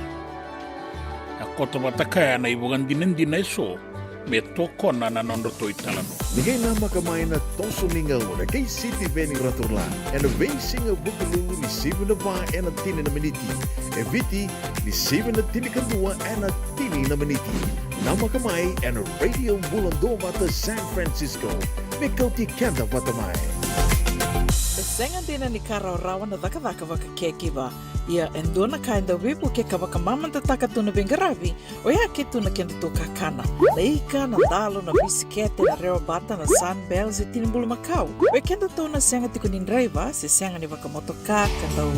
A koto vata kaya na ivakadinadina eso me tokona na nodratou italanoa. Ni qai namaka mai na toso ni gauna kei Sitiveni Raturla ena veisiga Vukelulu ni sivi na va ena tini na miniti, e Viti ni sivi na tinikadua ena tini na miniti. Namaka mai ena Radio Bula Duavata San Francisco me kauti keda vata mai. E sega dina ni ka rawarawa na cakacaka vaka caregiver. Ia e dua na ka e dau veivuke ka vakamamadataka tu na veiqaravi, oya ke tu na kedatou kakana. Na ika, na dalo, na bisikete, na rewabata, na Sunbell se tini bulumakau. Vei kedatou na sega tiko ni draiva se sega ni vakamotoka ka dau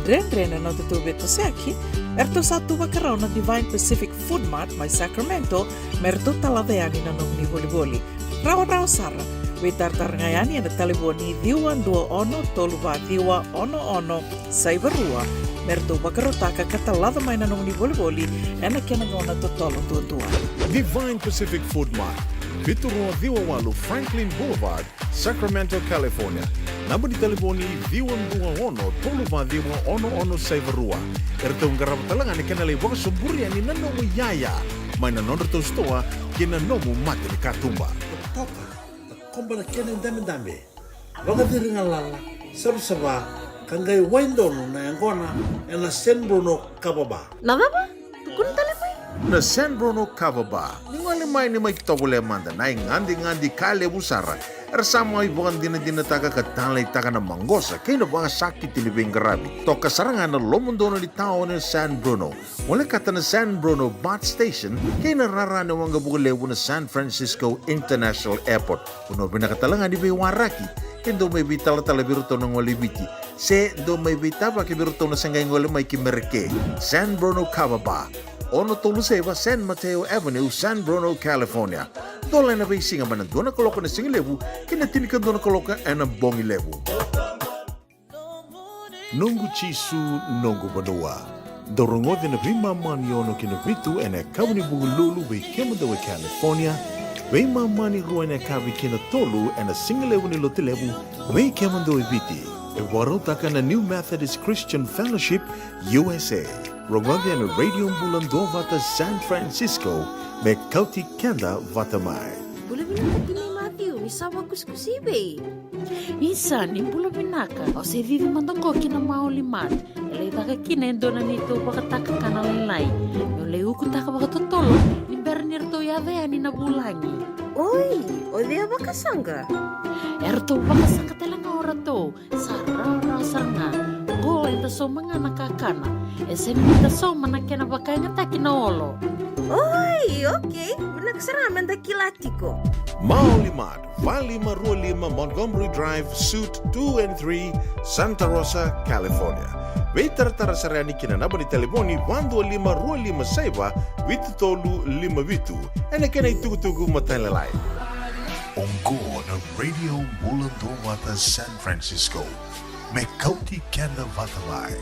dredre na nodatou veitosoyaki, eratou sa tu vakarau na Divine Pacific Food Mart mai Sacramento me ratou talaca yani na nomuni volivoli. Rawarawa sara, veitaratara ga yani ena talevoni ciwa dua ono tolu va ciwa ono ono saiva rua me ratou vakarautaka ka talaca mai na nomuni volivoli ena kena gauna totolo duadua. Divine Pacific Food Mart, vitu rua ciwa walu Franklin Boulevard, Sacramento, California. Naba ni talevoni ciwa dua ono tolu va ciwa ono ono saiva rua. Eratou qarava tale ga na kena lai vakasoburi yani na nomu iyaya mai na nodratou sitoa kei na nomu mata ni katuba. Toka, toka, koba na kena idabedabe, vakaciri galala, savasava, ka qai wai donu na yaqona ena San Bruno Kava Bar. Na cava? Tukuna tale mai. Na San Bruno Kava Bar. Ni gole mai ni mai tovolea mada na igadigadi ka levu sara. Era sa mai vakadinadinataka ka taleitaka na maqosa kei na vakasakiti ni veiqaravi. Toka sara ga na lomodonu ni taoni o San Bruno. Volekata na San Bruno BART Station kei na rara ni waqavuka levu na San Francisco International Airport. Vanua vinaka tale ga ni veiwaraki ke dau mai veitalatala vei iratou na gole i Viti se dau mai veitavaki vei iratou na se qai gole mai ki Merika. San Bruno Kava Bar, ono tolu saiva San Mateo Avenue, San Bruno, California. Dola ena veisiga mai na dua na kaloko ena sigalevu ki na tinikadua na kaloko ena bogilevu. Noqu Jisu, noqu vanua. Dou rogoca na veimama ni ono ki na vitu ena yakavi ni Vukelulu vei kemudou e California, veimama ni rua ena yakavi ki na tolu ena sigalevu ni Lotulevu vei kemudou e Viti. E vakarautaka na New Methodist Christian Fellowship U S A. Rogoca ena Radio Bula Duavata San Francisco me kauti keda vata mai. Bula vinaka tinai Matiu, ni sa vakusikusi i vei? Isa, ni bula vinaka. Au se cici mada qo ki na Maoli Mart. E lai caka kina e dua na neitou vakatakakana lailai. Meu lai ukutaka vakatotolo ni bera ni ratou yaco yani na vulagi. Oi, o cei a vakasaqa? Eratou vakasaqa tale ga o ratou. Sa rawarawa sara ga. Qo eda sauma ga na kakana. E sega ni da sauma na kena vakayagataki na olo. Oi, okei. Vinaka sara ga meda kila tiko. Maoli Mart, va lima rua lima Montgomery Drive, Suite two and three, Santa Rosa, California. Veitaratara sara yani ki na naba ni talevoni va dua lima rua lima saiva vitu tolu lima vitu. Ena kena itukutuku matailalai. Oqo na Radio Bula Duavata San Francisco. Me kauti keda vata mai.